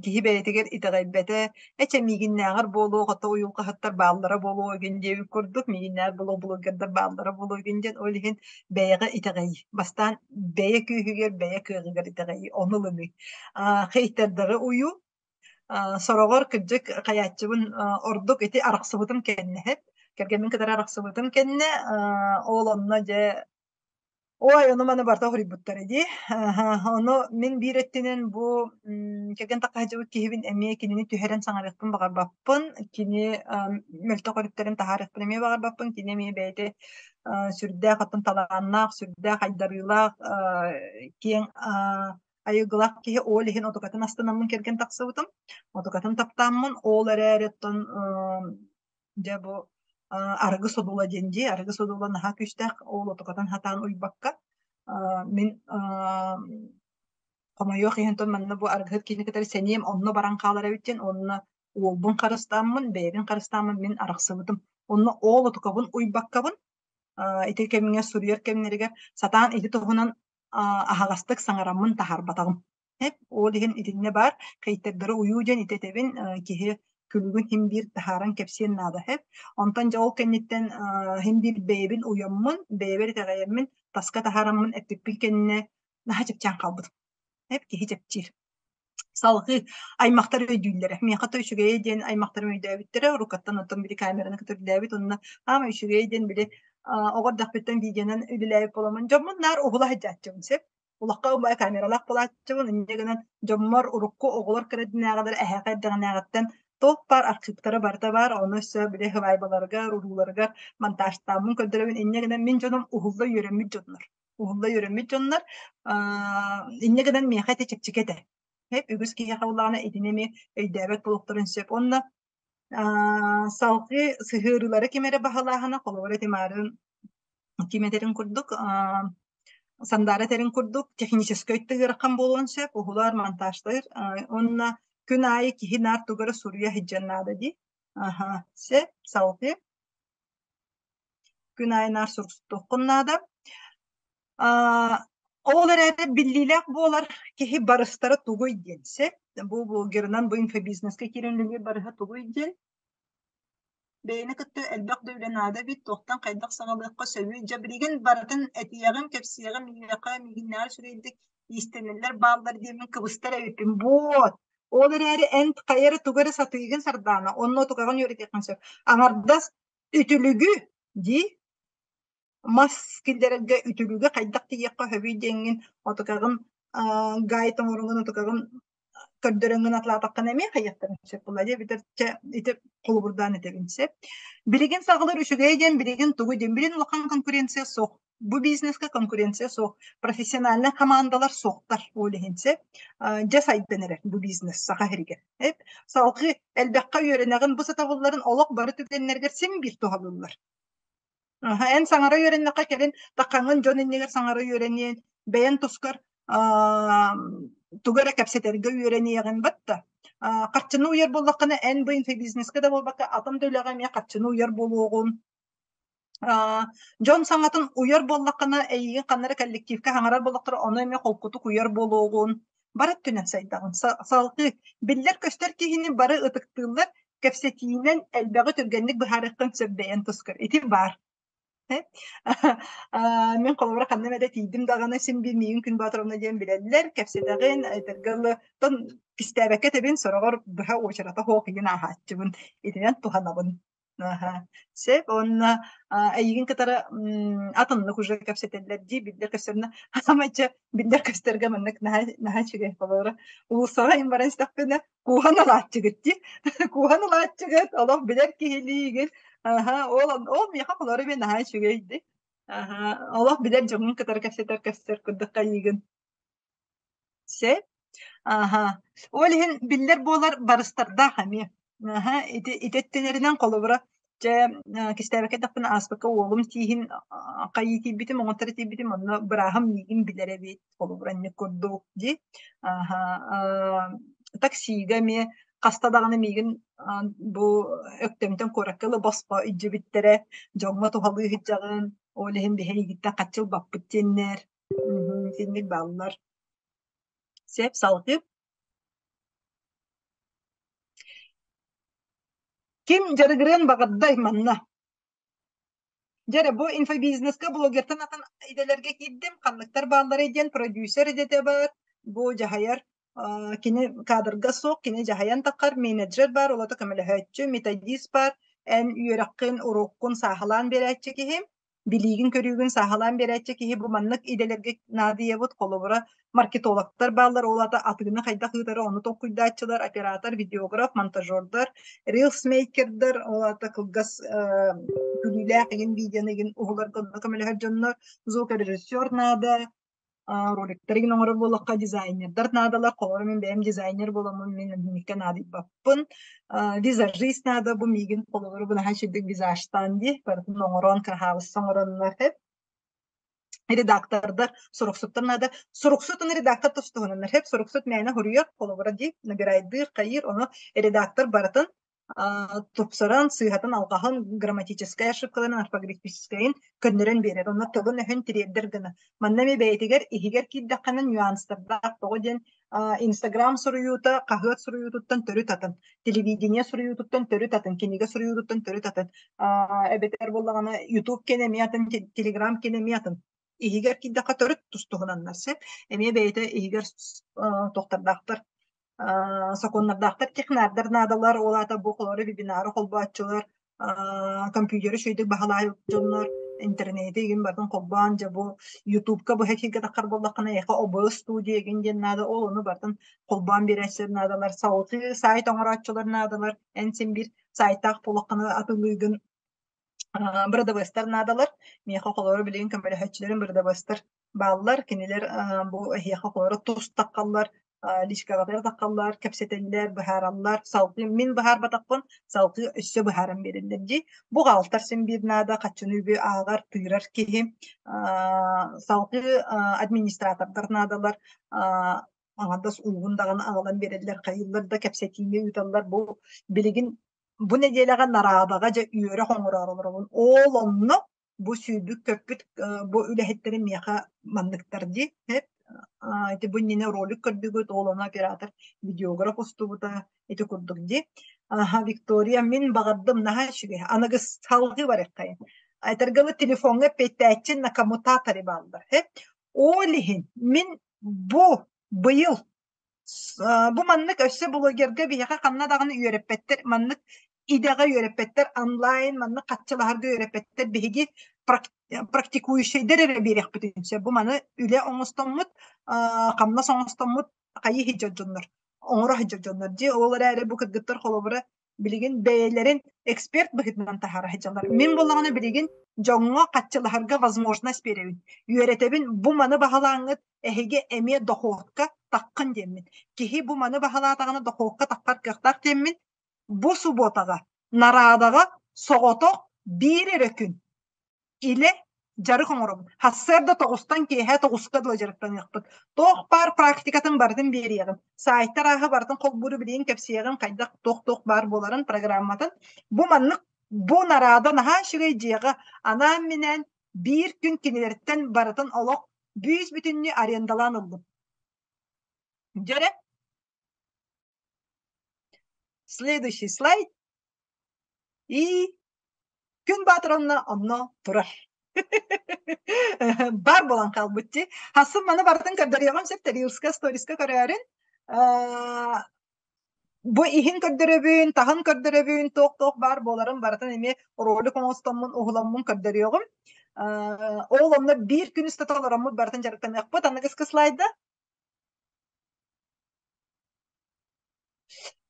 киһи бэйэтигэр итэҕэйбэтэ, эчэ миигиннээҕэр буолуох, ото уйулҕаһыттар бааллара буолуо игин диэбит курдук, миигиннээҕэр буолуох блогердар бааллара буолуо игин диэн, ол иһин бэйэҕэ итэҕэйии. Бастаан бэйэ күүһүгэр, бэйэ кыаҕыгар итэҕэйии, ону ылыныы. Хейтердары уйуу, сороҕор кырдьык хайааччыбын ордук ити арахсыбытым кэннэ кэргэммин кытары арахсыбытым кэннэ, ол онно дьэ Ой, ону маны барыта хоруйбуттара дии. Ону мин биир өттүнэн бу кэргэн таххаһдьыбыт киһибин эмиэ кинини түһэрэн саҥарыахпын баҕарбаппын. Кини мөлтөх өрүттэрин таһаарыахпын эмиэ баҕарбаппын. Кини эмиэ бэйэтэ сүрдээх оттон талааннаах, сүрдээх айдарыылаах, киэҥ айылгылаах киһи ол иһин отукатын астынаммын кэргэн тахсыбытым. Отукатын таптааммын, ол эрээри оттон дьэ бу арыгы содула диэн дии, арыгы содула наһаа күүстээх, ол отукатын хатаан уйбакка мин хомойуох иһин тон манна бу арыгыһыт киһини кытары сэниэм онно баран хаалар эбит диэн онно уолбун харыстааммын, бэйэбин харыстааммын мин арахсыбытым. Онно ол отукабын уйбаккабын ити кэмҥэ суруйар кэмнэригэр сатаан ити туһунан аһаҕастык саҥараммын таһаарбатаҕым. Ол иһин итиннэ баар хейтердары уйуу диэн ити этэбин киһи күлүгүн син биир таһааран кэпсиэн наада сөп. Онтон дьэ ол кэнниттэн син биир бэйэбин уйаммын, бэйэбэр итэҕэйэммин таска таһаараммын эппиппин кэннэ наһаа чэпчээн хаалбытым. Сөп киһи чэпчиир. Салҕыы аймахтар өйдүүллэрэ. Миэхэ то үчүгэйэ диэн аймахтарым өйдөөбүттэрэ, уруккаттан оттон били камераны кытта үлэлээбит уонна аама үчүгэйэ диэн били оҕо эрдэхпиттэн видеонан үлэлээбит буоламмын дьоммун наар уһула сылдьааччыбын сөп. Улахха убай камералаах буолааччыбын, инньэ гынан дьоммор урукку оҕолор кыра эрдэҕинээҕилэр эһээхэ эрдэҕинээҕиттэн туох баар архыыптара барыта баар, ону өссө били һыбаайбаларыгар, урууларыгар монтажтааммын көрдөрөбүн. Инньэ гынан мин дьонум уһулла үөрэммит дьоннор. Уһулла үөрэммит дьоннор инньэ гынан миэхэ ити чэпчэки этэ. Үгүс киһиэхэ буоллаҕына итини эмиэ өйдөөбөт буолуохтарын сөп. Уонна салгыы сыһыарыылары ким эрэ баһылааһына, холобура ити маарын ким этэрин курдук, Сандаара этэрин курдук, техническэй өттө ыарахан буолуон сөп, уһулар, монтажтыыр. Уонна күн аайы киһи наар тугу эрэ суруйа сылдьыан наада дии. Аһа, сөп, салгыы. Күн аайы наар суруксуттуоххун наада. Ол эрээри биллиилээх буолар киһи барыстара тугуй диэн сөп. Бу блогерынан, бу инфобизнеска киирэн үлэлиир барыһа тугуй диэн. Бэйэни кытта элбэх да үлэ наада эбит, туохтан хайдах саҕалыахха сөбүй? Дьэ билигин барытын этиэҕим, кэпсиэҕим, миэхэ миигиннээҕэр үчүгэйдик иистэнэллэр бааллар диэммин кыбыстар эбиппин. Буот! Ол эрээри эн хайа эрэ тугу эрэ сатыыгын Сардаана, онно отукаҕын үөрэтиэххин сөп. Аҥардас үтүлүгү дии мас киллэрэргэ үтүлүгү хайдах тиийиэххэ сөбүй диэҥҥин отукаҕын гайд оҥоруҥун отукаҕын көрдөрөҥҥүн атлаатаххына эмиэ хайыахтарын сөп буолла дии эбэтэр чэ ити холобурдаан этэбин сөп. Билигин саҕалар үчүгэй диэн билигин тугу диэн билигин улахан конкуренция суох. Бу бизнеска конкуренция суох. Профессиональнай командалар суохтар ол иһин сөп. Дьэ сайдан эрэр бу бизнес саха сиригэр. Салгыы элбэххэ үөрэнэҕин бу сатабылларын олох бары түгэннэригэр син биир туһалыыллар. Аһа, эн саҥара үөрэннэххэ кэлин таххаҥҥын дьон иннигэр саҥара үөрэниэн, бэйэн тускар тугу эрэ кэпсэтэргэ үөрэниэҕин батта. Харчыны уйар буоллаххына, эн бу инфобизнеска да буолбакка, атын да үлэҕэ эмиэ харчыны уйар буолуоҕун. Дьон саҥатын уйар буоллаххына, эйигин ханна эрэ коллективка хаҥарар буоллахтара, ону эмиэ холкутук уйар буолуоҕун. Бары өттүнэн сайдаҕын. Салгыы биллэр-көстөр киһини бары ытыктыыллар, кэпсэтиинэн элбэҕи түргэнник быһаарыаххын сөп бэйэн тускар. Ити баар. Мин холобура ханна эмэ тиийдим даҕаны син биир миигин Күн Боотуровна диэн билэллэр, кэпсэтэҕин, этэргэ дылы, оттон кистээбэккэ этэбин, сороҕор быһа уочарата суох игин ааһааччыбын, итинэн туһанабын. Аһа, сөп уонна эйигин кытары атыннык уже кэпсэтэллэр дии, биллэр көстөрүнэ хаамайча биллэр көстөргө маннык наһаа наһаа үчүгэй холобура уулуссаҕа иһин баран истэхпинэ кууһан ылааччыгыт дии, кууһан ылааччыгыт, олох билэр киһилиигин, аһа, ол ол миэхэ холобура эмиэ наһаа үчүгэй дии. Аһа, олох билэр дьоҥҥун кытары кэпсэтэр көстөр курдук хайыыгын. Сөп. Аһа. Ол иһин биллэр буолар барыстардаах эмиэ. Аһа, ити ити өттүнэринэн холобура, дьэ, кистээбэккэ эрдэхпинэ ааспыкка уолум тииһин хайыы тиийбитим, оҥотторо тиийбитим, онно бырааһым миигин билэр эбит, холобура инник курдук дии. Аһа, таксига эмиэ хаста даҕаны миигин бу Өктөмтөн куоракка ыла босхо илдьибиттэрэ, дьоҥҥо туһалыы сылдьаҕын, ол иһин биһи эйигиттэн хаччы ылбаппыт диэннэр. Итинник бааллар. Сөп, салгыы. Ким дьарыгырыан баҕардай манна? Дьэ эрэ, бу инфобизнеска блогертан атын идэлэргэ киирдим. Ханныктар баалларый диэн продюсер идэтэ баар, бу дьаһайар кини кадрга суох, кини дьаһайан таххар менеджер баар, ол ата көмөлөһөөччү, методист баар, эн үөрэххин, уруккун сааһылаан биэрээччи киһи. Билиигин-көрүүгүн сааһылаан биэрээччи киһи бу маннык идэлэргэ наадыйабыт. Холобура, маркетологтар бааллар, ол аата атыыны хайдах ыытары ону толкуйдааччылар, оператор, видеограф, монтажердар, рилсмейкердар, ол аата кылгас күлүүлээх игин видеоны игин уһуларга онно көмөлөһөр дьоннор, звукорежиссер наада, роликтар игин оҥорор буоллахха дизайнердар наадалар. Холобура, мин бэйэм дизайнер буоламмын, мин инникке наадыйбаппын. Визажист наада, бу миигин холобура бу наһаа үчүгдүк визажтаан дии, барытын оҥорон, кыраһаабысса оҥороннор сөп. Редактордар, суруксуттар наада. Суруксут уонна редактор тус-туһунаннар сөп. Суруксут мээнэ суруйар, холобура дии, набирайдыыр, хайыыр, ону редактор барытын тупсаран, сыыһатын, алҕаһын, грамматическай ошибкаларын, орфографическайын көннөрөн биэрэр. Онно тылын-өһүн тириэрдэр гына. Манна эмиэ бэйэтигэр иһигэр киирдэххинэ нюанстардаах тоҕо диэн Инстаграм суруйуута хаһыат суруйуутуттан төрүт атын, телевидение суруйуутуттан төрүт атын, кинигэ суруйуутуттан төрүт атын. Эбэтэр буоллаҕына Ютуб киэнэ эмиэ атын, Телеграм киэнэ эмиэ атын. Иһигэр киирдэххэ төрүт тус-туһунаннар сөп. Эмиэ бэйэтэ иһигэр туохтардаахтар сокуоннардаахтар, технардар наадалар, ол аата бу холоро вебинары холбооччулар, компьютеры үчүгэйдик баһылаабыт дьоннор, интернети игин барытын холбоон, дьэ бу Ютубка быһа эфиргэ таххар буоллаххына, эйиэхэ ОБС студия игин диэн наада, ол ону барытын холбоон биэрээччилэр наадалар, салгыы сайт оҥорооччулар наадалар, эн син биир сайтаах буоллаххына атылыыгын бырадабыастар наадалар. Миэхэ холобура билигин көмөлөһөөччүлэрим бырадабыастар бааллар. Кинилэр бу эһиэхэ холобура тус таххаллар, личкаҕытыгар таххаллар, кэпсэтэллэр, быһаараллар. Салгыы мин быһаарбатахпын салгыы өссө быһааран биэрэллэр дии. Буҕаалтар син биир наада, хаччыны үбү ааҕар, тыырар киһи. Салгыы администратордар наадалар. Аҥардас уугун даҕаны аҕалан биэрэллэр, хайыыллар да кэпсэтиини ыыталлар. Бу билигин бу нэдиэлэҕэ Нараабаҕа дьэ үөрэх оҥороору олоробун. Ол онно бу сүүрбүт-көппүт бу үлэһиттэрим миэхэ манныктар дии. Ити бу иннинэ ролик көрдүгүт, ол ону оператор видеограф устубута ити курдук дии. Аха, Виктория, мин баҕардым наһаа үчүгэй. Аныгыс салгыы барыаххайын. Этэргэ телефоҥҥа эппиэттээччи на коммутаторе бааллар. Ол иһин мин бу быйыл бу маннык өссө блогерга биһиэхэ ханна даҕаны үөрэппэттэр, маннык идэҕэ үөрэппэттэр, онлайн маннык хаччылаһарга үөрэппэттэр. Биһиги практикующайдар эрэ биэриэхпитин сөп. Бу маны үлэ оҥостоммут, хамнас оҥостоммут хайыы сылдьар дьоннор, оҥоро сылдьар дьоннор. Дьиэ ол эрээри бу кыргыттар холобура билигин бэйэлэрин эксперт быһыытынан таһаара сылдьаллар. Мин буоллаҕына билигин дьоҥҥо хаччылаһарга возможность биэрэбин. Үөрэтэбин бу маны баһылааҥҥыт эһиги эмиэ дохуокка таххын диэммин. Киһи бу маны баһылаатаҕына дохуокка таххар кыахтаах диэммин бу субуотаҕа Нарадаҕа соҕотох биир эрэ күн илэ. Дьарык оҥоробут. Сарсыарда тоҕустан киэһэ тоҕуска дылы дьарыктаныахпыт. Туох баар практикатын барытын биэриэҕим. Саайтар ааһы барытын холбууру билигин кэпсиэҕим, хайдах туох-туох баар буоларын программатын. Бу маннык бу нараада наһаа үчүгэй дьиэҕэ анаан-минээн биир күн кинилэртэн барытын олох бүүс-бүтүннүү арендалаан ыллым. Дьэ Следующий слайд. И Күн Баатыровна онно турар. Бар буолан хаалбыт дии. Хасым маны барытын көрдөрүөҕүм сөп Рилска, сториска көрөөрүн. Бу иһин көрдөрөбүн, таһын көрдөрөбүн, туох-туох баар буоларын барытын эмиэ ролик оҥостоммун, уһуламмын көрдөрүөҕүм. Ол онно биир күн устата олороммут барытын дьарыктаныахпыт. Аныгыскы слайда.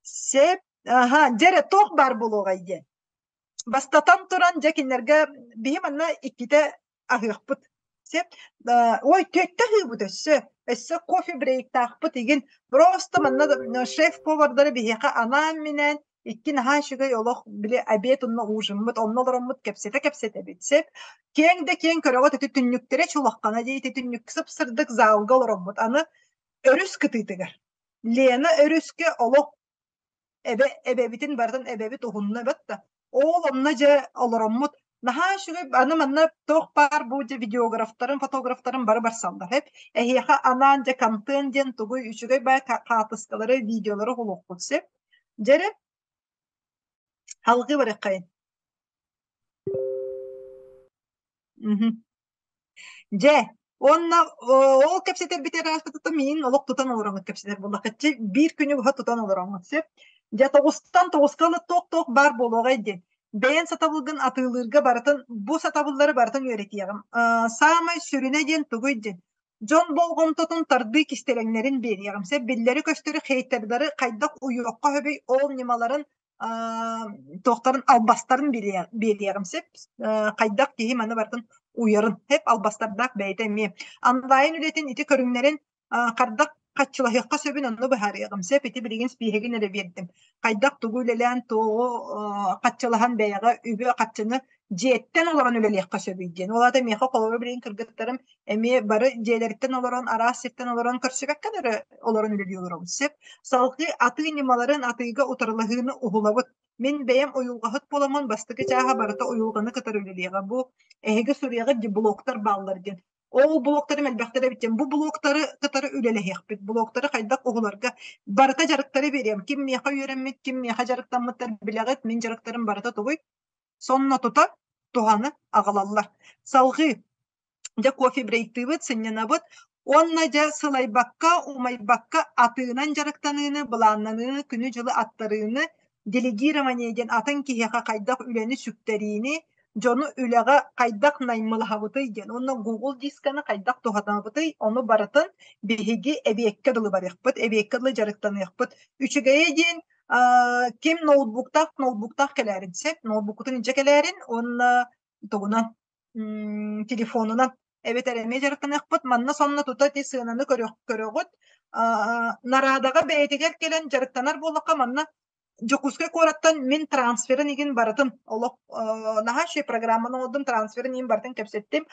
Сөп. Аха, дьэ эрэ туох баар буолуоҕай диэн. Бастатан туран, дьэ кинилэргэ биһи манна иккитэ аһыахпыт. Сөп. Ой, түөттэ аһыыбыт өссө. Өссө кофе брейктаахпыт игин. Просто манна шеф-повардары биһиэхэ анаан-минээн икки наһаа үчүгэй олох били обед онно ужиммыт, онно олороммут кэпсэтэ-кэпсэтэбит. Сөп. Киэҥ да киэҥ көрөҕүт ити түннүктэрэ чулаххана дии ити түннүк сып-сырдык залга олороммут. Аны өрүс кытыытыгар. Лена өрүскэ олох эбэ эбэбитин барытын эбэбит уһунна эбэт да ол онно дьэ олороммут наһаа үчүгэй аны манна туох баар бу дьэ видеографтарын фотографтарын бары барсаллар эп эһиэхэ анаан дьэ контент диэн тугуй үчүгэй баай хаартыскалары видеолары уһулуохпут сөп дьэ эрэ салгыы барыаххайын Дьэ, уонна ол кэпсэтэрбит эрэ миин олох тутан олороҥҥут кэпсэтэр буоллаххытчы биир күнү быһа тутан олороҥҥут сөп. Дьэ тоҕустан тоҕуска ыла туох-туох баар буолуоҕай диэн. Бэйэн сатабылгын атыылыырга барытын бу сатабыллары барытын үөрэтиэҕим. Саамай сүрүнэ диэн тугуй диэн. Дьон болҕомтотун тардыы кистэлэҥнэрин биэриэҕим. Сөп биллэри-көстөрү хейтердары хайдах уйуохха сөбүй ол ньымаларын туохтарын албастарын биэриэҕим сөп хайдах киһи маны барытын уйарын сөп албастардаах бэйэтэ эмиэ онлайн үлэтин ити көрүҥнэрин хардах хаччылаһыахха сөбүн онно быһаарыаҕым сөп ити билигин спииһэгин эрэ биэрдим хайдах тугу үлэлээн туоҕу хаччылаһан бэйэҕэ үбү хаччыны дьиэттэн олорон үлэлиэххэ сөбүй диэн ол аата миэхэ холобур билигин кыргыттарым эмиэ бары дьиэлэриттэн олорон, араас сиртэн олорон көрсүбэккэ да эрэ олорон үлэлии олоробут сөп. Салгыы атыы ньымаларын атыыга утарылаһыыны уһулабыт. Мин бэйэм уйулҕаһыт буоламмын бастакы чааһа барыта уйулҕаны кытары үлэлиэҕэ. Бу эһиги суруйаҕыт дии блоктар бааллар диэн. Ол блоктарым элбэхтэр эбит диэн. Бу блоктары кытары үлэлэһиэхпит. Блоктары хайдах уһуларга барыта дьарыктары биэриэм. Ким миэхэ үөрэммит, ким миэхэ дьарыктаммыттар билэҕит. Мин дьарыктарым барыта тугуй? Сонно тута туһаны аҕалаллар. Салҕыы Дьэ кофе брейктыыбыт, сынньанабыт уонна дьэ сылайбакка, умайбакка атыынан дьарыктаныыны, былааннаныыны, күнү-дьылы аттарыыны, делегирование диэн атын киһиэхэ хайдах үлэни сүктэриини, дьону үлэҕэ хайдах наймылаһабытый диэн уонна Google дисканы хайдах туһанабытый, ону барытын биһиги эбиэккэ дылы барыахпыт, эбиэккэ дылы дьарыктаныахпыт. Үчүгэйэ диэн ким ноутбуктаах ноутбуктаах кэлээрин сөп, ноутбуккутун илдьэ кэлээрин уонна тугунан телефонунан эбэтэр эмиэ дьарыктаныахпыт. Манна сонно тута ити сыананы көрөҕүт. Нарадаҕа бэйэтигэр кэлэн дьарыктанар буоллахха манна Дьокуускай куораттан мин трансферын игин барытын олох наһаа үчүгэй программаны оҥордум, трансферын игин барытын кэпсэттим.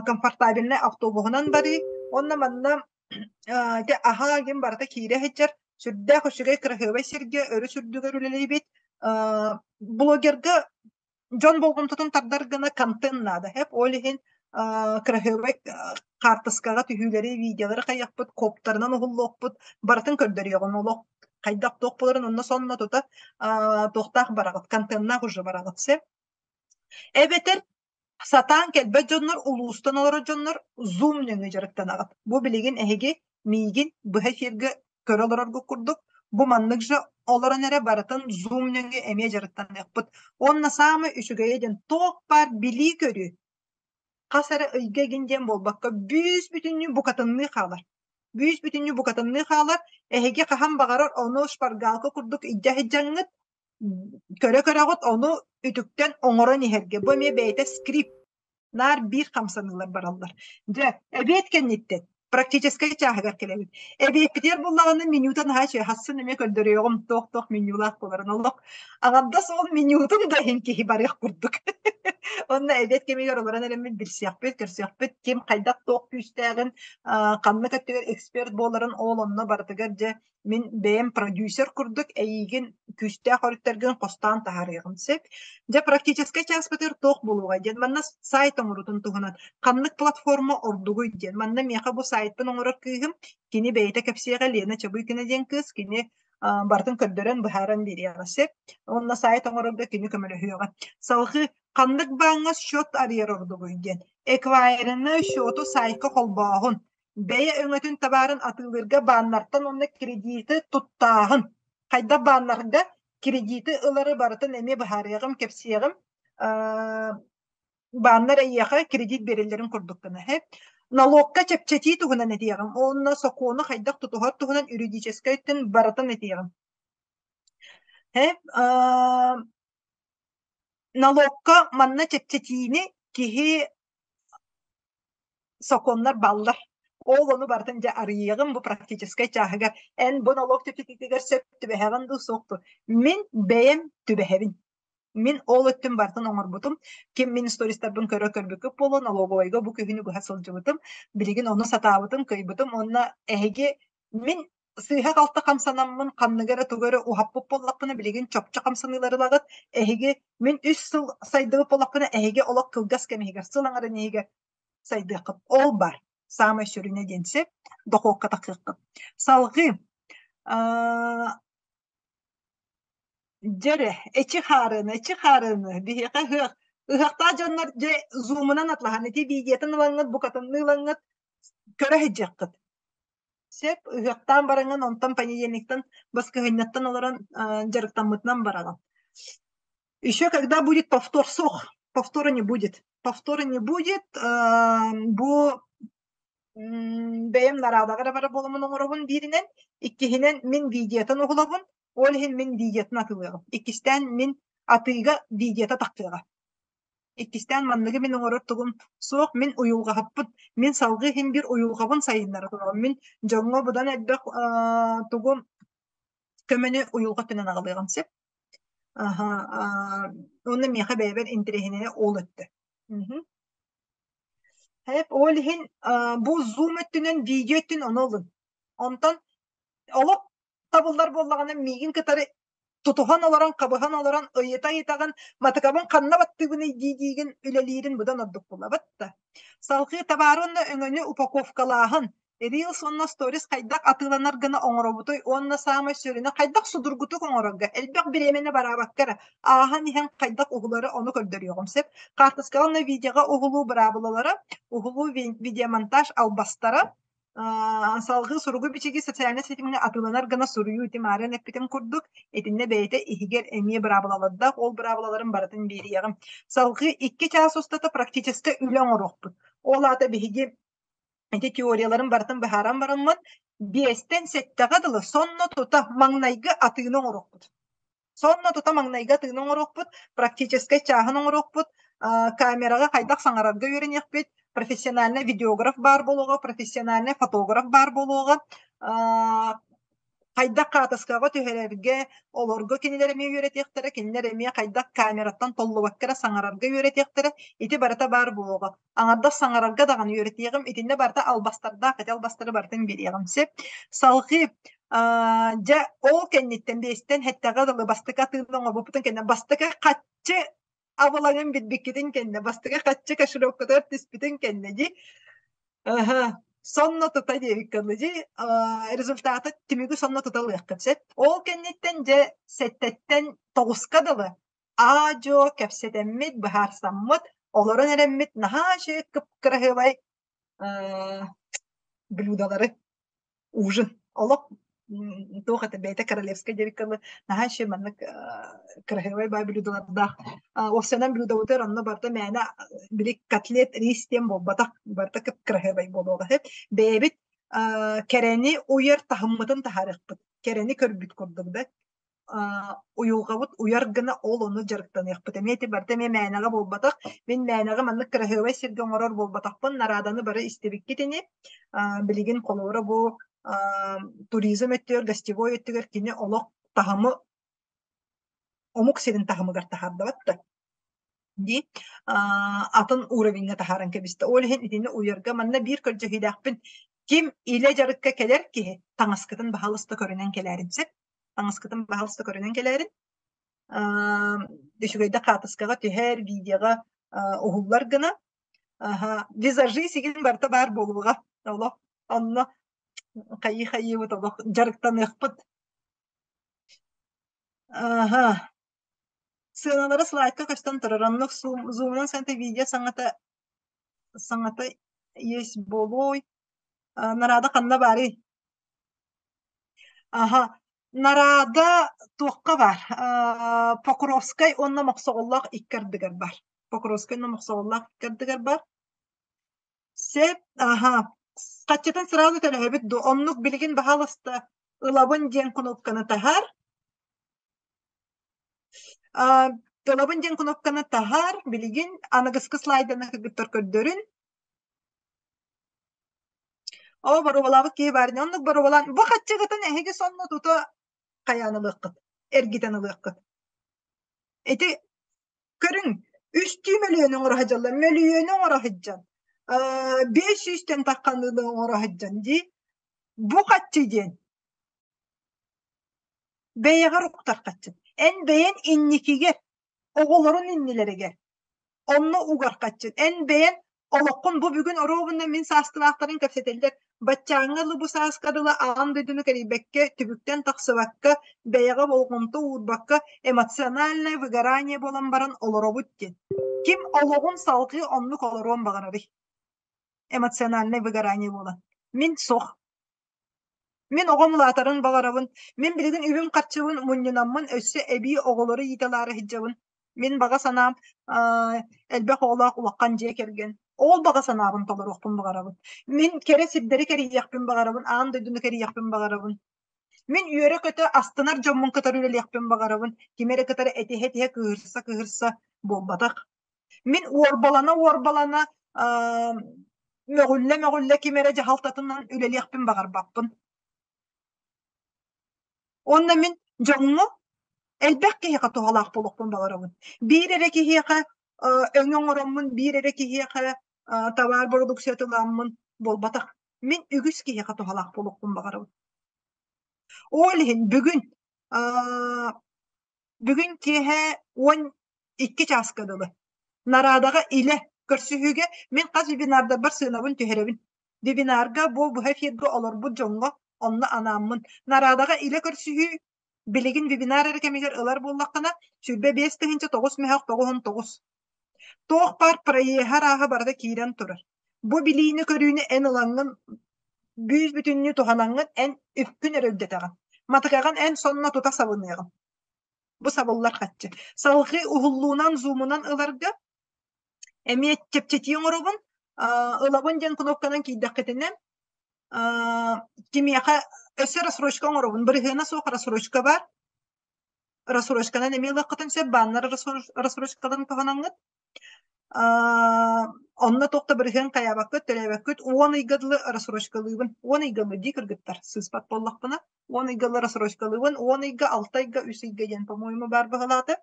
Комфортабельнай автобуһунан барыы. Уонна манна ити аһаа игин барыта киирэ сылдьар. Сүрдээх үчүгэй кыраһыабай сиргэ өрүс үрдүгэр үлэлиибит. Блогерга дьон болҕомтотун тардар гына контент наада эп ол иһин кыраһыабай хаартыскаҕа түһүүлэри видеолары хайыахпыт коптарынан уһуллуохпут барытын көрдөрүөҕүн олох хайдах туох буоларын онно сонно тута туохтаах бараҕыт контеннаах уже бараҕыт сөп эбэтэр сатаан кэлбэт дьоннор улуустан олорор дьоннор зум нөҥүө дьарыктанаҕыт бу билигин эһиги миигин быһа эфиргэ көрө олороргут курдук, бу маннык же олорон эрэ барытын Zoom нөҥүө эмиэ дьарыктаныахпыт. Уонна саамай үчүгэйэ диэн туох баар билии-көрүү хас эрэ ыйга игин диэн буолбакка бүүс-бүтүннүү букатынныы хаалар. Бүүс-бүтүннүү букатынныы хаалар. Эһиги хаһан баҕарар ону шпаргалка курдук илдьэ сылдьаҥҥыт көрө-көрөҕүт ону үтүктэн оҥорон иһэргэ. Бу эмиэ бэйэтэ скрипт. Наар биир хамсаныылар бараллар. Дьэ, эбиэт кэнниттэн. Практическай чааһыгар кэлэбит. Эбиэппитигэр буллаҕына менюта наһаа үчүгэй, хассын эмиэ көрдөрүөҕүм туох-туох менюлаах буоларын. Олох аҥардас ол менютун да иһин киһи барыах курдук. Онно эбиэт кэмигэр олорон эрэммит билсиэхпит, көрсүөхпүт, ким хайдах туох күүстээҕин, ханнык өттүгэр эксперт буоларын ол онно барытыгар дьэ мин бэйэм продюсер курдук эйиигин күүстээх өрүттэргин хостоон таһаарыаҕым сөп. Дьэ практическай чааспытыгар туох буолуоҕай диэн манна сайт оҥорутун туһунан ханнык платформа ордугуй диэн манна миэхэ бу сайтпын оҥорор кыыһым кини бэйэтэ кэпсиэҕэ Лена Чабыкина диэн кыыс кини барытын көрдөрөн быһааран биэриэҕэ сөп. Уонна сайт оҥорорго кини көмөлөһүөҕэ. Салгыы ханнык бааҥҥа счет арыйар ордугуй диэн эквайрины счету сайтка холбооһун Бэйэ өҥөтүн табаарын атыылыырга бааннартан уонна кредиты туттааһын. Хайдах бааннарга кредиты ылары барытын эмиэ быһаарыаҕым, кэпсиэҕим. Бааннар эйиэхэ кредит биэрэллэрин курдук гына. Налогка чэпчэтии туһунан этиэҕим уонна сокуону хайдах тутуһар туһунан юридическай өттүн барытын этиэҕим. Налогка манна чэпчэтиини киһи сокуоннар баллар. Ол ону барытын дьэ арыйыаҕым бу практическай чааһыгар. Эн бу налог чэпчэтиитигэр сөп түбэһэҕин дуу, суох дуу? Мин бэйэм түбэһэбин. Мин ол өттүн барытын оҥорбутум. Ким мин стористарбын көрө көрбүккүт буолуо, налоговайга бу күһүнү быһа сылдьыбытым. Билигин ону сатаабытым, кыайбытым уонна эһиги мин сыыһа-халты хамсанаммын, ханныгы эрэ тугу эрэ уһаппыт буоллахпына, билигин чопчу хамсаныылары ылаҕыт. Эһиги мин үс сыл сайдыбыт буоллахпына, эһиги олох кылгас кэм иһигэр, сыл аҥарын иһигэр сайдыаххыт. Ол бар. Саамай сүрүнэ диэн сөп. Дохуокка тахсыаххыт. Салҕыы дьэрэ, эчи хаарыаны, эчи хаарыаны, биһиэхэ ыһыах. Ыһыахтаах дьоннор дьэ зумунан атлаһан ити видеотын ылаҥҥыт, букатынныы ылаҥҥыт көрө сылдьыаххыт. Сөп, ыһыахтаан бараҥҥын, онтон понедельниктан, баскыһыанньаттан олорон дьарыктаммытынан бараҕын. Еще когда будет повтор суох, повтора не будет. Повтора не будет, бу бэйэм нарадаҕа эрэ барар буоламмын оҥоробун бииринэн, иккиһинэн мин видеотын уһулабын, ол иһин мин видеотын атыылыаҕым. Иккистээн мин атыыга видеота тахсыаҕа. Иккистээн манныгы мин оҥорор тугум суох, мин уйулҕаһыппын, мин салгыы иһин биир уйулҕабын сайыннара турабын, мин дьоҥҥо быдан элбэх тугу көмөнү уйулҕа өттүнэн аҕалыаҕым сөп. Аһа, уонна миэхэ бэйэбэр интэриэһинэйэ ол өттө. Һэп, ол иһин бу Zoom өттүнэн, видео өттүн ону ылын. Онтон олох табыллар буоллаҕына миигин кытары тутуһан олорон, хабыһан олорон ыйыта-ыйытаҕын, матыкабын ханна баттыыбыный дии-диигин үлэлиирин быдан ордук булабыт да. Салҕыы табаары уонна өҥөнү упаковкалааһын, Reels уонна Stories хайдах атыыланар гына оҥоробутуй уонна саамай сүрүнэ хайдах судургутук оҥорорго, элбэх бириэмэни бараабакка эрэ, ааһан иһэн хайдах уһулары ону көрдөрүөҕүм сөп. Хаартыскаҕа уонна видеоҕа уһулуу быраабылалара, уһулуу видеомонтаж албастара, Салгыы суругу-бичиги социальнай ситимҥэ атыыланар гына суруйуу ити маарыан эппитим курдук, итиннэ бэйэтэ иһигэр эмиэ быраабылалардаах, ол быраабылаларын барытын биэриэҕим. Салгыы 2 чаас устата практическай үлэ оҥоруохпут. Ол аата биһиги ити теорияларын барытын быһааран бараммыт, биэстэн сэттэҕэ дылы сонно тута маҥнайгы атыыны оҥоруохпут. Сонно тута маҥнайгы атыыны оҥоруохпут, практическай чааһын оҥоруохпут, камераҕа хайдах саҥарарга үөрэниэхпит, профессиональный видеограф баар буолуоҕа, профессиональный фотограф баар буолуоҕа, хайдах хаатыскаҕа түһэрэргэ, олорго кинилэр эмиэ үөрэтиэхтэрэ, кинилэр эмиэ хайдах камераттан толлубакка эрэ саҥарарга үөрэтиэхтэрэ, ити барыта баар буолуоҕа. Аҥардас саҥарарга даҕаны үөрэтиэҕим, итиннэ барыта албастардаах, ити албастары барытын биэриэҕим сөп. Салҕыы дьэ ол кэнниттэн биэстэн сэттэҕэ дылы бастакы атыыны оҥорбуппутун кэннэ бастакы хаччы абылаҥын билбиккитин кэннэ бастакы хаччы кошелеккутугар түспүтүн кэннэ дии сонно тута диэбиккэ дылы дии результаты түмүгү сонно тута ылыаххыт сөп. Ол кэнниттэн дьэ сэттэттэн тоҕуска дылы аа-дьуо кэпсэтэммит, быһаарсаммыт, олорон эрэммит наһаа үчүгэй кып-кыраһыабай блюдалары ужин олох туох этэ бэйэтэ королевскай диэбиккэ дылы наһаа үчүгэй маннык кыраһыабай баай блюдалардаах овсянан блюдабытыгар онно барыта мээнэ били котлет рис диэн буолбатах барыта кып-кыраһыабай буолуоҕа үһү бэйэбит кэрэни уйар таһыммытын таһаарыахпыт кэрэни көрбүт курдук да. уйулҕабыт уйар гына ол ону дьарыктаныахпыт. Эмиэ ити барыта эмиэ мээнэҕэ буолбатах. Мин мээнэҕэ маннык кыраһыабай сиргэ оҥорор буолбатахпын. Нарааданы бары истибиккит ини. Билигин холобура бу туризм өттүгэр, гостевой өттүгэр кини олох таһымы омук сирин таһымыгар таһаардыбат да дии атын уровеньҥа таһааран кэбистэ. Ол иһин итини уйарга манна биир көрдөһүүлээхпин. Ким илэ дьарыкка кэлэр киһи таҥаскытын баһаалыста көрүнэн кэлээрин сөп. Таҥаскытын баһаалыста көрүнэн кэлээрин. Үчүгэйдик хаатыскаҕа түһэр, видеоҕа уһуллар гына. Аха, визажи сигин барыта баар буолуоҕа. Олох онно хайыы-хайыыбыт олох дьарыктаныахпыт. Аха. Сыаналара слайдка көстөн турар. Оннук зумунан саҥата видео саҥата саҥата есть буолуой. Нараада ханна баарый? Аха. Нараада туохха баар? Покровскай уонна Мохсоҕоллоох икки ардыгар баар. Покровскай уонна Мохсоҕоллоох икки ардыгар баар. Сөп, аха. Хаччытын сразу төлөһөбүт дуо? Оннук билигин баһаалыста ылабын диэн кнопканы таһаар. Ылабын диэн кнопканы таһаар, билигин аныгыскы слайданы кыргыттар көрдөрүн. Оо, боруобалаабыт киһи баар ини. Оннук боруобалаан. Бу хаччыгытын эһиги сонно тута хайаан ылыаххыт, эргитэн ылыаххыт. Ити Көрүҥ, үстүү мөлүйүөнү оҥоро сылдьаллар, мөлүйүөнү оҥоро сылдьан, 500-тэн тахханыыны оҥоро сылдьан дии. Бу хаччы диэн бэйэҕэр уктар хаччы. Эн бэйэн инникигэр, оҕолорун иннилэригэр онно угар хаччын. Эн бэйэн Олоххун бу бүгүн оруобуна мин саастыылаахтарым кэпсэтэллэр, баччааҥҥа дылы бу сааска дылы аан дойдуну кэрийбэккэ, түбүктэн тахсыбакка, бэйэҕэ болҕомто уурбакка, эмоциональное выгорание буолан баран олоробут диэн. Ким олоҕун салҕыы оннук олоруон баҕарарый? Эмоциональное выгорание буолан. Мин суох. Мин оҕом улаатарын баҕарабын. Мин билигин үбүм-харчыбын мунньунаммын өссө эбии оҕолору иитэлаары сылдьабын. Мин баҕа санаам элбэх оҕолоох улахан дьиэ кэргэн. Ол баҕа санаабын толоруохпун баҕарабын. Мин кэрэ сирдэри кэрийиэхпин баҕарабын, аан дойдуну кэрийиэхпин баҕарабын. Мин үөрэ-көтө астынар дьоммун кытары үлэлиэхпин баҕарабын. Кими эрэ кытары этиһэ-этиһэ, кыыһырса-кыыһырса буолбатах. Мин уорбалана-уорбалана, мөҕүллэ-мөҕүллэ ким эрэ дьаһалтатынан үлэлиэхпин баҕарбаппын. Уонна мин дьоҥҥо элбэх киһиэхэ туһалаах буолуохпун баҕарабын. Биир эрэ киһиэхэ өҥө оҥороммун, биир эрэ киһиэхэ табаар бородууксуйатын ыламмын буолбатах. Мин үгүс киһиэхэ туһалаах буолуохпун баҕарабын. Ол иһин бүгүн Бүгүн киэһэ 12 чааска дылы Нарадаҕа илэ көрсүһүүгэ мин хас вебинардарбар сыанабын түһэрэбин. Вебинарга бу быһа эфиргэ олорбут дьоҥҥо онно анааммын. Нарадаҕа илэ көрсүһүү билигин вебинар эрэ кэмигэр ылар буоллаххына 25 9 99. Туох баар проеһа арааһа барыта киирэн турар. Бу билиини-көрүүнү эн ылаҥҥын бүүс-бүтүннүү туһанаҥҥын эн үпкүн эрэ үрдэтэҕин. Матыкаҕын эн сонно тута сабыныаҕын. Бу сабыллар хаччы. Салҕыы уһуллуунан, зумунан ыларга эмиэ чэпчэтии оҥоробун. Ылабын диэн кнопканан киирдэххитинэ кимиэхэ өссө рассрочка оҥоробун. Бырыһыана суох рассрочка баар. Рассрочканан эмиэ ылыаххытын сөп, бааннар рассрочкаларын туһанаҥҥыт. Онно туох да бырыһыан хайаабаккыт, төлөөбөккүт. 10 ыйга дылы рассрочкалыыбын. 10 ыйга дылы дии кыргыттар, сыыспат буоллахпына. 10 ыйга дылы рассрочкалыыбын. 10 ыйга, 6 ыйга, 3 ыйга диэн, по-моему, баар быһыылаата.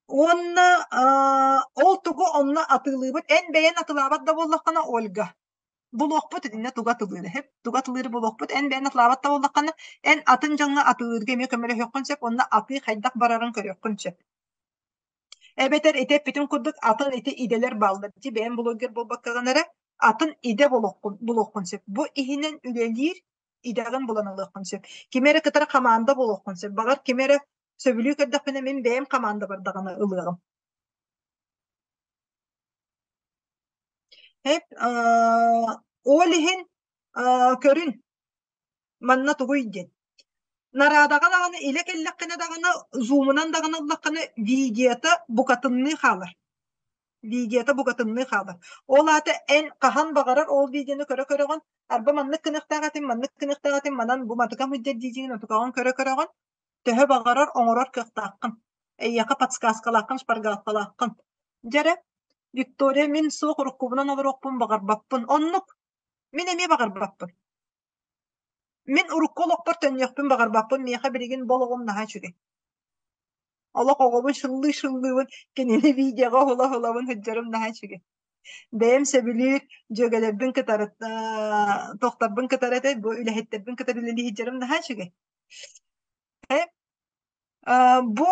Уонна ол тугу онно атыылыыбыт? Эн бэйэн атылаабат да буоллаххына, Ольга, булуохпут итиннэ тугу атылыыры сөп тугу атылыыры булуохпут эн бэйэн атылаабат да буоллаххына эн атын дьоҥҥо атылыырга эмиэ көмөлөһүөххүн сөп уонна атыы хайдах барарын көрүөххүн сөп эбэтэр ити эппитим курдук атын ити идэлэр бааллар ити бэйэн блогер буолбаккаҕын эрэ атын идэ булуоххун сөп бу иһинэн үлэлиир идэҕин булан ылыаххын сөп кими эрэ кытары хамаанда буолуоххун сөп баҕар кими эрэ сөбүлүү көрдөхпүнэ мин бэйэм хамаанда бардаҕына ылыаҕым Эп ол иһин көрүн манна тугуй диэн. Нарадаҕа даҕаны илэ кэллэххинэ даҕаны зумунан даҕаны ыллаххына видеота букатынныы хаалар. Видеота букатынныы хаалар. Ол аата эн хаһан баҕарар ол видеону көрө-көрөҕүн, арба маннык гыныахтаах этим, маннык гыныахтаах этим, манан бу матыкам сылдьар диидьигин отукаҕын көрө-көрөҕүн, төһө баҕарар оҥорор кыахтааххын. Эйиэхэ подсказкалааххын, шпаргалкалааххын. Дьэ эрэ, Виктория, мин суох уруккубунан олоруохпун баҕарбаппын. Оннук. Мин эмиэ баҕарбаппын. Мин урукку олохпор төннүөхпүн баҕарбаппын, миэхэ билигин бу олоҕум наһаа үчүгэй. Олох оҕобун шыллыы-шыллыыбын, кинини видеоҕа уһула-уһулабын сылдьарым наһаа үчүгэй. Бэйэм сөбүлүүр дьүөгэлэрбин кытары тохторбун кытары этэ, бу үлэһиттэрбин кытары үлэлии сылдьарым наһаа үчүгэй. Бу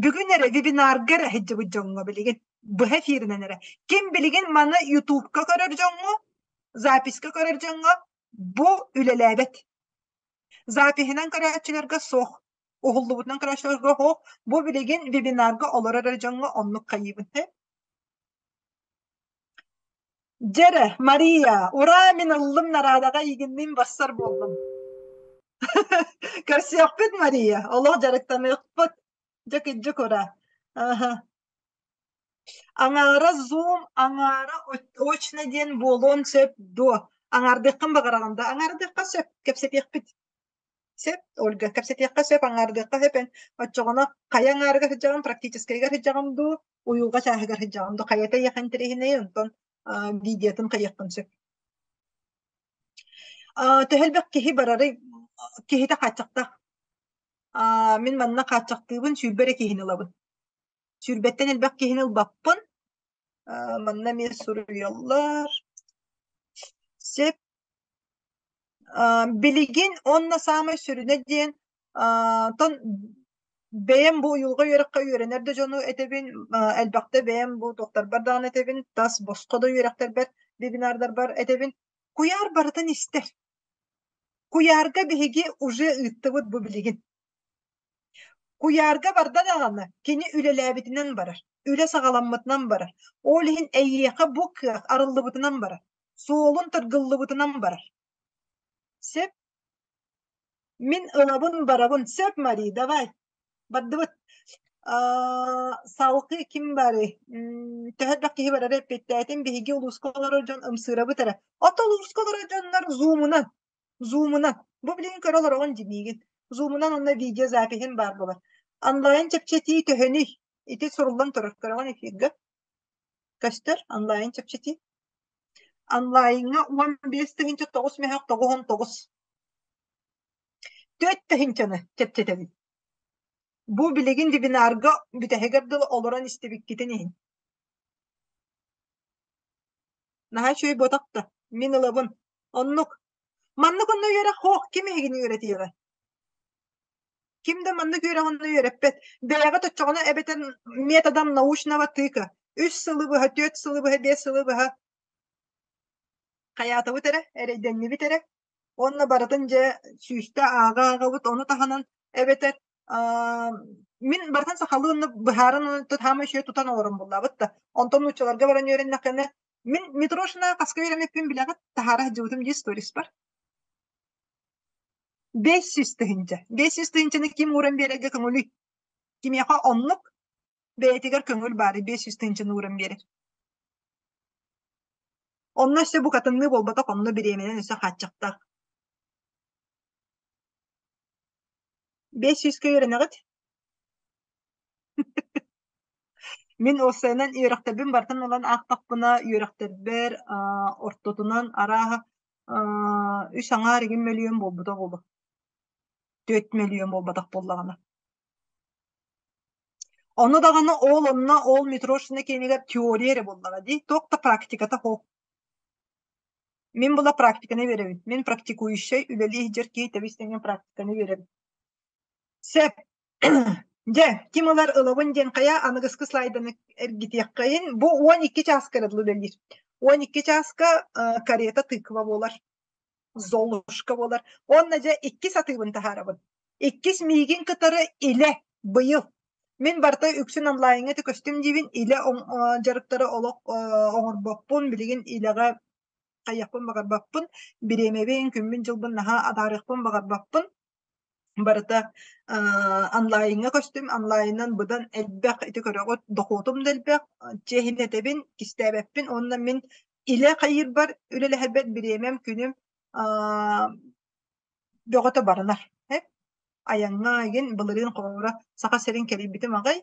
бүгүн эрэ вебинарга эрэ сылдьыбыт дьоҥҥо билигин быһа эфиринэн эрэ. Ким билигин маны ютубка көрөр дьоҥҥо, записька көрөр дьоҥҥо бу үлэлээбэт. Запиһынан көрөөччүлэргэ суох, уһуллубутунан көрөөччүлэргэ суох. Бу билигин вебинарга олорор эрэ дьоҥҥо оннук хайыыбын. Дьэ эрэ, Мария, ураа мин ыллым нарадаҕа эйигинниин барсар буоллум. Көрсүөхпүт, Мария, олох дьарыктаныахпыт. Дьэ кырдьык ураа. Аха. Аҥаара Zoom, аҥаара очно диэн буолуон сөп дуо? Аҥаардыаххын баҕараҕын да? Аҥаардыахха сөп, кэпсэтиэхпит. Сөп, Ольга, кэпсэтиэххэ сөп, аҥаардыахха сөп эн оччоҕуна хайа аҥаарыгар сылдьаҕын, практическайыгар сылдьаҕын дуу, уйулҕа чааһыгар сылдьаҕын дуу, хайата эйиэхэ интэриэһинэй, онтон видеотын хайыаххын сөп. Төһө элбэх киһи барарый, киһитэ хааччахтаах. Мин манна хааччахтыыбын, 20 эрэ киһини ылабын. Сүүрбэттэн элбэх киһини ылбаппын. Манна эмиэ суруйаллар. Сөп. Билигин уонна саамай сүрүнэ диэн тон бэйэм бу уйулҕа үөрэххэ үөрэнэр да дьону этэбин, элбэхтэ бэйэм бу туохтарбар даҕаны этэбин, тас босхо да үөрэхтэрбэр, вебинардарбар этэбин. Куйаар барытын истэр. Куйаарга биһиги уже ыыттыбыт бу билигин. Куйаарга барда даҕаны, кини үлэлээбитинэн барар, үлэ саҕаламмытынан барар. Ол иһин эйиэхэ бу кыах арыллыбытынан барар, суолун тыргыллыбытынан барар. Сөп? Мин ылабын барабын. Сөп, Мари, давай. Бардыбыт. Салгыы ким барый? Төһө элбэх киһи барара эппиэттээтим. Биһиги улууска олорор дьон ымсыырабыт эрэ. Ото улууска олорор дьоннор зумунан Зумунан. Бу билигин көрө олороҕун дии миигин. Зумунан уонна видеозапиһин баар буолар. Онлайн чэпчэтии төһөнүй? Ити суруллан турар. Көрөҕүн эфиргэ. Көстөр онлайн чэпчэтии. Онлайҥҥа 15 9 мөһөх 99. 4 тыһыынчаны чэпчэтэбин. Бу билигин вебинарга бүтэһигэр дылы олорон истибиккитин иһин. Наһаа үчүгэй буотах да, мин ылабын. Оннук. Маннык онно үөрэх суох, ким эһигини үөрэтиэҕэ? Ким да маннык үөрэх онно үөрэппэт. Бэйэҕит оччоҕуна эбэтэр методом научного тыка. Үс сылы быһа, түөрт сылы быһа, биэс сылы быһа хайаатыбыт эрэ, эрэйдэннибит эрэ. Уонна барытын дьэ сүүстэ ааҕа-ааҕабыт, ону таһынан эбэтэр мин барытын сахалыы онно быһааран хаама үчүгэй тутан олорон буллаабыт да. Онтон нууччаларга баран үөрэннэххинэ мин Митрошина хаска үөрэммиппин билэҕит, таһаара сылдьыбытым дии сториспар. 500 тыһыынча. 500 тыһыынчаны ким ууран биэрэргэ көҥүлүй? Кимиэхэ оннук бэйэтигэр көҥүл баары 500 тыһыынчаны ууран биэрэр. Онно өссө букатынныы буолбатах, онно бириэмэнэн өссө хааччахтаах. 500-кэ үөрэнэҕит? Мин уопсайынан үөрэхтэрбин барытын ылан аахтахпына, үөрэхтэрбэр ортотунан арааһа үс аҥаар игин мөлүйүөн буолбута буолуо. Түөрт мөлүйүөн буолбатах буоллаҕына. Ону даҕаны ол онно ол Митрошина киэнигэр теория эрэ буоллаҕа дии, туох да практиката суох. Мин була практиканы биэрэбин. Мин практикующай үлэлии сылдьар киһи тэбис-тэҥҥэ практиканы биэрэбин. Сөп. Дьэ, ким ылар ылабын диэн хайа аныгыскы слайданы эргитиэххэйин. Бу 12 чааска эрэ үлэлиир. 12 чааска карета тыква буолар. Золушка буолар. Уонна дьэ иккис атыыбын таһаарабын. Иккис миигин кытары илэ быйыл. Мин барыта үксүн онлайҥҥа көстүм диибин, илэ дьарыктары олох оҥорбоппун, билигин илэҕэ хайыахпын баҕарбаппын, бириэмэбин, күммүн-дьылбын наһаа атаарыахпын баҕарбаппын. Барыта онлайҥҥа көстүм, онлайнынан быдан элбэх ити көрөҕүт дохуотум да элбэх, чиэһинэтэбин, кистээбэппин уонна мин илэ хайыырбар үлэлэһэрбэр бириэмэм, күнүм бөҕөтө барынар. Айаҥҥа игин былырыын холобура Саха сирин кэрийбитим аҕай,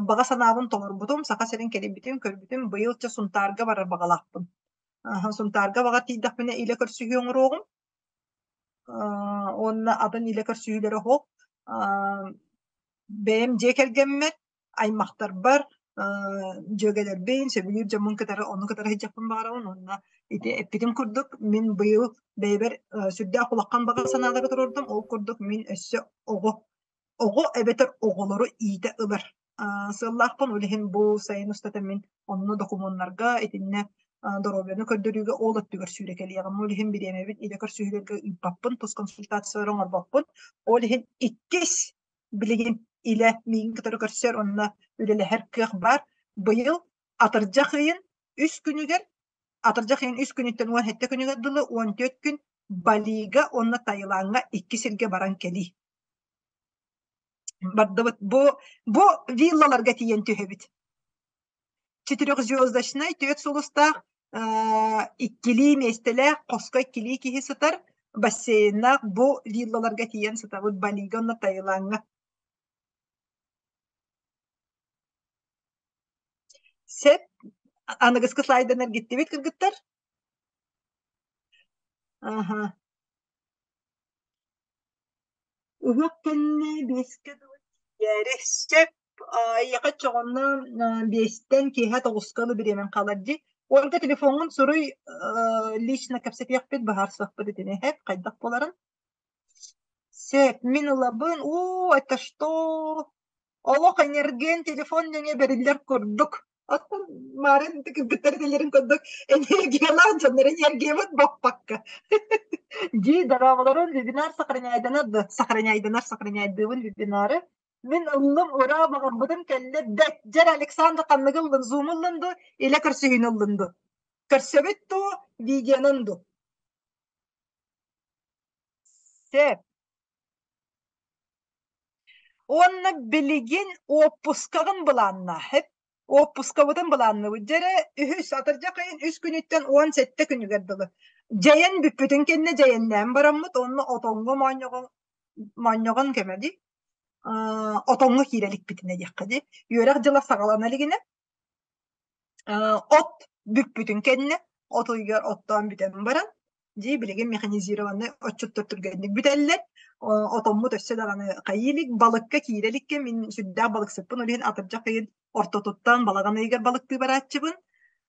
баҕа санаабын толорбутум, Саха сирин кэрийбитим, көрбүтүм, быйыл чэ Сунтаарга барар баҕалаахпын. Сунтаарга баҕар тиийдэхпинэ илэ көрсүһүү оҥоруоҕум. Уонна атын илэ көрсүһүүлэрэ оһох. Бэйэм дьиэ кэргэммэр, аймахтарбар, дьүөгэлэрбин, сөбүлүүр дьоммун кытары ону кытары сылдьыахпын баҕарабын уонна ити эппитим курдук мин быйыл бэйэбэр сүрдээх улахан баҕа санаалары туруордум. Ол курдук мин өссө оҕо оҕо эбэтэр оҕолору иитэ ылар сыаллаахпын. Ол иһин бу сайын устата мин онно докумуоннарга итиннэ доруобуйаны көрдөрүүгэ ол өттүгэр сүүрэкэлиэҕим. Ол иһин бириэмэбин илэ көрсүһүүлэргэ ыыппаппын, тус консультациялары оҥорбоппун. Ол иһин иккис билигин илэ миигин кытары көрсөр уонна үлэлэһэр кыах баар. Быйыл атырдьах ыйын үс күнүгэр атырдьах ыйын үс күнүттэн 17 күнүгэр дылы 14 күн Балига уонна Таилаҥҥа икки сиргэ баран кэлии. Бардыбыт. Бу виллаларга тиийэн түһэбит. Четырехзвездочнай түөрт сулустаах иккилии миэстэлээх хоско иккилии киһи сытар бассейннаах бу виллаларга тиийэн сытабыт Балига уонна Таилаҥҥа. Сөп. Аныгыскы слайдан эргиттибит кыргыттар. Аха. Ыһыах кэннэ биэскэ дылы тиийээри сөп. Эйиэхэ оччоҕуна биэстэн киэһэ тоҕуска дылы бириэмэҥ хаалар дии. Ольга телефоҥҥун суруй, лично кэпсэтиэхпит, быһаарсыахпыт итини эһэт хайдах буоларын. Сөп, мин ылабын. Уу, это что? Олох энергиэн телефон нөҥүө бэриллэр курдук. Оттон Марын кыргыттар этэллэрин курдук энергиялаах дьоннор энергиябыт баппакка. Дии дорооболорун вебинар сохраняйданар да сохраняйданар сохраняйдыыбын вебинары. Мин ыллым ураа баҕарбытым кэллэ бэт дьэр Александр ханныгы ыллын зум ыллын ду илэ көрсүһүүнү ыллын ду көрсөбүт дуу видеонан ду Сөп. Уонна билигин уоппускаҕын былааннаа эп. Уоппускабытын былаанныыбыт. Дьэ эрэ үһүс атырдьах ыйын үс күнүттэн 17 күнүгэр дылы. Дьэйэн бүппүтүн кэннэ дьэйэннээн бараммыт уонна отоҥҥо моонньоҕон моонньоҕон кэмэ дии. Отоҥҥо киирэ иликпитинэ диэххэ дии. Үөрэх дьыла саҕалана илигинэ От бүппүтүн кэннэ, от ыйыгар оттоон бүтэн баран, дии билигин механизированнай отчуттар түргэнник бүтэллэр. Отоммут өссө даҕаны хайыы илик, балыкка киирэ иликкэ мин сүрдээх балыксыппын, ол иһин атырдьах ыйын ортотуттан балаҕан ыйыгар балыктыы барааччыбын.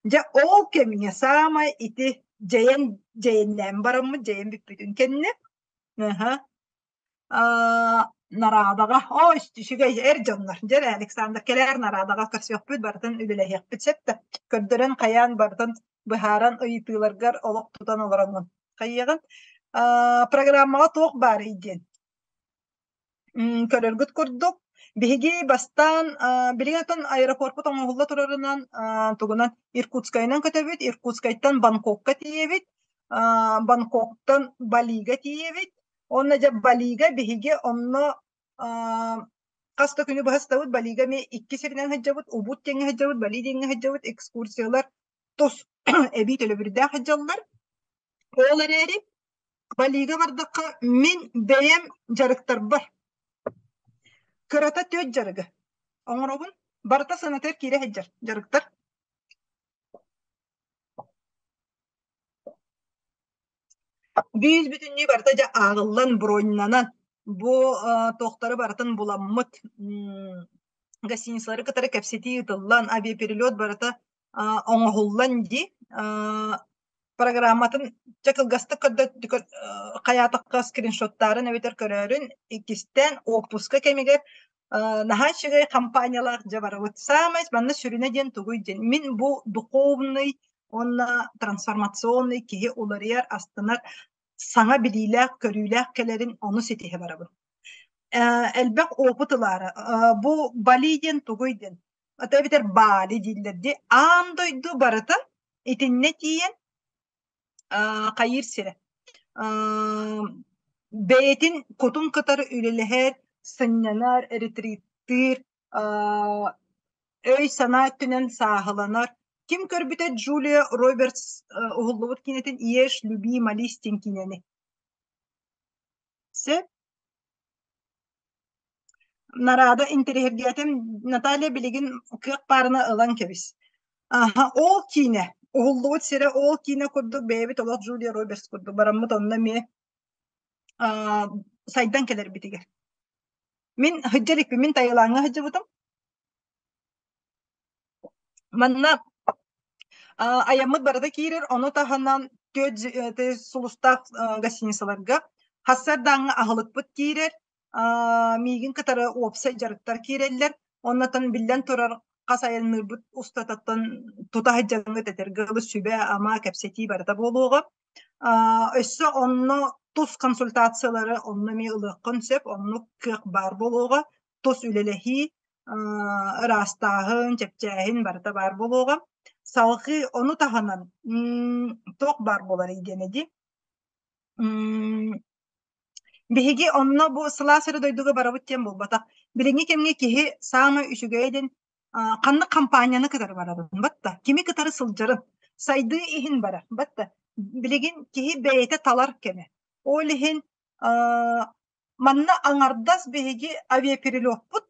Дьэ ол кэмҥэ саамай ити дьэйэн дьэйэннээн бараммыт, дьэйэн бүппүтүн кэннэ, аһа, Нарадаҕа, оо үчүгэй эр дьоннор, дьэ эрэ Александр кэлээр Нарадаҕа көрсүөхпүт, барытын үлэлэһиэхпит сөп да, көрдөрөн хайаан барытын быһааран ыйытыыларгар олох тутан олороҥҥун хайыаҕын. Программаҕа туох баарый диэн көрөргүт курдук, биһиги бастаан билигин оттон аэропорпут оҥоһулла турарынан тугунан Иркутскайынан көтөбүт, Иркутскайтан Бангкокка тиийэбит, Бангкоктан Балига тиийэбит, Уонна дьэ Балига биһиги онно хас да күнү быһа сытабыт. Балига эмиэ икки сиринэн сылдьабыт. Убуд диэҥҥэ сылдьабыт, Бали диэҥҥэ сылдьабыт. Экскурсиялар тус эбии төлөбүрдээх сылдьаллар. Ол эрээри Балига бардахха мин бэйэм дьарыктарбар кырата түөрт дьарыгы оҥоробун. Барыта сыанатыгар киирэ сылдьар дьарыктар. Биир бүтүннүү барыта дьэ ааҕыллан, броньнанан, бу туохтары барытын буламмыт, гостиницалары кытары кэпсэтии ыытыллан, авиаперелет барыта оҥоһуллан дии. Программатын дьэ кылгастык хайаатахха скриншоттаарын эбэтэр көрөөрүн, иккистээн уоппуска кэмигэр наһаа үчүгэй компаниялаах дьэ барабыт. Саамай манна сүрүнэ диэн тугуй диэн, мин бу духовный уонна трансформационный киһи уларыйар, астынар, саҥа билиилээх, көрүүлээх кэлэрин ону ситиһэ барабын. Элбэх опыт ылаары. Бу Бали диэн тугуй диэн, это эбэтэр Бали дииллэр дии. Аан дойду барыта итиннэ тиийэн хайыыр сирэ. Бэйэтин кутун кытары үлэлэһэр, сынньанар, ретриттыыр, өй-санаа өттүнэн сааһыланар. Ким көрбүтэ Джулия Робертс уһуллубут киинэтин «Ешь, люби, молись» диэн киинэни. Сөп. Нараада интэриэһиргээтим Наталья билигин кыах баарына ылан кэбис. Аха, ол киинэ, уһуллубут сирэ ол киинэ курдук бэйэбит олох Джулия Робертс курдук бараммыт онно эмиэ сайдан кэлэрбитигэр. Мин сылдьа иликпин, мин Таилаҥҥа сылдьыбытым. Манна айаммыт барыта киирэр, ону таһынан түөрт сулустаах гостиницаларга хассардааҥҥа аһылыкпыт киирэр, миигин кытары уопсай дьарыктар киирэллэр. Оннотон биллэн турар хас айанныырбыт устататтан тута сылдьаҥҥыт этэргэ дылы сүбэ-ама кэпсэтии барыта буолуоҕа. Өссө онно тус консультациялары онно эмиэ ылыаххын сөп, оннук кыах баар буолуоҕа. Тус үлэлэһии, ыраастааһын, чэпчээһин барыта баар буолуоҕа. Салҕыы ону таһынан туох баар буоларый диэн дии. Биһиги онно бу сылаас эрэ дойдуга барабыт диэн буолбатах. Билиҥҥи кэмҥэ киһи саамай үчүгэйэ диэн ханнык хампаанньаны кытары барарын батта, кими кытары сылдьарын, сайдыы иһин барар батта. Билигин киһи бэйэтэ талар кэмэ. Ол иһин манна аҥардас биһиги авиаперелеппут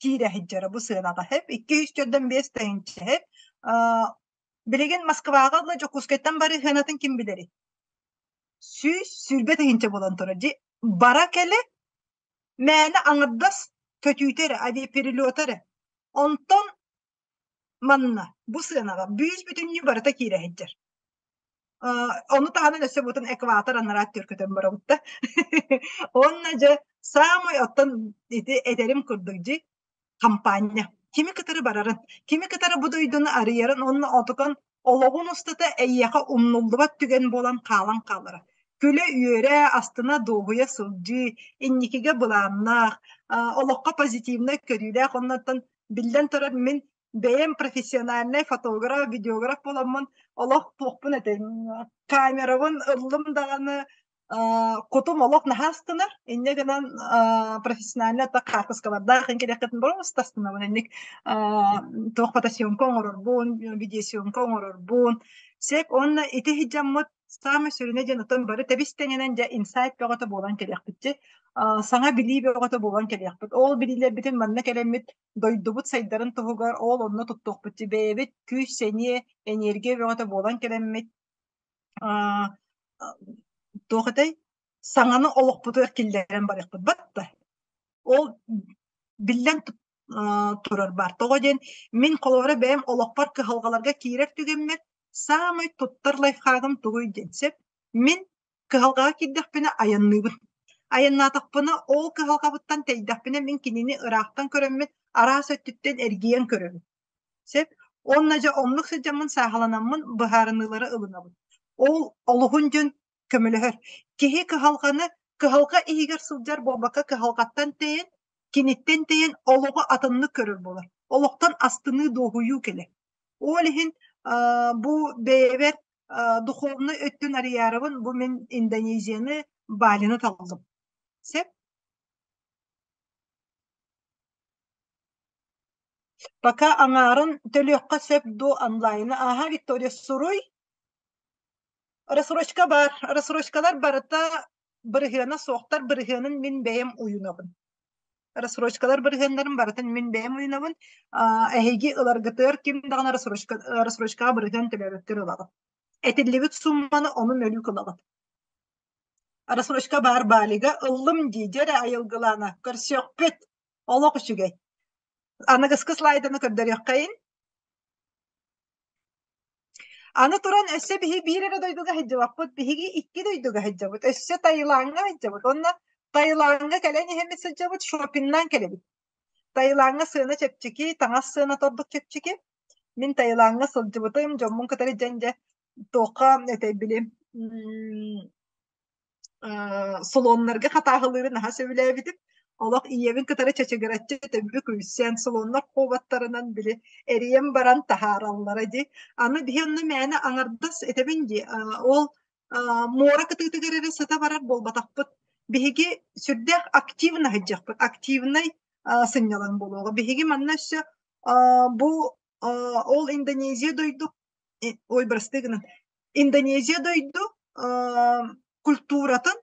киирэ сылдьара бу сыанаҕа сөп 245 тыһыынча сөп. Билигин Москваҕа ыла Дьокуускайтан барыы сыанатын ким билэрий? 120 тыһыынча буолан турар. Дьи бара кэлэ мээнэ аҥардас көтүүтэ эрэ, авиаперелета эрэ. Онтон манна бу сыанаҕа бүүс бүтүннүү барыта киирэ сылдьар. Ону таһынан өссө бутун экватор анараа өттүгэр көтөн барабыт да. Уонна дьэ саамай оттон ити этэрим курдук дьи хампаанньа кими кытары барарын, кими кытары бу дойдуну арыйарын уонна отукан олоҕун устата эйиэхэ умнуллубат түгэн буолан хаалан хаалара. Күлэ-үөрэ, астына дуоһуйа сылдьыы, инникигэ былааннаах, олоххо позитивнай көрүүлээх оннуттан биллэн турар мин бэйэм профессиональнай фотограф, видеограф буоламмын олох туохпун этэй камерабын ыллым даҕаны кутум олох наһаа астынар. Инньэ гынан профессионально так хаартыскалардаах кэлиэххитин боруоста астынабын. Инник туох фотосъемка оҥорорбун, видеосъемка оҥорорбун. Сек уонна ити сылдьаммыт саамай сүрүнэ диэн оттон бары тэбис-тэҥинэн дьэ инсайт бөҕөтө буолан кэлиэхпит дии. Саҥа билии бөҕөтө буолан кэлиэхпит. Ол билиилэрбитин манна кэлэммит дойдубут сайдарын туһугар ол онно туттуохпут дии. Бэйэбит күүс-сэниэ, энергия бөҕөтө буолан кэлэммит туох этэй саҥаны олохпутугар киллэрэн барыахпыт батта. Ол биллэн турар баар. Тоҕо диэн мин холобура бэйэм олохпор кыһалҕаларга киирэр түгэммэр саамай туттар лайфхагым тугуй диэн сөп. Мин кыһалҕаҕа киирдэхпинэ айанныыбын. Айаннаатахпына ол кыһалҕабыттан тэйдэхпинэ мин кинини ыраахтан көрөммүн араас өттүттэн эргийэн көрөбүн. Сөп. Уонна дьэ оннук сылдьаммын сааһыланаммын быһаарыныылары ылынабын. Ол олуһун дьон көмөлөһөр. Киһи кыһалҕаны кыһалҕа иһигэр сылдьар буолбакка кыһалҕаттан тэйэн, киниттэн тэйэн олоҕу атыннык көрөр буолар. Олохтон астыныы дуоһуйуу кэлэр. Ол иһин бу бэйэбэр духовнай өттүн арыйаарыбын бу мин Индонезияны, Балины таллым. Сөп. Пока аҥаарын төлүөххэ сөп дуу онлайны ааһа Виктория суруй. Рассрочка баар. Рассрочкалар барыта бырыһыана суохтар бырыһыанын мин бэйэм уйунабын. Рассрочкалар бырыһыаннарын барытын мин бэйэм уйунабын. Эһиги ыларгытыгар ким даҕаны рассрочка рассрочкаҕа бырыһыан төлөөбөккөр ылаҕыт. Этиллибит сумманы ону мөлүүк ылаҕыт. Рассрочка баар Балига ыллым дии, дьэ эрэ айылгылаана, көрсүөхпүт. Олох үчүгэй. Аныгыскы слайданы көрдөрүөххэйин. Аны туран өссө биһи биир эрэ дойдуга сылдьыбаппыт, биһиги икки дойдуга сылдьабыт. Өссө Таилаҥҥа сылдьабыт. Уонна Таилаҥҥа кэлэн иһэммит сылдьабыт, шопиннаан кэлэбит. Таилаҥҥа сыана чэпчэки, таҥас сыаната ордук чэпчэки. Мин Таилаҥҥа сылдьыбытым, дьоммун кытары дьэн дьэ туохха этэй били салоннарга хатааһылыыры наһаа сөбүлээбитим. Олох ийэбин кытары чачыгыраччы төбү күлсэн, салоннар куобаттарынан били эрийэн баран таһаараллара дии. Аны биһи онно мээнэ аҥардас этэбин дии, ол муора кытыытыгар эрэ сыта барар буолбатахпыт. Биһиги сүрдээх активно сылдьыахпыт, активнай сынньалаҥ буолуоҕа. Биһиги манна өссө бу ол Индонезия дойду ой бырастыы гынан Индонезия дойду культуратын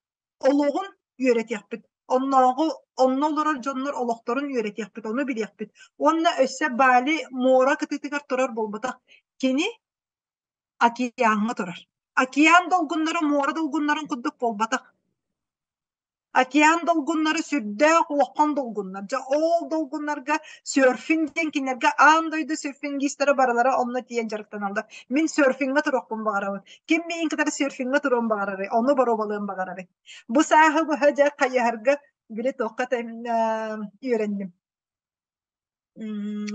олоҕун үөрэтиэхпит. Оннооҕу онно олорор дьоннор олохторун үөрэтиэхпит, ону билиэхпит. Уонна өссө Бали муора кытыытыгар турар буолбатах. Кини океаҥҥа турар. Океан долгуннара муора долгуннарын курдук буолбатах. Океан долгуннара сүрдээх улахан долгуннар. Дьэ ол долгуннарга серфинг диэн кинилэргэ аан дойду серфингистара барылара онно тиийэн дьарыктаналлар. Мин серфиҥҥа туруохпун баҕарабын. Ким миигин кытары серфиҥҥа туруон баҕарарый? Ону боруобалыан баҕарарый? Бу сааһы быһа дьэ хайыһарга били туохха үөрэнним.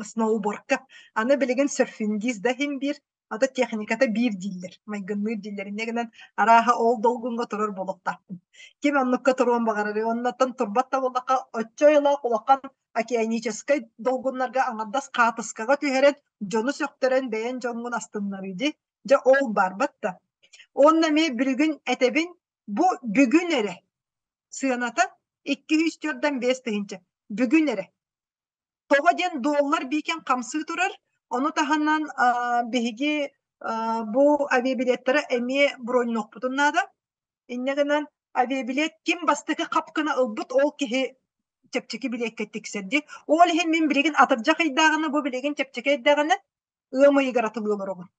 Сноубордка. Аны билигин серфингист да иһин биир, ата техниката биир дииллэр, майгынныыр дииллэр. Инньэ гынан арааһа ол долгуҥҥа турар буолуохтаахпын. Ким оннукка туруон баҕарарый? Оннуттан турбат да буоллахха, оччо айылаах улахан океаническай долгуннарга аҥардас хаатыскаҕа түһэрэн, дьону сөхтөрөн бэйэн дьоҥҥун астыннарыы дии. Дьэ ол барбат да. Уонна эмиэ билигин этэбин, бу бүгүн эрэ сыаната 245 тыһыынча. Бүгүн эрэ. Тоҕо диэн доллар биикэн хамсыы турар, ону таһынан биһиги бу авиабилеттары эмиэ броннуохпутун наада. Инньэ гынан авиабилет ким бастакы хапкына ылбыт ол киһи чэпчэки билиэккэ тиксэр дии. Ол иһин мин билигин атырдьах ыйдааҕына бу билигин чэпчэки ыйдааҕына ыам ыйыгар атылыы олоробун.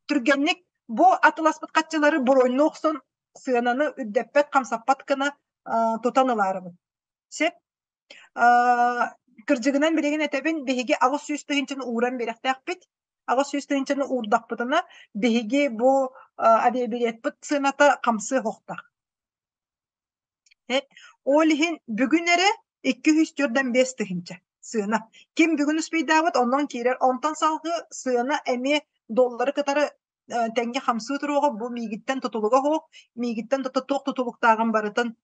Түргэнник бу атыласпыт хаччылары броньну охсон сыананы үрдэппэт, хамсаппат гына тутан ылаарыбын. Сөп. Кырдьыгынан билигин этэбин, биһиги 800 тыһыынчаны ууран биэрэхтээхпит. 800 тыһыынчаны уурдахпытына, биһиги бу авиабилетпыт сыаната хамсыы оһохтоох. Ол иһин бүгүн эрэ 245 тыһыынча сыана. Ким бүгүн успейдаабыт онон киирэр. Онтон салгыы сыана эмиэ доллары кытары тэҥҥэ хамсыы туруоҕа. Бу миигиттэн тутулуга суох. Миигиттэн туох тутулуктааҕын барытын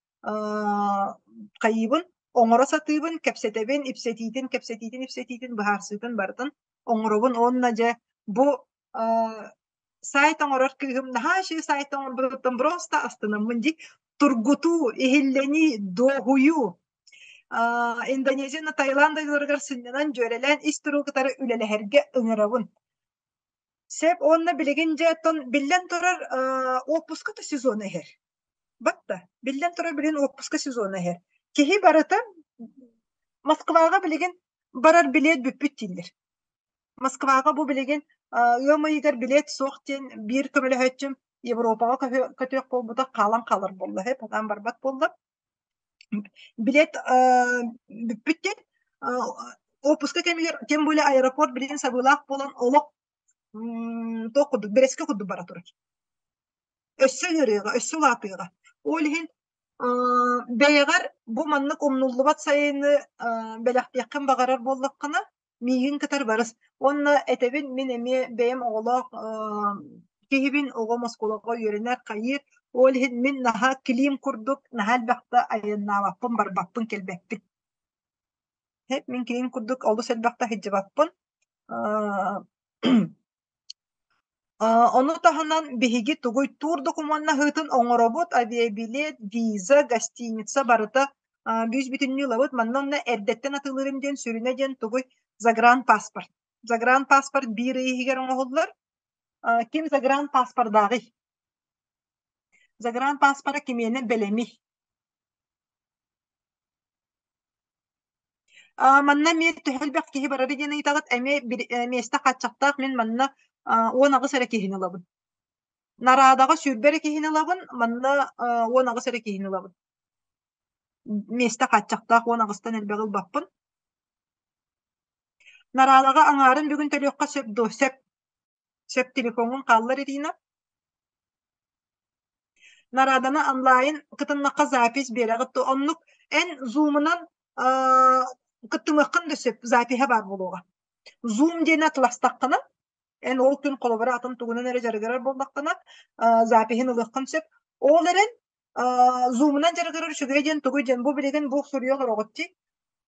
хайыыбын, оҥоро сатыыбын, кэпсэтэбин, ипсэтиитин, кэпсэтиитин, ипсэтиитин, быһаарсыытын барытын оҥоробун уонна дьэ бу сайт оҥорор кыыһым наһаа үчүгэй сайт оҥорбутуттан просто астынаммын дии. Тургутуу, иһиллэнии, дуоһуйуу. Индонезия уонна Таиланд дойдуларыгар сынньанан, дьүөрэлээн ис туругу кытары үлэлэһэргэ ыҥырабын. Сөп уонна билигин дьэ оттон биллэн турар уоппуска да сезона иһэр. Батта, биллэн турар билигин уоппуска сезона иһэр. Киһи барыта Москваҕа билигин барар билиэт бүппүт дииллэр. Москваҕа бу билигин ыам ыйыгар билиэт суох диэн биир көмөлөһөөччүм Европаҕа көтүөх буолбута хаалан хаалар буолла, потом барбат буолла. Билиэт бүппүт диэн уоппуска кэмигэр тем более аэропорт билигин сабыылаах буолан олох туох курдук бэрэскэ курдук бара турар. Өссө ыарыаҕа, өссө улаатыаҕа. Ол иһин бэйэҕэр бу маннык умнуллубат сайыны бэлэхтиэххин баҕарар буоллаххына, миигин кытары барыс. Уонна этэбин, мин эмиэ бэйэм оҕолоох киһибин, оҕом оскуолаҕа үөрэнэр, хайыыр. Ол иһин мин наһаа килиим курдук наһаа элбэхтэ айаннаабаппын, барбаппын, кэлбэппин. Мин килиим курдук олус элбэхтэ сылдьыбаппын. Ону таһынан биһиги тугуй туур докумуоннаһыытын оҥоробут, авиабилет, виза, гостиница барыта бүүс-бүтүннүү ылабыт. Манна онно эрдэттэн атыылыырым диэн сүрүнэ диэн тугуй загранпаспорт. Загранпаспорт биир ый иһигэр оҥоһуллар. Ким загранпаспордааҕый? Загранпаспора кимиэнэ бэлэмий? Манна эмиэ төһө элбэх киһи барарый диэн ыйытаҕыт, эмиэ миэстэ хааччахтаах мин манна 18 эрэ киһини ылабын. Нарадаҕа 20 эрэ киһини ылабын, манна 18 эрэ киһини ылабын. Миэстэ хааччахтаах 18-тан элбэҕи ылбаппын. Нарадаҕа аҥаарын бүгүн төлүөххэ сөп дуо? Сөп. Сөп телефоҥҥун хааллар Ирина. Нараданы онлайн кытыннахха запись биэрэҕит дуо? Оннук эн зумунан кыттымыаххын да сөп, запиһа баар буолуоҕа. Zoom диэни атыластаххына, эн ол күн холобура атын тугунан эрэ дьарыгырар буоллаххына, запиһын ылыаххын сөп. Ол эрэн зумунан дьарыгырар үчүгэй диэн тугуй диэн бу билигин бу суруйа олороҕут дии.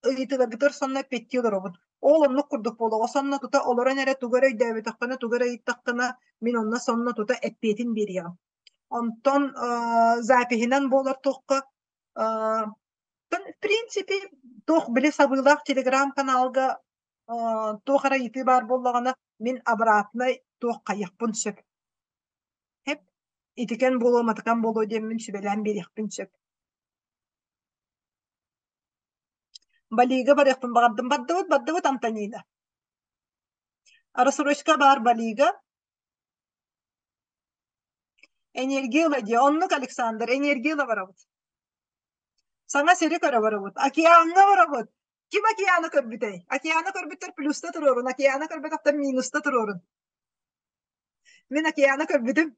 Ыйытыыларгытыгар сонно эппиэттии олоробут. Ол оннук курдук буолуоҕа. Сонно тута олорон эрэ тугу эрэ өйдөөбөтөххүнэ, тугу эрэ ыйыттаххына, мин онно сонно тута эппиэтин биэриэҕим. Онтон запиһынан буолар туохха В принципе, туох били сабыылаах телеграм-каналга туох эрэ ыйытыы баар буоллаҕына, мин обратнай туох хайыахпын сөп. Хэп, итикэн буолуо, матыкан буолуо диэммин сүбэлээн биэриэхпин сөп. Балига барыахпын баҕардым. Бардыбыт, бардыбыт Антонина. Рассрочка баар Балига. Энергия ыла диэ. Оннук Александр, энергия ыла барабыт. Саҥа сири көрө барабыт. Океаҥҥа барабыт. Ким океаны көрбүтэй? Океаны көрбүттэр плюста туруорун, океаны көрбөтөхтөр минуста туруорун. Мин океаны көрбүтүм.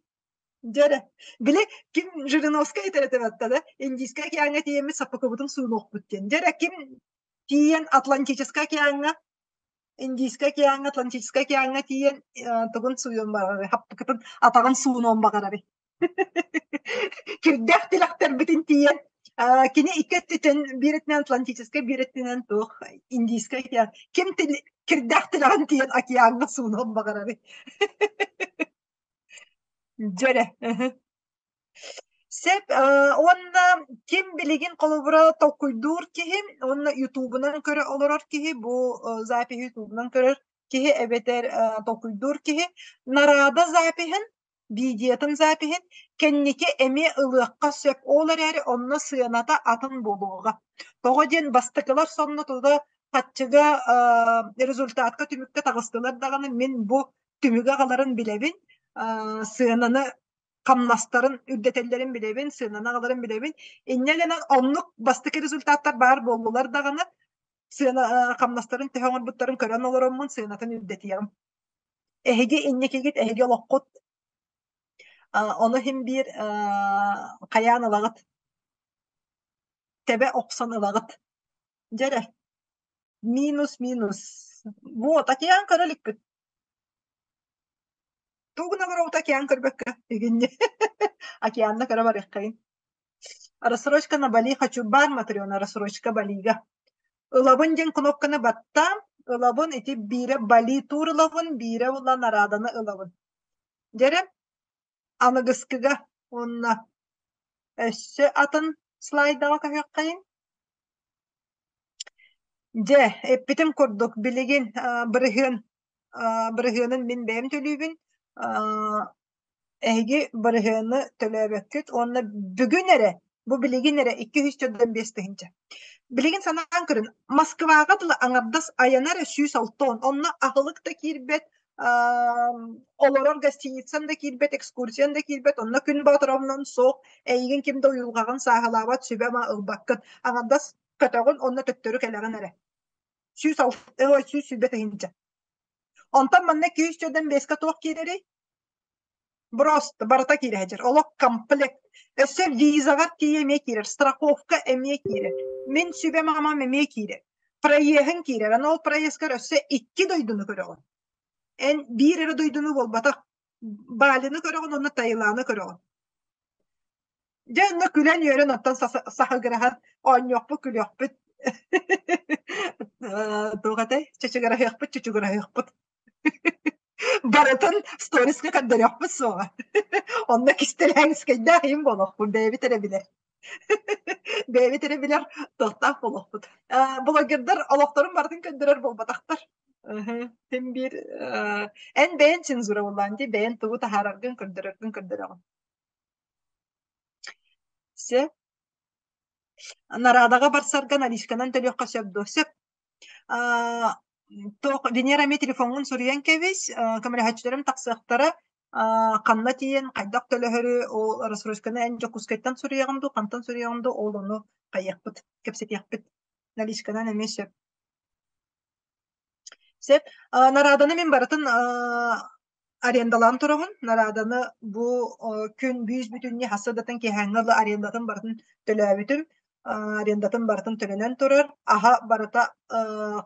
Дьэ эрэ, били ким Жириновскай этэр этэ да, Индийскэй океаҥҥа тиийэммит саппыкыбытын суунуохпут диэн. Дьэ эрэ, ким тиийэн Атлантическай океаҥҥа, Индийскэй океаҥҥа, Атлантическай океаҥҥа тиийэн тугун сууйуон баҕарарый, хаппыкытын атаҕын суунуон баҕарарый? Кирдээх тилэхтэрбитин тиийэн кини икки өттүтэн биир өттүнэн Атлантическай, биир өттүнэн туох Индийскэй океан. Ким кирдээх тилэҕин тиийэн океаҥҥа суунуон баҕарарый? Дьэрэ. Сөп уонна ким билигин холобура толкуйдуур киһи уонна ютубунан көрө олорор киһи бу запиһи ютубунан көрөр киһи эбэтэр толкуйдуур киһи нараада запиһын видеотын запиһын кэнники эмиэ ылыахха сөп ол эрээри онно сыаната атын буолуоҕа. Тоҕо диэн бастакылар сонно тута хаччыга результатка түмүккэ таҕыстылар даҕаны мин бу түмүгү аҕаларын билэбин, сыананы хамнастарын үрдэтэллэрин билэбин, сыананы аҕаларын билэбин. Инньэ гынан оннук бастакы результаттар баар буоллулар даҕаны сыана хамнастарын төһө оҥорбуттарын көрөн олороммун сыанатын үрдэтиэҕим. Эһиги инникигит, эһиги олоххут ону иһин биир хайаан ылаҕыт, тэбэ охсон ылаҕыт. Дьэ эрэ, минус минус. Вот, океан көрө иликпит. Тугу гына олоробут океан көрбөккө игинни океанна көрө барыаххайын. Рассрочка на Бали хочу бар Матрена рассрочка Балига. Ылабын диэн кнопканы баттаан ылабын ити биирэ Бали тур ылабын биирэ ула нарааданы ылабын. Дьэрэ аныгыскыга уонна өссө атын слайдаҕа көһүөххэйин. Дьэ, эппитим курдук, билигин бырыһыан бырыһыанын мин бэйэм төлүүбүн. Эһиги бырыһыаны төлөөбөккүт уонна бүгүн эрэ, бу билигин эрэ 245 тыһыынча. Билигин санаан көрүн, Москваҕа дылы аҥардас айана эрэ 160, онно аһылык да киирбэт, олорор гостиницам да киирбэт, экскурсиям да киирбэт, онно күн боотуровнан суох, эйигин ким да уйулҕаҕын сааһылаабат, сүбэ-ама ылбаккын. Аҥардас көтөҕүн уонна төттөрү кэлэҕин эрэ. 120 тыһыынча. Онтон манна 245-ка туох киирэрий? Просто барыта киирэ сылдьар. Олох комплект. Өссө визаҕар тиийэ эмиэ киирэр, страховка эмиэ киирэр. Мин сүбэм-амам эмиэ киирэр. Проеһын киирэр. Аны ол проездкар өссө икки дойдуну көрөҕүн. Эн биир эрэ дойдуну буолбатах. Балины көрөҕүн уонна Таиланы көрөҕүн. Дьэ онно күлэн-үөрэн оттон саһыгыраһан оонньуохпут, күлүөхпүт. Туох этэй? Чычыгыраһыахпыт, чучугураһыахпыт. Барытын сториска көрдөрүөхпүт суоҕа. Онно кистэлэҥскэйдээх иһин буолуохпут, бэйэбит эрэ билэр. Бэйэбит эрэ билэр туохтаах буолуохпут. Блогердар олохторун барытын көрдөрөр буолбатахтар. Син биир эн бэйэн цензура буоллаҕын дии, бэйэн тугу таһаараргын көрдөрөргүн көрдөрөҕүн. Сөп. Нарадаҕа барсарга наличканан төлүөххэ сөп дуо? Сөп. Туох Венера эмиэ телефоҥҥун суруйан кэбис, көмөлөһөөччүлэрим тахсыахтара. Ханна тиийэн, хайдах төлөһөрү, ол рассрочканы эн Дьокуускайтан суруйаҕын дуу, хантан суруйаҕын дуу, ол ону хайыахпыт, кэпсэтиэхпит. Наличканан эмиэ сөп. Сөп. Нарааданы мин барытын арендалаан турабын. Нарааданы бу күн бүүс-бүтүннүү хассыадатын киэһээҥҥи ыла арендатын барытын төлөөбүтүм. Арендатын барытын төлөнөн турар. Аһа барыта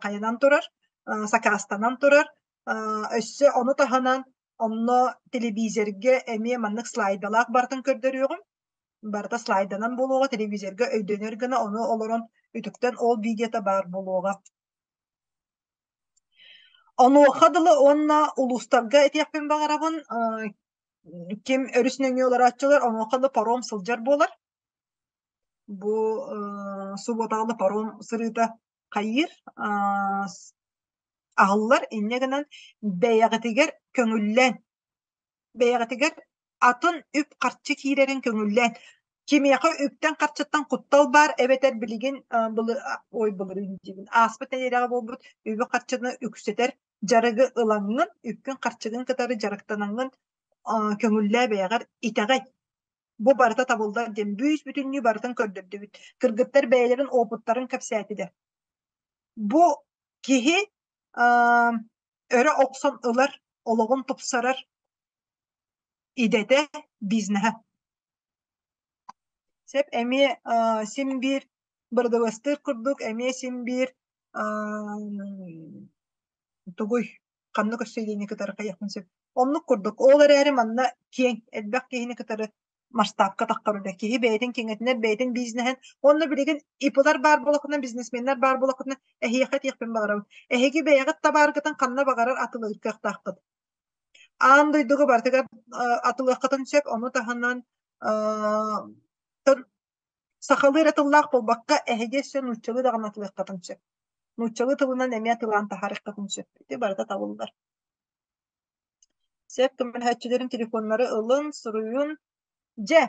хайанан турар, сакаастанан турар. Өссө ону таһынан онно телевизорга эмиэ маннык слайдалаах барытын көрдөрүөҕүм. Барыта слайданан буолуоҕа, телевизорга өйдөнөр гына ону олорон үтүктэн ол видеота баар буолуоҕа. Онуоха дылы уонна улуустарга этиэхпин баҕарабын, ким өрүс нөҥүө олорооччулар онуоха да паром сылдьар буолар. Бу субуотаҕа паром сырыыта хайыыр аһыллар. Инньэ гынан бэйэҕитигэр көҥүллээн, бэйэҕитигэр атын үп-харчы киирэрин көҥүллээн. Кимиэхэ үптэн-харчыттан куттал баар эбэтэр билигин ой былырыын диибин ааспыт нэдиэлэҕэ буолбут үбү-харчыны үксэтэр дьарыгы ылаҥҥын, үпкүн-харчыгын кытары дьарыктанаҥҥын көҥүллээ бэйэҕэр итэҕэй. Бу барыта табыллар диэн бүүс-бүтүннүү барытын көрдөрдүбүт. Кыргыттар бэйэлэрин опыттарын кэпсээтилэр. Бу киһи өрө охсон ылар, олоҕун тупсарар идэтэ, бизнеһэ. Сөп эмиэ син биир бырдыбастыыр курдук эмиэ син биир тугуй ханнык өссө илиини кытары хайыахпын сөп. Оннук курдук. Ол эрээри манна киэҥ, элбэх киһини кытары масштабка таххар үлэ. Киһи бэйэтин киҥэтинэр, бэйэтин бизнеһин. Уонна билигин ИП-лар баар буолаххытына, бизнесменнэр баар буолаххытына, эһиэхэ этиэхпин баҕарабын. Эһиги бэйэҕит табааргытын ханна баҕарар атылыыр кыахтааххыт. Аан дойдуга барытыгар атылыаххытын сөп, ону таһынан сахалыы эрэ тыллаах буолбакка, эһиги өссө нууччалыы даҕаны атылыаххытын сөп. Нууччалыы тылынан эмиэ атылаан таһаарыаххытын сөп. Ити барыта табыллар. Сөп көмөлөһөөччүлэрин телефоннары ылын, суруйун. Дьэ,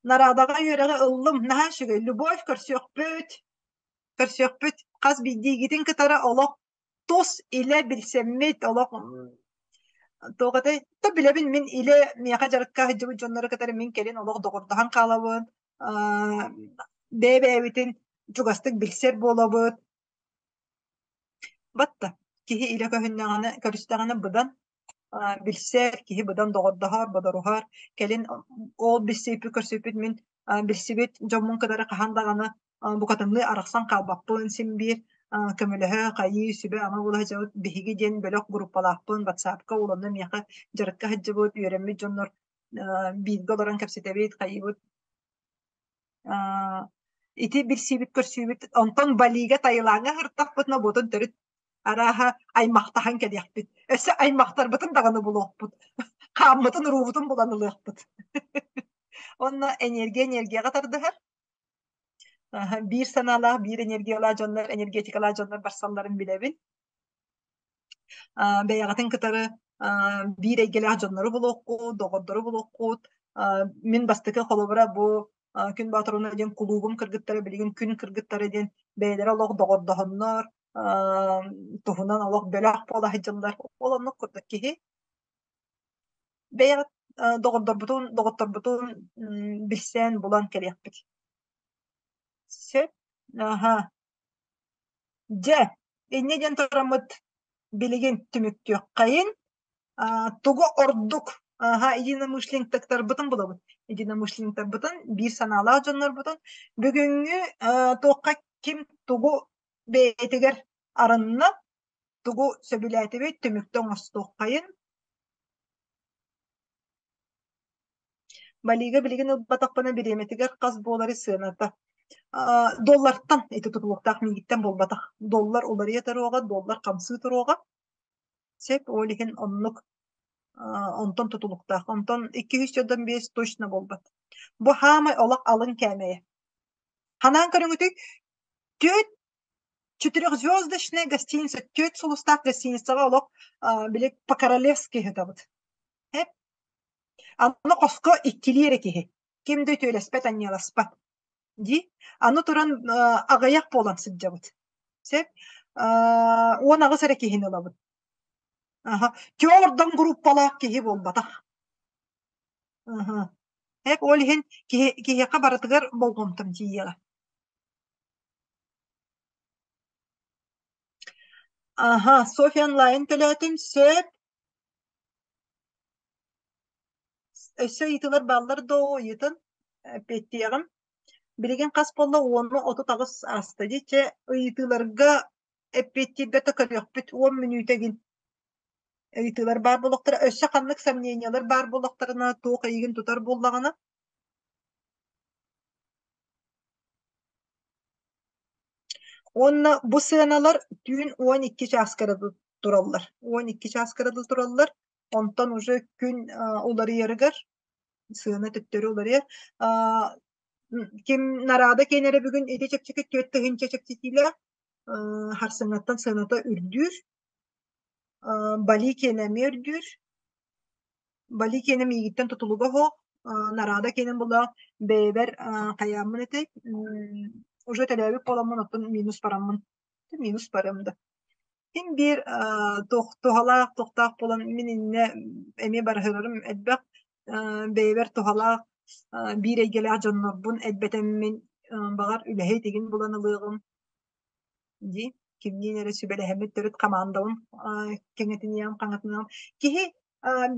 Нарадаҕа үөрэҕи ыллым, наһаа үчүгэй. Любовь көрсүөхпүт, көрсүөхпүт. Хас биирдиигитин кытары олох тус илэ билсэммит, олох туох этэй? То билэбин мин илэ миэхэ дьарыкка сылдьыбыт дьоннору кытары мин кэлин олох доҕордоһон хаалабын, бэйэ-бэйэбитин чугастык билсэр буолабыт. Батта киһи илэ көһүннэҕинэ, көрүстэҕинэ быдан билсэр, киһи быдан доҕордоһор, бодоруһар. Кэлин ол билсиппит, көрсүппүт мин билсибит дьоммун кытары хаһан даҕаны букатынныы арахсан хаалбаппын син биир көмөлөһө, хайыы, сүбэ-ама буола сылдьабыт. Биһиги диэн бөлөх группалаахпын, ватсапка ол онно миэхэ дьарыкка сылдьыбыт, үөрэммит дьоннор бииргэ олорон кэпсэтэбит, хайыыбыт. Ити билсиибит, көрсүүбүт онтон Балига, Таилаҥҥа сырыттахпытына буотун төрүт арааһа аймахтаһан кэлиэхпит. Өссө аймахтарбытын даҕаны булуохпут. Хааммытын, уруубутун булан ылыахпыт. Онно энергия энергияҕа тардыһар. Биир санаалаах, биир энергиялаах дьоннор, энергетикалаах дьоннор барсалларын билэбин. Бэйэҕитин кытары биир эйгэлээх дьоннору булуоххут, доҕордору булуоххут. Мин бастакы холобура бу Күн Боотуруна диэн кулуубум кыргыттара билигин күн кыргыттара диэн бэйэлэрэ олох доҕордоһоннор, туһунан олох бөлөх буола сылдьаллар. Ол оннук курдук киһи бэйэҕит доҕордорбутун, доҕотторбутун билсэн булан кэлиэхпит. Сөп. Аха. Дьэ, инньэ диэн тураммыт билигин түмүктүөххэйин. Тугу ордук аха единомышленниктарбытын булабыт. Единомышленниктарбытын, биир санаалаах дьоннорбутун бүгүҥҥү туохха ким тугу бэйэтигэр арынна, тугу сөбүлээтибит түмүктэ оҥостуоххайын. Балига билигин ылбатахпына бириэмэтигэр хас буолары сыаната. Доллартан ити тутулуктаах миигиттэн буолбатах. Доллар уларыйа туруоҕа, доллар хамсыы туруоҕа. Сөп, ол иһин оннук онтон тутулуктаах. Онтон 205 точно буолбат. Бу хаамай олох алын кээмэйэ. Ханаан көрүҥүтүй түөрт четырехзвездочная гостиница, түөрт сулустаах гостиницаҕа олох били по-королевски сытабыт. Эп Аны хоско иккилии эрэ киһи. Ким да үтүөлэспэт, анньыаласпат. Дии. Аны туран аҕыйах буолан сылдьабыт. Сөп. 18 эрэ киһини ылабыт. Аха. Тёрдон группалаах киһи буолбатах. Аха. Эп ол иһин киһи, киһиэхэ барытыгар болҕомтом тиийиэҕэ. Аха, Софья онлайн төлөөтүм, сөп. Өссө ыйытыылар бааллар дуо ыйытын эппиэттиэҕим. Билигин хас буолла уону 38 ааста дии. Чэ ыйытыыларга эппиэттииргэ да көрүөхпүт 10 мүнүүтэ гин ыйытыылар баар буолуохтара. Өссө ханнык сомнениелар баар буоллахтарына туох эйигин тутар буоллаҕына Уонна бу сыаналар түүн 12 чааска эрэ тураллар. 12 чааска эрэ тураллар. Онтон уже күн уларыйарыгар Сыана төттөрү уларыйар. Ким нараада киэнэрэ бүгүн ити чэпчэки 4000 чэпчэтиилээх, харсыҥҥаттан сыаната үрдүүр. Бали киэнэ эмиэ үрдүүр. Бали киэнэ миигиттэн тутулуга суох. Нараада киэнин була бэйэбэр хайааммын этэй, уже төлөөбүт буоламмын оттон минус бараммын. Минус барыам да. Син биир туох туһалаах, туохтаах буолан мин иннэ эмиэ барыһырарым элбэх. Бэйэбэр туһалаах биир эйгэлээх дьоннорбун элбэтэммин баҕар үлэһит игин булан ылыаҕым дии. Кимниин эрэ сүбэлэһэммит төрүт хамаандабын кэҥэтиниэҕим, хаҥатыныаҕым. Киһи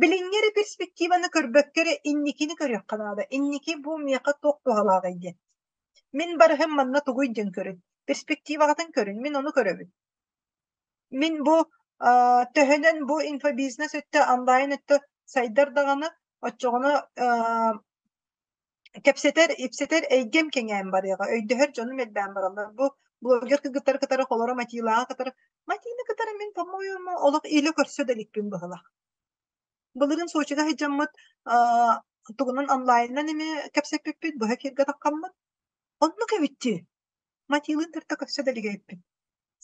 билиҥҥи эрэ перспективаны көрбөккө эрэ инникини көрүөххэ наада. Инники бу миэхэ туох туһалааҕый диэн. Мин барыһым манна тугуй диэн көрүн. Перспективаҕытын көрүн, мин ону көрөбүн. Мин бу төһөнөн бу инфобизнес өттө, онлайн өттө сайдар даҕаны, оччоҕуна кэпсэтэр, ипсэтэр эйгэм кэҥээн барыаҕа, өйдөһөр дьонум элбээн бараллар. Бу блогер кыргыттары кытары холоро Матилааҕы кытары Матины кытары мин, по-моему, олох илэ көрсө да иликпин быһыылаах. Былырыын Сочига сылдьаммыт тугунан онлайнынан эмиэ кэпсэппиппит, быһа эфиргэ таххаммыт. Оннук эбит дии. Матилыын кытта көрсө да илик эбиппин.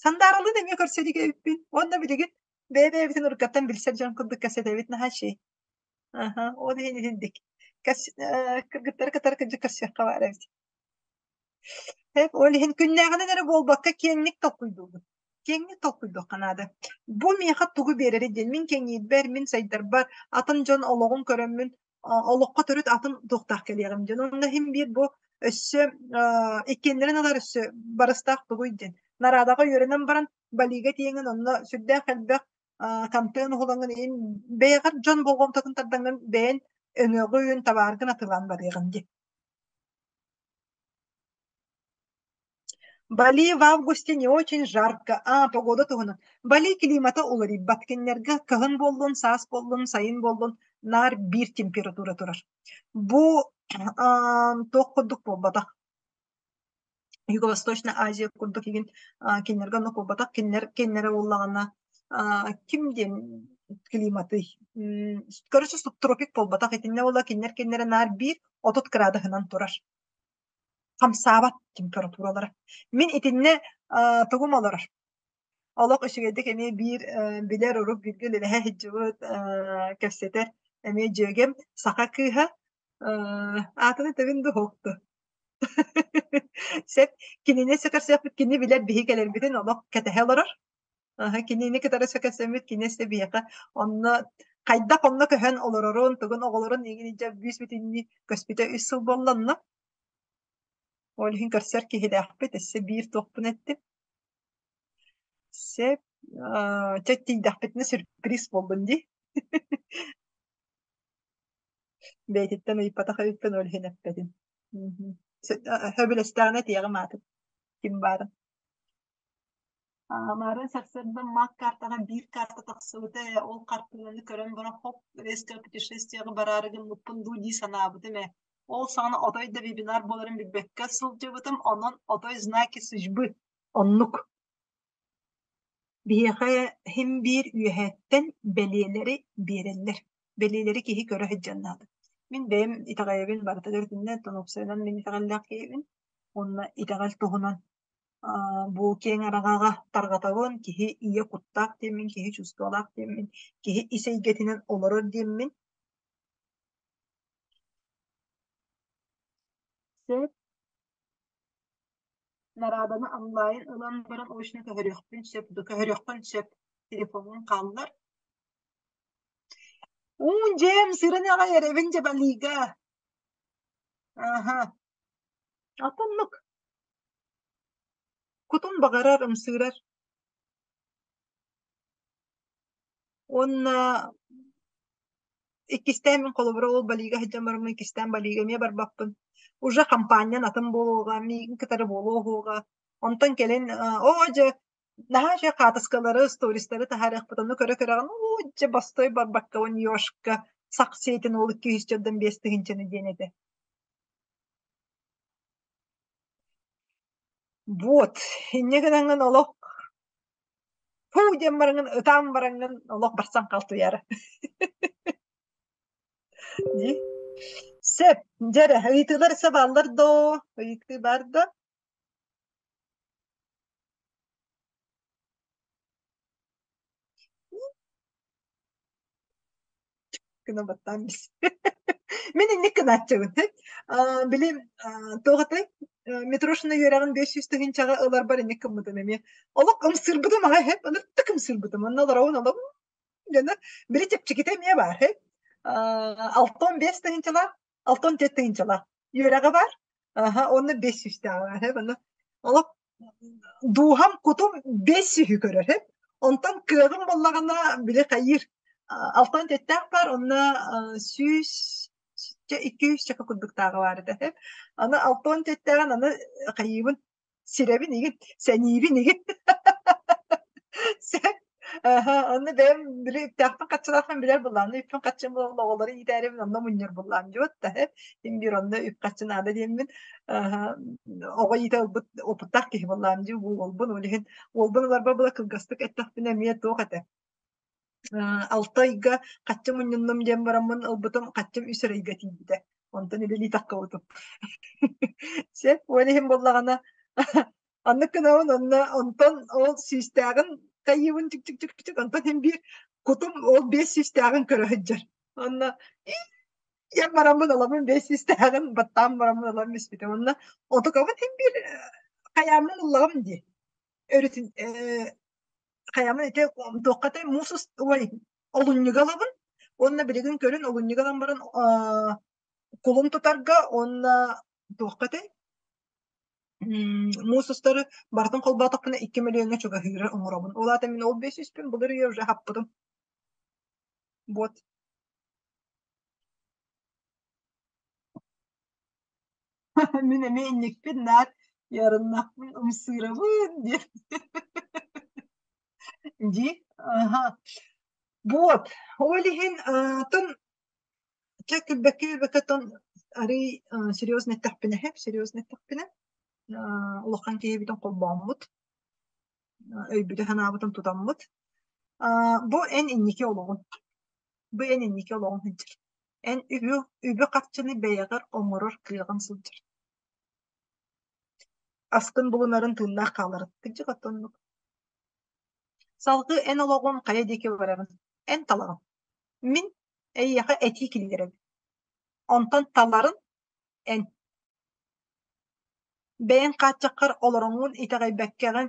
Сандааралыын эмиэ көрсө илик эбиппин. Уонна билигин бэйэ-бэйэбитин уруккаттан билсэр дьон курдук кэпсэтэбит наһаа үчүгэй. Аха, ол иһин итинник. Кыргыттары кытары кырдьык көрсүөххэ баар эбит. Ол иһин күннээҕинэн эрэ буолбакка киэҥник толкуйдуубун. Киэҥник толкуйдуохха наада. Бу миэхэ тугу биэрэрий диэн мин кэҥиирбэр, мин сайдарбар, атын дьон олоҕун көрөммүн олоххо төрүт атын туохтаах кэлиэҕим диэн. Онно иһин биир бу өссө иккиэннэрин ылар өссө барыстаах тугуй диэн. Нарадаҕа үөрэнэн баран Балига тиийэҥҥин онно сүрдээх элбэх контент уһулаҥҥын иһин бэйэҕэр дьон болҕомтотун тардаҥҥын бэйэн өҥөҕүн, табааргын атыылаан барыаҕын дии. Бали в августе не очень жарко. А, погода туһунан. Бали климата уларыйбат. Кинилэргэ кыһын буоллун, саас буоллун, сайын буоллун наар биир температура турар. Бу туох курдук буолбатах. Юго-Восточная Азия курдук игин кинилэргэ оннук буолбатах. Кинилэр кинилэрэ буоллаҕына ким диэн климатый? Короче, субтропик буолбатах. Итиннэ буолла кинилэр кинилэрэ наар биир 30 градуһунан турар. Хамсаабат температуралара. Мин итиннэ тугум олорор? Олох үчүгэйдик эмиэ биир билэр урук бииргэ үлэлэһэ сылдьыбыт кэпсэтэр эмиэ дьүөгэм саха кыыһа аатын этэбин дуу суох дуу? Сөп. Кинини сөкөрсүөхпүт кини билэр биһи кэлэрбитин олох кэтэһэ олорор. Аһа, кинини кытары сөкөсөммүт кини өссө биһиэхэ онно хайдах онно көһөн олорорун, тугун оҕолорун игин илдьэ бүүс-бүтүннүү көспүтэ үс сыл буолла онно. Ол иһин көрсөр киһилээхпит, өссө биир туохпун эттим. Сөп, чэ тиийдэхпитинэ сюрприз буоллун дии. Бэйэтиттэн ыйыппатах эбиппин ол иһин эппэтим. Сөбүлэстэҕинэ этиэҕим аатын, ким баарын. Марын сарсыарда мак картаҕа биир карта тахсыбыта ээ, ол хартыынаны көрөн баран хоп, резко путешествиеҕа бараары гыммыппын дуу дии санаабытым ээ. Ол саҕана отой да вебинар буоларын билбэккэ сылдьыбытым, онон отой знаки судьбы оннук. Биһиэхэ иһин биир үөһэттэн бэлиэлэри биэрэллэр. Бэлиэлэри киһи көрө сылдьан наада. Мин бэйэм итэҕэйэбин барытыгар итиннэ, оттон уопсайынан мин итэҕэллээх киһибин уонна итэҕэл туһунан бу киэҥ араҥаҕа тарҕатабын, киһи ийэ куттаах диэммин, киһи чувстволаах диэммин, киһи ис эйгэтинэн олорор диэммин. Сөп. Нарааданы онлайн ылан баран очно көһөрүөхпүн сөп дуо? Көһөрүөххүн сөп. Телефоҥҥун хааллар. Уун дьээм сырын аҕай эрэбин дьэ балыыга. Аха. Атыннык. Кутун баҕарар, ымсыырар. Уонна иккистээн мин холобура ол балига сылдьан бараммын иккистээн балига эмиэ барбаппын. Уже хампаанньан атын буолуоҕа, миигин кытары буолуо Онтон кэлин оо дьэ наһаа үчүгэй хаатыскалары, стористары таһаарыахпыт, ону көрө-көрөҕүн оо дьэ бостой барбаккабын ёшка сах сиэтин уол 245 тыһыынчаны диэн этэ. Вот, инньэ гынаҥҥын олох һуу диэн бараҥҥын ытаан бараҥҥын олох барсан халтыйара. Дии. Сөп, дьэ эрэ, ыйытыылар өссө бааллар доо? Ыйытыы баар да? Гына баттаан бис. Мин инник гынааччыбын. Били туох этэй? Митрошина үөрэҕин 500 тыһыынчаҕа ыларбар инник гыммытым эмиэ. Олох ымсыырбытым аҕай хэп, ыныртык ымсыырбытым. Онно олоробун олох дьоно били чэпчэкитэ эмиэ баар хэп. 65 тыһыынчалаах, 64 тыһыынчалаах үөрэҕэ баар. Аха, онно 500 тээҕэ баар хэп. Онно олох дууһам кутум бэс сүһү көрөр эт. Онтон кыаҕым буоллаҕына били хайыыр алтан тэттээх баар онно 100 200 чака курдуктааҕы баар этэ. Аны алтан тэттээҕин аны хайыыбын сирэбин игин сэниибин игин Сөп. Аха, онно бэйэм били үптээхпин хаччылаахпын билэр буллаам. Үппүн хаччым буолан оҕолору иитээрибин онно мунньар буллаам дьуот да Син биир онно үп хаччы наада диэммин аха, оҕо иитэ ылбыт опыттаах киһи буоллаам дии уолбун ол иһин уолбун ыларбар була кылгастык эттэхпинэ эмиэ туох этэ алта ыйга хаччы мунньуннум диэн бараммын ылбытым хаччым үс эрэ ыйга тиийбитэ. Онтон үлэлии таххыбытым. Сөп, ол иһин буоллаҕына Оннук гынабын онно онтон ол сүүстээҕин тайыыбын чик чик чик чик онтон син биир кутум ол биэс сүүстээҕин көрө сылдьар. Онно диэн бараммын ылабын биэс сүүстээҕин баттаан бараммын ылан бүспүтүм. Онно отукабын син биир хайааммын ыллаҕым дии. Өрүтүн хайааммын ити туохха этэй муус ой олунньуга ылабын уонна билигин көрүн олунньуга ылан баран кулун тутарга уонна туохха этэй Муус устары барытын холбоотохпуна 2 мөлүйүөҥҥэ чугаһыыры оҥоробун. Ол аата мин ол биэс үспүн былыр үйэ уже хаппытым. Вот. Мин эмиэ инникпин наар ярыннахпын ымсыырабын диэн. Дии. Аха. Вот. Ол иһин тон Чэ, күлбэккэ-үөрбэккэ оттон арыый серьезно эттэхпинэ, серьезно эттэхпинэ, улахан киһибитин холбооммут, өйбүтүн-санаабытын тутаммыт, бу эн инники олоҕун, бу эн инники олоҕун сылдьар. Эн үбү, үбү-харчыны бэйэҕэр оҥорор кыаҕын сылдьар. Аскын булунарын тыыннаах хааларын. Кырдьык оттон оннук. Салгыы эн олоҕун хайа диэки барарын эн талаҕын. Мин эйиэхэ этии киллэрэбин. Онтон таларын эн. Бэйэҥ хааччаххар олороҥҥун итэҕэйбэккэҕин,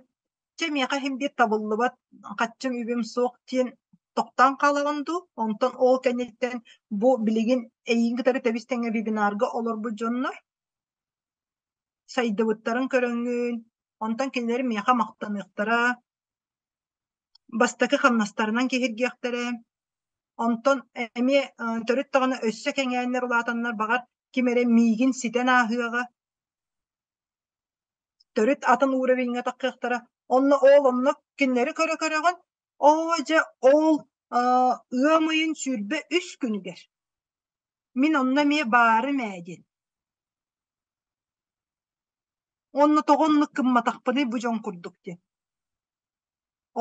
чэ миэхэ иһин биир табыллыбат, хаччым үбүм суох диэн тохтоон хаалаҕын дуу, онтон ол кэнниттэн бу билигин эйигин кытары тэбис-тэҥҥэ вебинарга олорбут дьоннор сайдыбыттарын көрөҥҥүн, онтон кинилэр миэхэ махтаныахтара, бастакы хамнастарынан киһиргиэхтэрэ, онтон эмиэ төрүт даҕаны өссө кэҥээннэр улаатаннар баҕар ким эрэ миигин ситэн ааһыаҕа, төрүт атын уровеньҥа таххыахтара. Онно ол онно кинилэри көрө-көрөҕүн, оо дьэ ол ыам ыйын 23 күнүгэр мин онно эмиэ баарым ээ диэн. Уонна тоҕо оннук гымматахпыный бу дьон курдук диэн.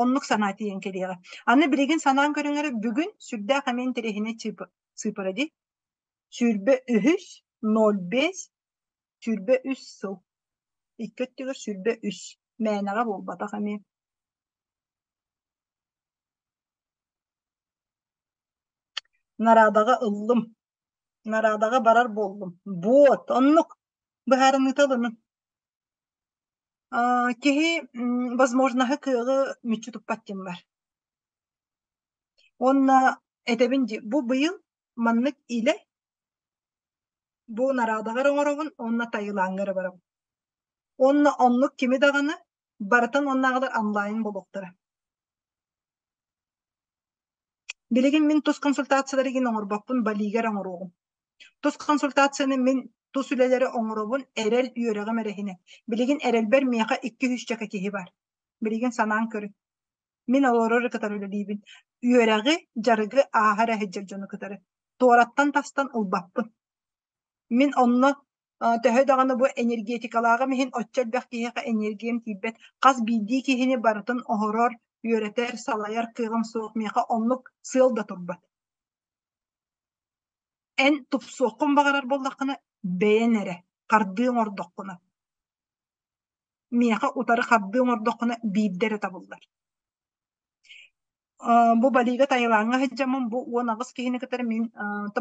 Оннук санаа тиийэн кэлиэҕэ. Аны билигин санаан көрүҥ эрэ, бүгүн сүрдээх эмиэ интэриэһинэй сыыпара дии. 23 05 23 сыл. Икки өттүгэр 23. Мээнэҕэ буолбатах эмиэ. Нарадаҕа ыллым. Нарадаҕа барар буоллум. Буот, оннук. Быһаарыныыта ылынын. Киһи возможноһы кыаҕы мүччү туппат диэн бар. Уонна этэбин дии, бу быйыл маннык илэ бу нарадаҕар оҥоробун уонна Таилаҥҥа эрэ барабын. Уонна оннук кими даҕаны барытын уоннааҕылар онлайн буолуохтара. Билигин мин тус консультациялары игин оҥорбоппун, Балига эрэ оҥоруоҕум. Тус консультацияны мин тус үлэлэри оҥоробун эрэл үөрэҕим эрэ иһинэн. Билигин эрэлбэр миэхэ 200 чака киһи бар. Билигин санаан көрүн. Мин олорор кытары үлэлиибин. Үөрэҕи, дьарыгы ааһа эрэ сылдьар дьону кытары. Туораттан тастан ылбаппын. Мин онно төһө даҕаны бу энергетикалааҕым иһин оччо элбэх киһиэхэ энергиям тиийбэт. Хас биирдии киһини барытын оһорор, үөрэтэр, салайар кыаҕым суох. Миэхэ оннук сыал да турбат. Эн тупсуоххун баҕарар буоллаххына, бэйэн эрэ хардыы оҥордоххуна, миэхэ утары хардыы оҥордоххуна биирдэ эрэ табыллар. Бу Балига Таилаҥҥа сылдьаммын бу 18 киһини кытары мин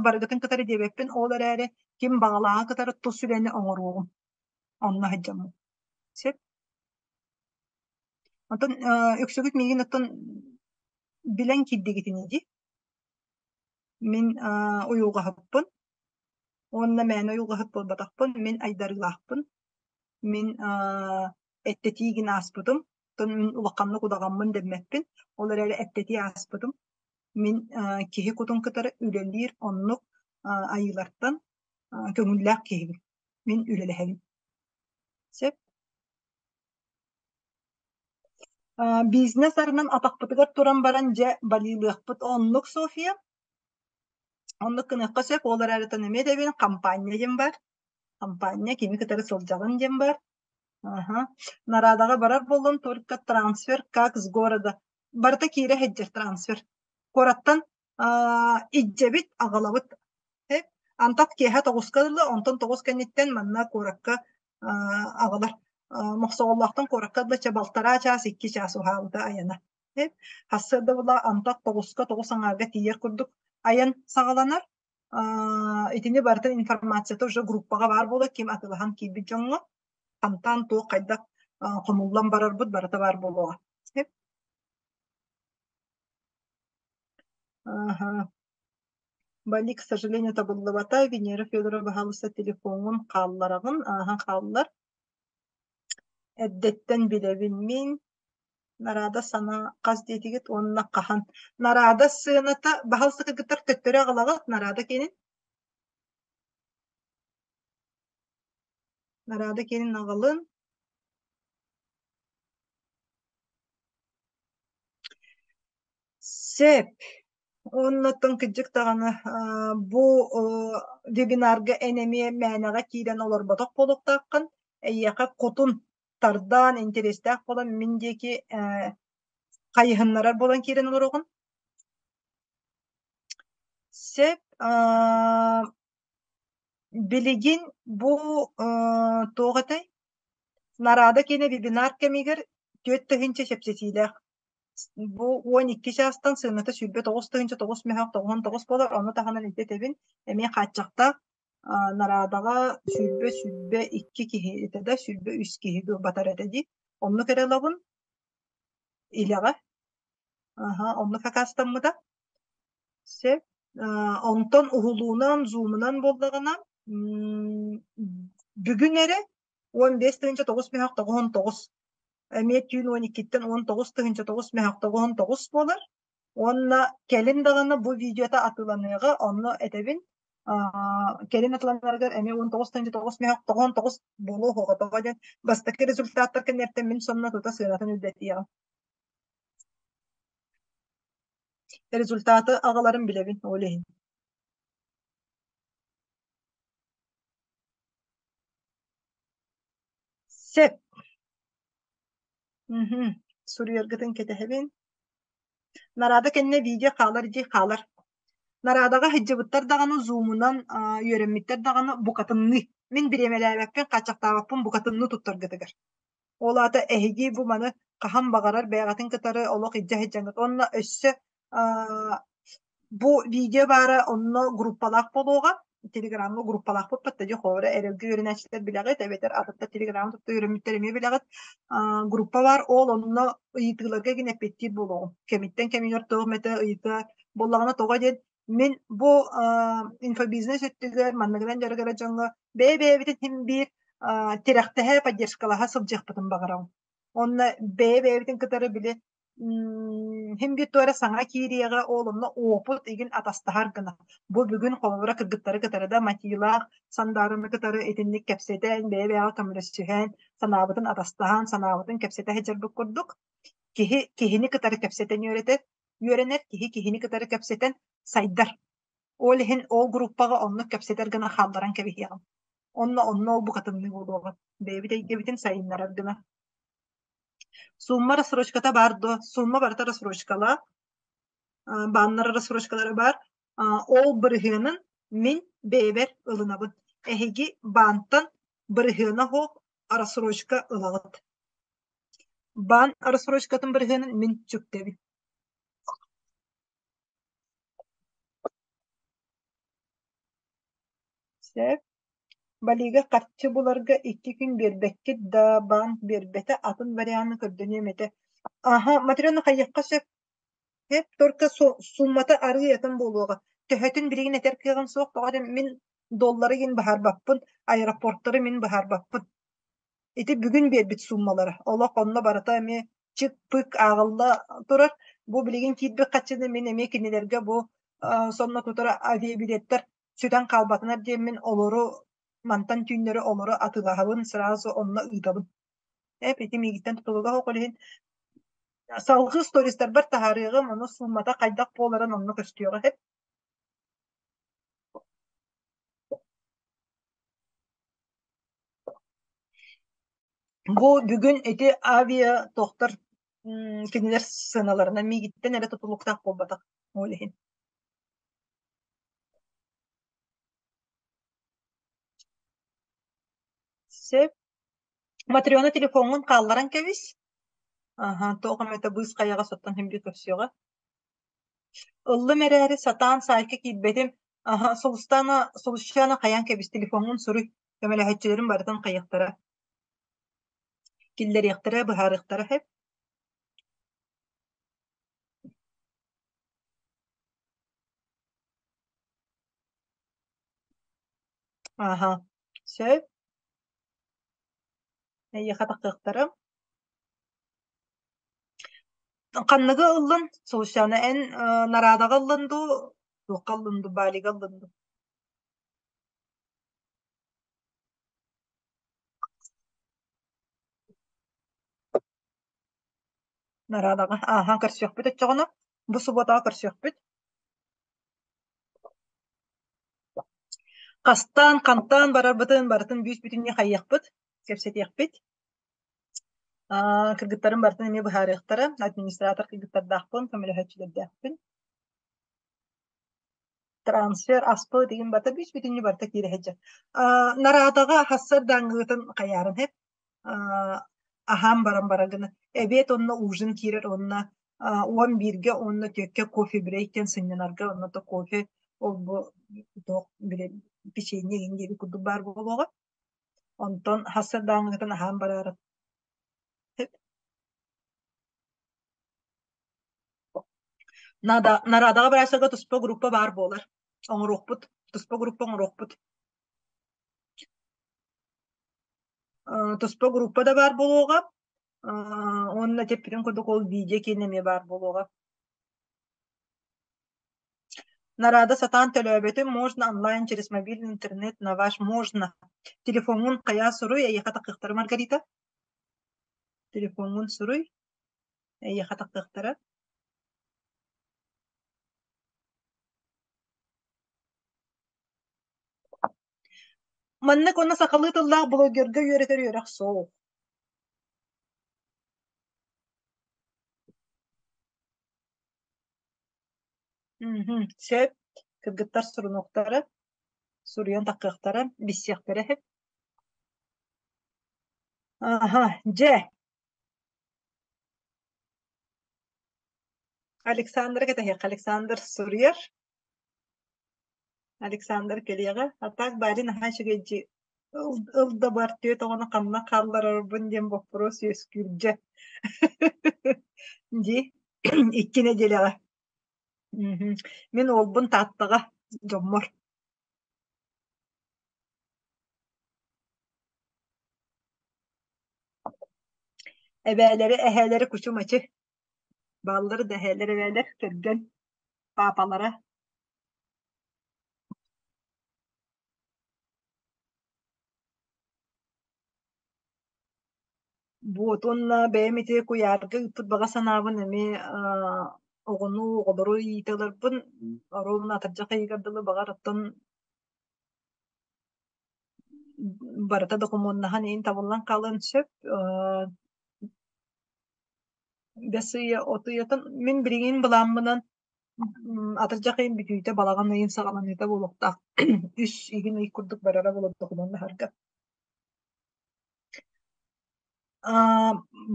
барыгытын кытары диэбэппин, ол эрээри ким баҕалааҕы кытары тус үлэни оҥоруоҕум. Онно сылдьаммын. Сөп. Онтон үксүгүт миигин оттон билэн киирдигитини дии. Мин уйулҕаһыппын уонна мээнэ уйулҕаһыт буолбатахпын, мин айдарыылаахпын. Мин эттэтиигин ааспытым, оттон мин улаханнык удаҕаммын дэммэппин, ол эрээри эттэтии ааспытым. Мин киһи кутун кытары үлэлиир оннук айыылартан көҥүллээх киһибин. Мин үлэлэһэбин. Сөп. Бизнес арынан атахпытыгар туран баран дьэ балыылыахпыт оннук София. Оннук гыныахха сөп, ол эрээри эмиэ дэбин хампаанньа диэн бар. Хампаанньа кими кытары сылдьаҕын диэн бар. Аха. Нарадаҕа барар буоллун только трансфер как с города. Барыта киирэ сылдьар трансфер. Куораттан илдьэбит, аҕалабыт. Антах киэһэ 9-ка дылы, онтон 9 кэнниттэн манна куоракка аҕалар. Мохсоҕоллоохтон куоракка дылы чэ балтараа чаас, 2 чаас уһаабыта айана. Сарсыарда була антах 9-ка 9 аҥаарга тиийэр курдук айан саҕаланар. Итини барытын информацията уже группаҕа баар буолар, ким атыылаһан киирбит дьоҥҥо хантан туох хайдах хомуллан барарбыт барыта баар буолуоҕа. Ага. Бали, к сожалению, табыллыбата. Венера Федорова, баһаалыста, телефоҥҥун хааллараҕын, ааһан хааллар. Эрдэттэн билэбин мин. Нарада санаа хас диэтигит уонна хаһан? Нарада сыаната, баһаалыста кыргыттар төттөрү аҕалаҕыт Нарада киэнин? Нарада киэнин аҕалын. Сөп. Оннуттан кырдьык даҕаны бу вебинарга эн эмиэ мээнэҕэ киирэн олорботох буолуохтааххын. Эйиэхэ кутун тардан, интэриэстээх буолан мин диэки хайыһыннарар буолан киирэн олороҕун. Сөп. Билигин бу туох этэй? Нараада киэнэ вебинар кэмигэр 4000 чэпчэтиилээх. Бу 12 чаастан сыаната 29 9 99 буолар, ону таһынан ити этэбин, эмиэ хааччахтаах Нараадаҕа 20-22 киһи этэ да, 23 киһи батар этэ дии. Оннук эрэ ылабын илэҕэ. Аха, оннук акаастаммыта. Сөп. Онтон уһулуунан, зумунан буоллаҕына, бүгүн эрэ 15 9 999 эмиэ түүн 12-ттэн 19 9 999 буолар. Уонна кэлин даҕаны бу видеота атыыланыаҕа, онно этэбин, кэлин атыыланарыгар эмиэ 19 9 999 буолуо суоҕа. Тоҕо диэн бастакы результаттар кэнниттэн мин сонно тута сыанатын үрдэтиэҕим. Результаты аҕаларын билэбин, ол иһин. Сөп. Мгм. Суруйаргытын кэтэһэбин. Нараада кэннэ видео хаалар дии хаалар. Нараадаҕа сылдьыбыттар даҕаны зумунан үөрэммиттэр даҕаны букатынныы. Мин бириэмэлээбэппин, хааччахтаабаппын букатынныы туттаргытыгар. Ол аата эһиги бу маны хаһан баҕарар бэйэҕитин кытары олох илдьэ сылдьаҥҥыт. Уонна өссө бу видео баара онно группалаах буолуоҕа. Телеграмҥа группалаахпыт баттадьы хоро эрэлгэ үөрэнээччилэр билэҕит эбэтэр атыттар телеграмы тутта үөрэммиттэр эмиэ билэҕит. Группа баар ол онно ыйытыыларга гин эппиэттиир буолуоҕум. Кэмиттэн кэмигэр туох эмэтэ ыйыта буоллаҕына тоҕо диэн мин бу инфобизнес өттүгэр манныгынан дьарыгырар дьоҥҥо бэйэ-бэйэбитин син биир тирэхтэһэ, поддержкалаһа сылдьыахпытын баҕарабын. Уонна бэйэ-бэйэбитин кытары били син биир туора саҥа киириэҕэ, ол онно опыт игин атастаһар гына. Бу бүгүн холобура кыргыттары кытары да Матилаах Сандаарыны кытары итинник кэпсэтэн, бэйэ-бэйэҕэ көмөлөсүһэн, санаабытын атастаһан, санаабытын кэпсэтэ сылдьарбыт курдук киһи киһини кытары кэпсэтэн үөрэтэр, үөрэнэр, киһи киһини кытары кэпсэтэн сайдар. Ол иһин ол группаҕа оннук кэпсэтэр гына хаалларан кэбиһиэҕим. Онно онно ол букатынныы буолуоҕа. Бэйэбит эйгэбитин сайыннарар гына. Сумма рассрочката баар дуо? Сумма барыта рассрочкалаах. Бааннар рассрочкалара баар. Ол бырыһыанын Мин бэйэбэр ылынабын. Эһиги баантан бырыһыана суох рассрочка ылаҕыт. Баан рассрочкатын бырыһыанын мин сүктэбин. Сөп. Балига харчы буларга 2 күн биэрбэккит да, банк биэрбэтэ, атын варианы көрдөнүөм этэ. Аһа, Матрена хайыахха сөп? Сөп, только суммата арыый атын буолуоҕа. Төһөтүн билигин этэр кыаҕым суох, тоҕо диэн мин доллары игин быһаарбаппын, аэропортары мин быһаарбаппын. Ити бүгүн биэрбит сууммалара. Олох онно барыта эмиэ чык-пык ааҕылла турар. Бу билигин киирбит харчыны мин эмиэ кинилэргэ бу сонно тутар авиабилеттэр сүтэн хаалбатынар диэммин олору мантан түүннэри олору атыылаһабын, сразу онно ыытабын. Эп ити миигиттэн тутулуга суох ол иһин салгыы стористарбар таһаарыаҕым, ону сууммата хайдах буоларын онно көстүөҕэ эп. Бу бүгүн ити авиа тохтор кинилэр сыаналарынан миигиттэн эрэ тутулуктаах буолбатах ол иһин. Сөп. Матрена телефоҥҥун хаалларан кэбис. Аһа, туох эмэтэ быыс хайаҕас оттон син биир көрсүөҕэ. Ыллым эрээри сатаан саайка киирбэтим. Аһа, Сулустаана, Сулусчаана хайаан кэбис телефоҥҥун суруй. Көмөлөһөөччүлэрим барытын хайыахтара. Киллэриэхтэрэ, быһаарыахтара сөп. Аһа, сөп. Эйиэхэ тахсыахтара. Ханныгы ыллын? Сулусчаана, эн Нарадаҕа ыллын дуу, туохха ыллын дуу, Балига ыллын дуу? Нарадаҕа. Ааһан көрсүөхпүт оччоҕуна. Бу субуотаҕа көрсүөхпүт. Хастаан, хантаан барарбытын барытын бүүс-бүтүннүү хайыахпыт, кэпсэтиэхпит. Кыргыттарым барытын эмиэ быһаарыахтара. Администратор кыргыттардаахпын, көмөлөһөөччүлэрдээхпин. Трансфер аспы деген барыта бүүс-бүтүннүү барыта киирэ сылдьар. Нарадаҕа хассардааҥҥытын хайаарын иһит аһаан баран барар гына. Эбиэт уонна ужин киирэр уонна 11-гэ уонна 4-кэ кофе брейк диэн сынньанарга онно то кофе ол-бу туох били печенье игин диэби курдук баар буолуоҕа. Онтон хассардааҥҥытын аһаан бараары Нарадаҕа быраастарга туспа группа баар буолар. Оҥоруохпут, туспа группа оҥоруохпут. Туспа группа да баар буолуоҕа. Уонна тэппитин курдук ол видео киэн эмиэ баар буолуоҕа. Нарада сатаан төлөөбөтүм, можно онлайн через мобильный интернет на ваш можно. Телефоҥҥун хайаа суруй, эйиэхэ такыахтара Маргарита. Телефоҥҥун суруй, эйиэхэ такыахтара. Маннык уонна сахалыы тыллаах блогерга үөрэтэр үөрэх суох. Мгм, сөп. Кыргыттар сурунуохтара, суруйан таххыахтара, билсиэхтэрэ сөп. Аха, дьэ. Александры кэтэһиэххэ. Александр суруйар. Александр кэлиэҕэ. А так Бали наһаа үчүгэй дии. Ыл, ыл да бар түөрт оҕону ханна хаалларарбын диэн боппуруос үөскүүр дьэ. Дии. 2 нэдиэлэҕэ. Мгм. Мин уолбун Тааттаҕа дьоммор. Эбээлэри, эһээлэри кучу-мачы. Бааллар да эһээлэр, эбээлэр, кэргэн, паапалара. Вот уонна бэйэм ити куйаарга ыыппыт баҕа санаабын эмиэ оҕону, оҕолору иитэ ыларбын оруобуна атырдьах ыйыгар дылы баҕар оттон барыта докумуоннаһан иһин табыллан хаалыан сөп. Бэс ыйа, от ыйатын мин билигин былааммынан. Атырдьах ыйын бүтүүтэ, балаҕан ыйын саҕаланыыта буолуохтаах. Үс игин ый курдук барара буолуо докумуоннаһарга.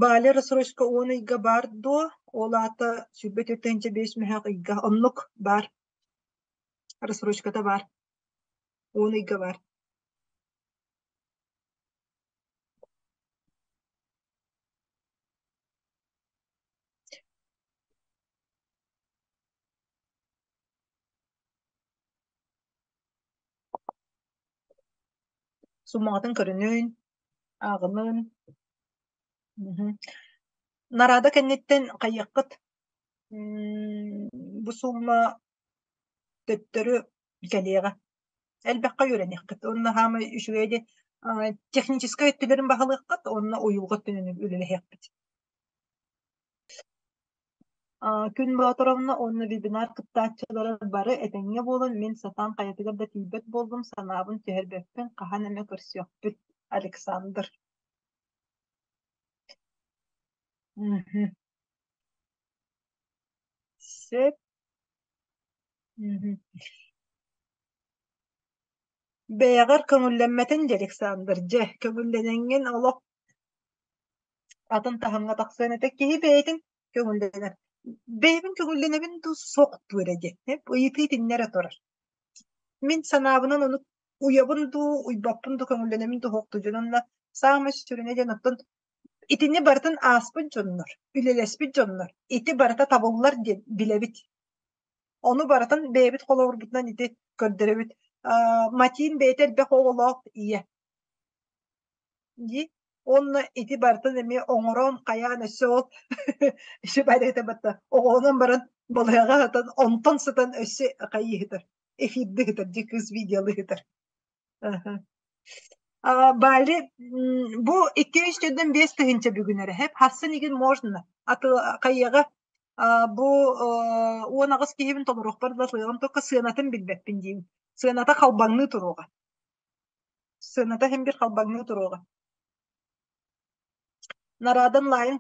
Баали рассрочка 10 ыйга баар дуо? Ол аата 24 5 мөһөөх ыйга. Оннук баар. Рассрочката баар. 10 ыйга баар. Суммаҕытын көрүнүн, ааҕынын. Нараада кэнниттэн хайыаххыт? Бу сумма төттөрү кэлиэҕэ. Элбэххэ үөрэниэххит. Уонна хаамай үчүгэй диэн техническэй өттүлэрин баһылыаххыт уонна уйулҕа өттүнэн үлэлэһиэхпит. Күн Боотуровна уонна вебинар кыттааччылара бары этэҥҥэ буолан, мин сатаан хайатыгар да тиийбэт буоллум, санаабын түһэрбэппин, хаһан эмэ көрсүөхпүт. Александр. Мгм. Сөп. Мгм. Бэйэҕэр көҥүллэммэтин дии, Александр, дьэ, көҥүллэнэҥҥин олох атын таһымҥа тахсыан этэ. Киһи бэйэтин көҥүллэнэр. Бэйэбин көҥүллэнэбин дуу, суох дуу эрэ диэн. Ыйытыы итиннэ эрэ турар. Мин санаабынан ону уйабын дуу, уйбаппын дуу, көҥүллэнэбин дуу, суох дуу диэн. Онно саамай сүрүнэ диэн оттон итини барытын ааспыт дьоннор, үлэлэспит дьоннор ити барыта табыллар диэн билэбит. Ону барытын бэйэбит холобурбутунан ити көрдөрөбүт. Матин бэйэтэ элбэх оҕолоох ийэ. Дии. Уонна ити барытын эмиэ оҥорон, хайаан өссө ол батта оҕолонон баран балыыһаҕа сытан, онтон сытан өссө хайыы эфирдыы сытар, дии кыыс видеолыы сытар. Бали бу 2 305 тыһыынча бүгүн эрэ хэп хассын игин можно хайыаҕа бу 18 киһибин толоруохпар да сыаҕым только сыанатын билбэппин диибин. Сыаната халбаҥныы туруоҕа. Сыаната иһин бир халбаҥныы туруоҕа. Нарадан лайын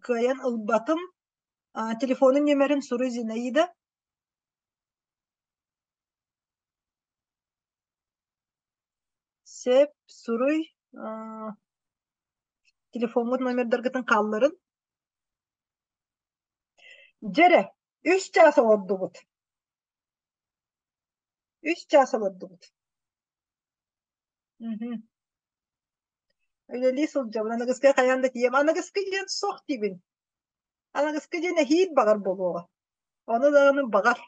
кыайан ылбатым. Телефонун нүөмэрин суруй Зинаида. Сөп, суруй. Телефоҥҥут номердаргытын хаалларын. Дьэрэ, 3 чаас олордубут. 3 чаас олордубут. Үлэлии сылдьабын. Аныгыскы хайаан да тиийэм. Аныгыскы диэн суох диибин. Аныгыскы диэн эһиил баҕар буолуоҕа. Ону даҕаны баҕар.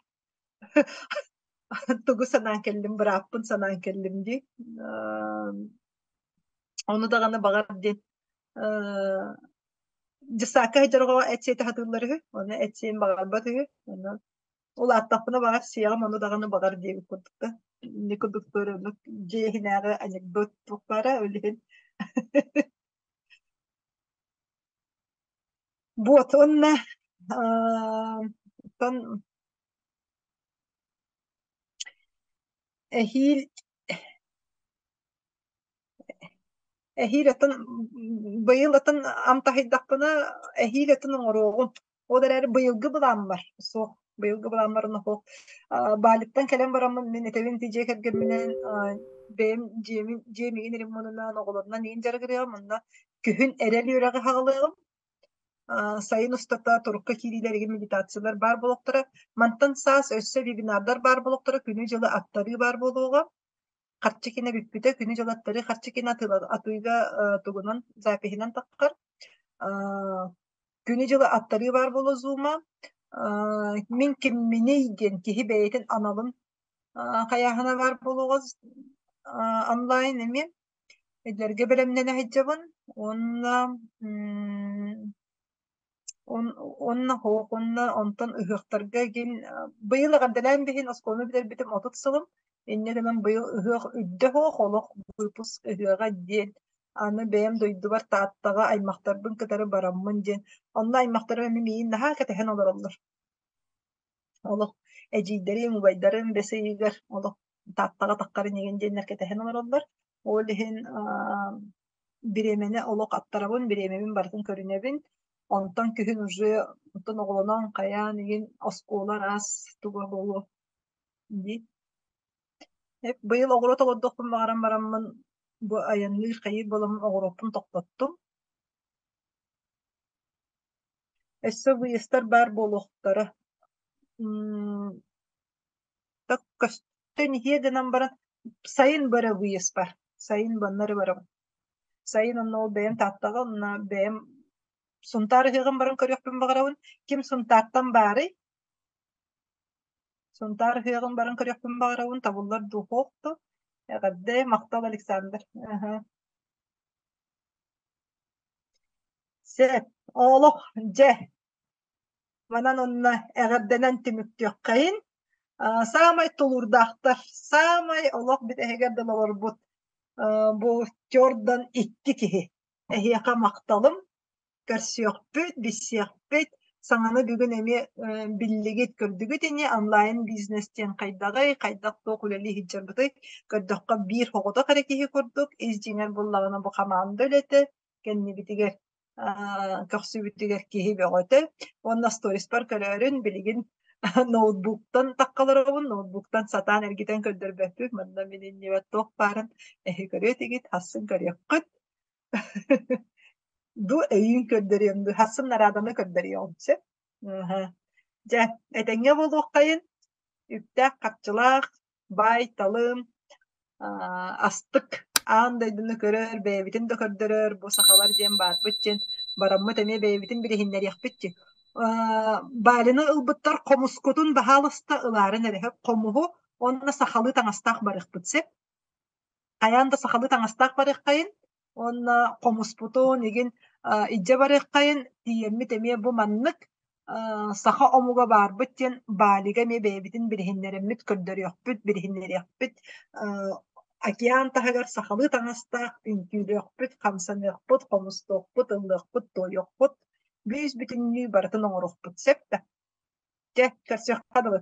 Тугу санаан кэллим, бырааппын санаан кэллим дии. Ону даҕаны баҕар диэн дьыссаакка сылдьар оҕоҕо эт сиэтэ сатыыллар үһү. Ону эт сиэн баҕарбат үһү. Ону улааттахпына баҕар сиэҕим, ону даҕаны баҕар диэбит курдук да. Инни курдук туора дьиэ иһинээҕи анекдот туох баара ол иһин. Вот уонна оттон эһиил эһиил атын быйыл атын амтаһыйдахпына эһиил атын оҥоруоҕум. Ол эрээри быйылгы былааммар суох. Быйылгы былааммар суох. Баалиттан кэлэн бараммын мин этэбин ити дьиэ кэргэмминэн бэйэм дьиэбин дьиэм игин ремонунан оҕолорунан иин дьарыгырыам онно күһүн эрэл үөрэҕи саҕалыаҕым. Сайын устата турукка киириилэригэр медитациялар баар буолуохтара. Мантан саас өссө вебинардар баар буолуохтара, күнү-дьылы аттарыы баар буолуоҕа. Харчы кинэ бүппүтэ, күнү-дьылы аттарыы харчы кинэ атыыга тугунан запиһынан таххар. Күнү-дьылы аттарыы баар буолуо Zoom-а. Мин кимминий диэн киһи бэйэтин аналын хайааһына баар буолуоҕа онлайн эмиэ. Эдэргэ бэлэмнэнэ сылдьабын уонна уонна суох уонна онтон ыһыахтарга игин быйыл эҕэрдэлээн биһин оскуоланы бүтэрбитим 30 сылым. Инньэ гынан быйыл ыһыах үрдэ суох олох выпуск ыһыаҕа диэн аны бэйэм дойдубар Тааттаҕа аймахтарбын кытары бараммын диэн онно аймахтарым эмиэ миигин наһаа кэтэһэн олороллор. Олох эдьиийдэрим, убайдарым бэс ыйыгар олох Тааттаҕа таххарын игин диэннэр кэтэһэн олороллор. Ол иһин бириэмэни олох аттарабын, бириэмэбин барытын көрүнэбин. Онтон күһүн уже онтон оҕолонон хайаан игин оскуола араас туга буолуо дии. Быйыл оҕуруот олордуохпун баҕаран бараммын бу айанныыр хайыыр буоламмын оҕуруоппун тохтоттум. Өссө выездтар баар буолуохтара. Так көстөн иһиэ гынан баран сайын бара выезд бар. Сайын банна эрэ барабын. Сайын онно ол бэйэм Тааттаҕа онно бэйэм Сунтаар ыһыаҕын баран көрүөхпүн баҕарабын. Ким Сунтаартан баарый? Сунтаар ыһыаҕын баран көрүөхпүн баҕарабын. Табыллар дуу, суох дуу? Эҕэрдэ, махтал Александр. Аһа. Сөп. Олох, дьэ, Манан онно эҕэрдэнэн түмүктүөххэйин. Саамай тулуурдаахтар, саамай олох бүтэһигэр дылы олорбут бу Тёрдан икки киһи. Эһиэхэ махталым. Көрсүөхпүт, билсиэхпит. Саҥаны бүгүн эмиэ биллигит, көрдүгүт ини онлайн бизнес диэн хайдаҕый, хайдах туох үлэлии сылдьарбытый. Көрдөххө биир соҕотох эрэ киһи курдук, ис дьиҥэр буллаҕына бу хамаанда үлэтэ кэннибитигэр көхсүбүтүгэр киһи бөҕөтө уонна сториспар көрөөрүн билигин ноутбуктан таххаларобун ноутбуктан сатаан эргитэн көрдөрбөппүт манна мин иннибэр туох баарын эһи көрүө этигит хассын көрүөххүт ду өйүүн көрдөрүөм ду хассын нарааданы көрдөрүөҕүм сөп дьэ этэҥҥэ буолуоххайын үптээх харчылаах баай-талым, астык аан дойдуну көрөр, бэйэбитин да көрдөрөр, бу сахалар диэн баарбыт диэн бараммыт эмиэ бэйэбитин билиһиннэриэхпит дии. Балины ылбыттар хомускутун баһаалыста ылаарын эрэ хомуһу уонна сахалыы таҥастаах барыахпыт сөп. Хайаан да сахалыы таҥастаах барыаххайын уонна хомуспутун игин илдьэ барыаххайын тиийэммит эмиэ бу маннык саха омуга баарбыт диэн Балига эмиэ бэйэбитин билиһиннэрэммит көрдөрүөхпүт, билиһиннэриэхпит океан таһыгар сахалыы таҥастаах үҥкүүлүөхпүт, хамсаныахпыт, хомустуохпут, ыллыахпыт, туойуохпут бүүс бүтүннүү барытын оҥоруохпут сөп да? Дьэ, көрсүөххэ дылы.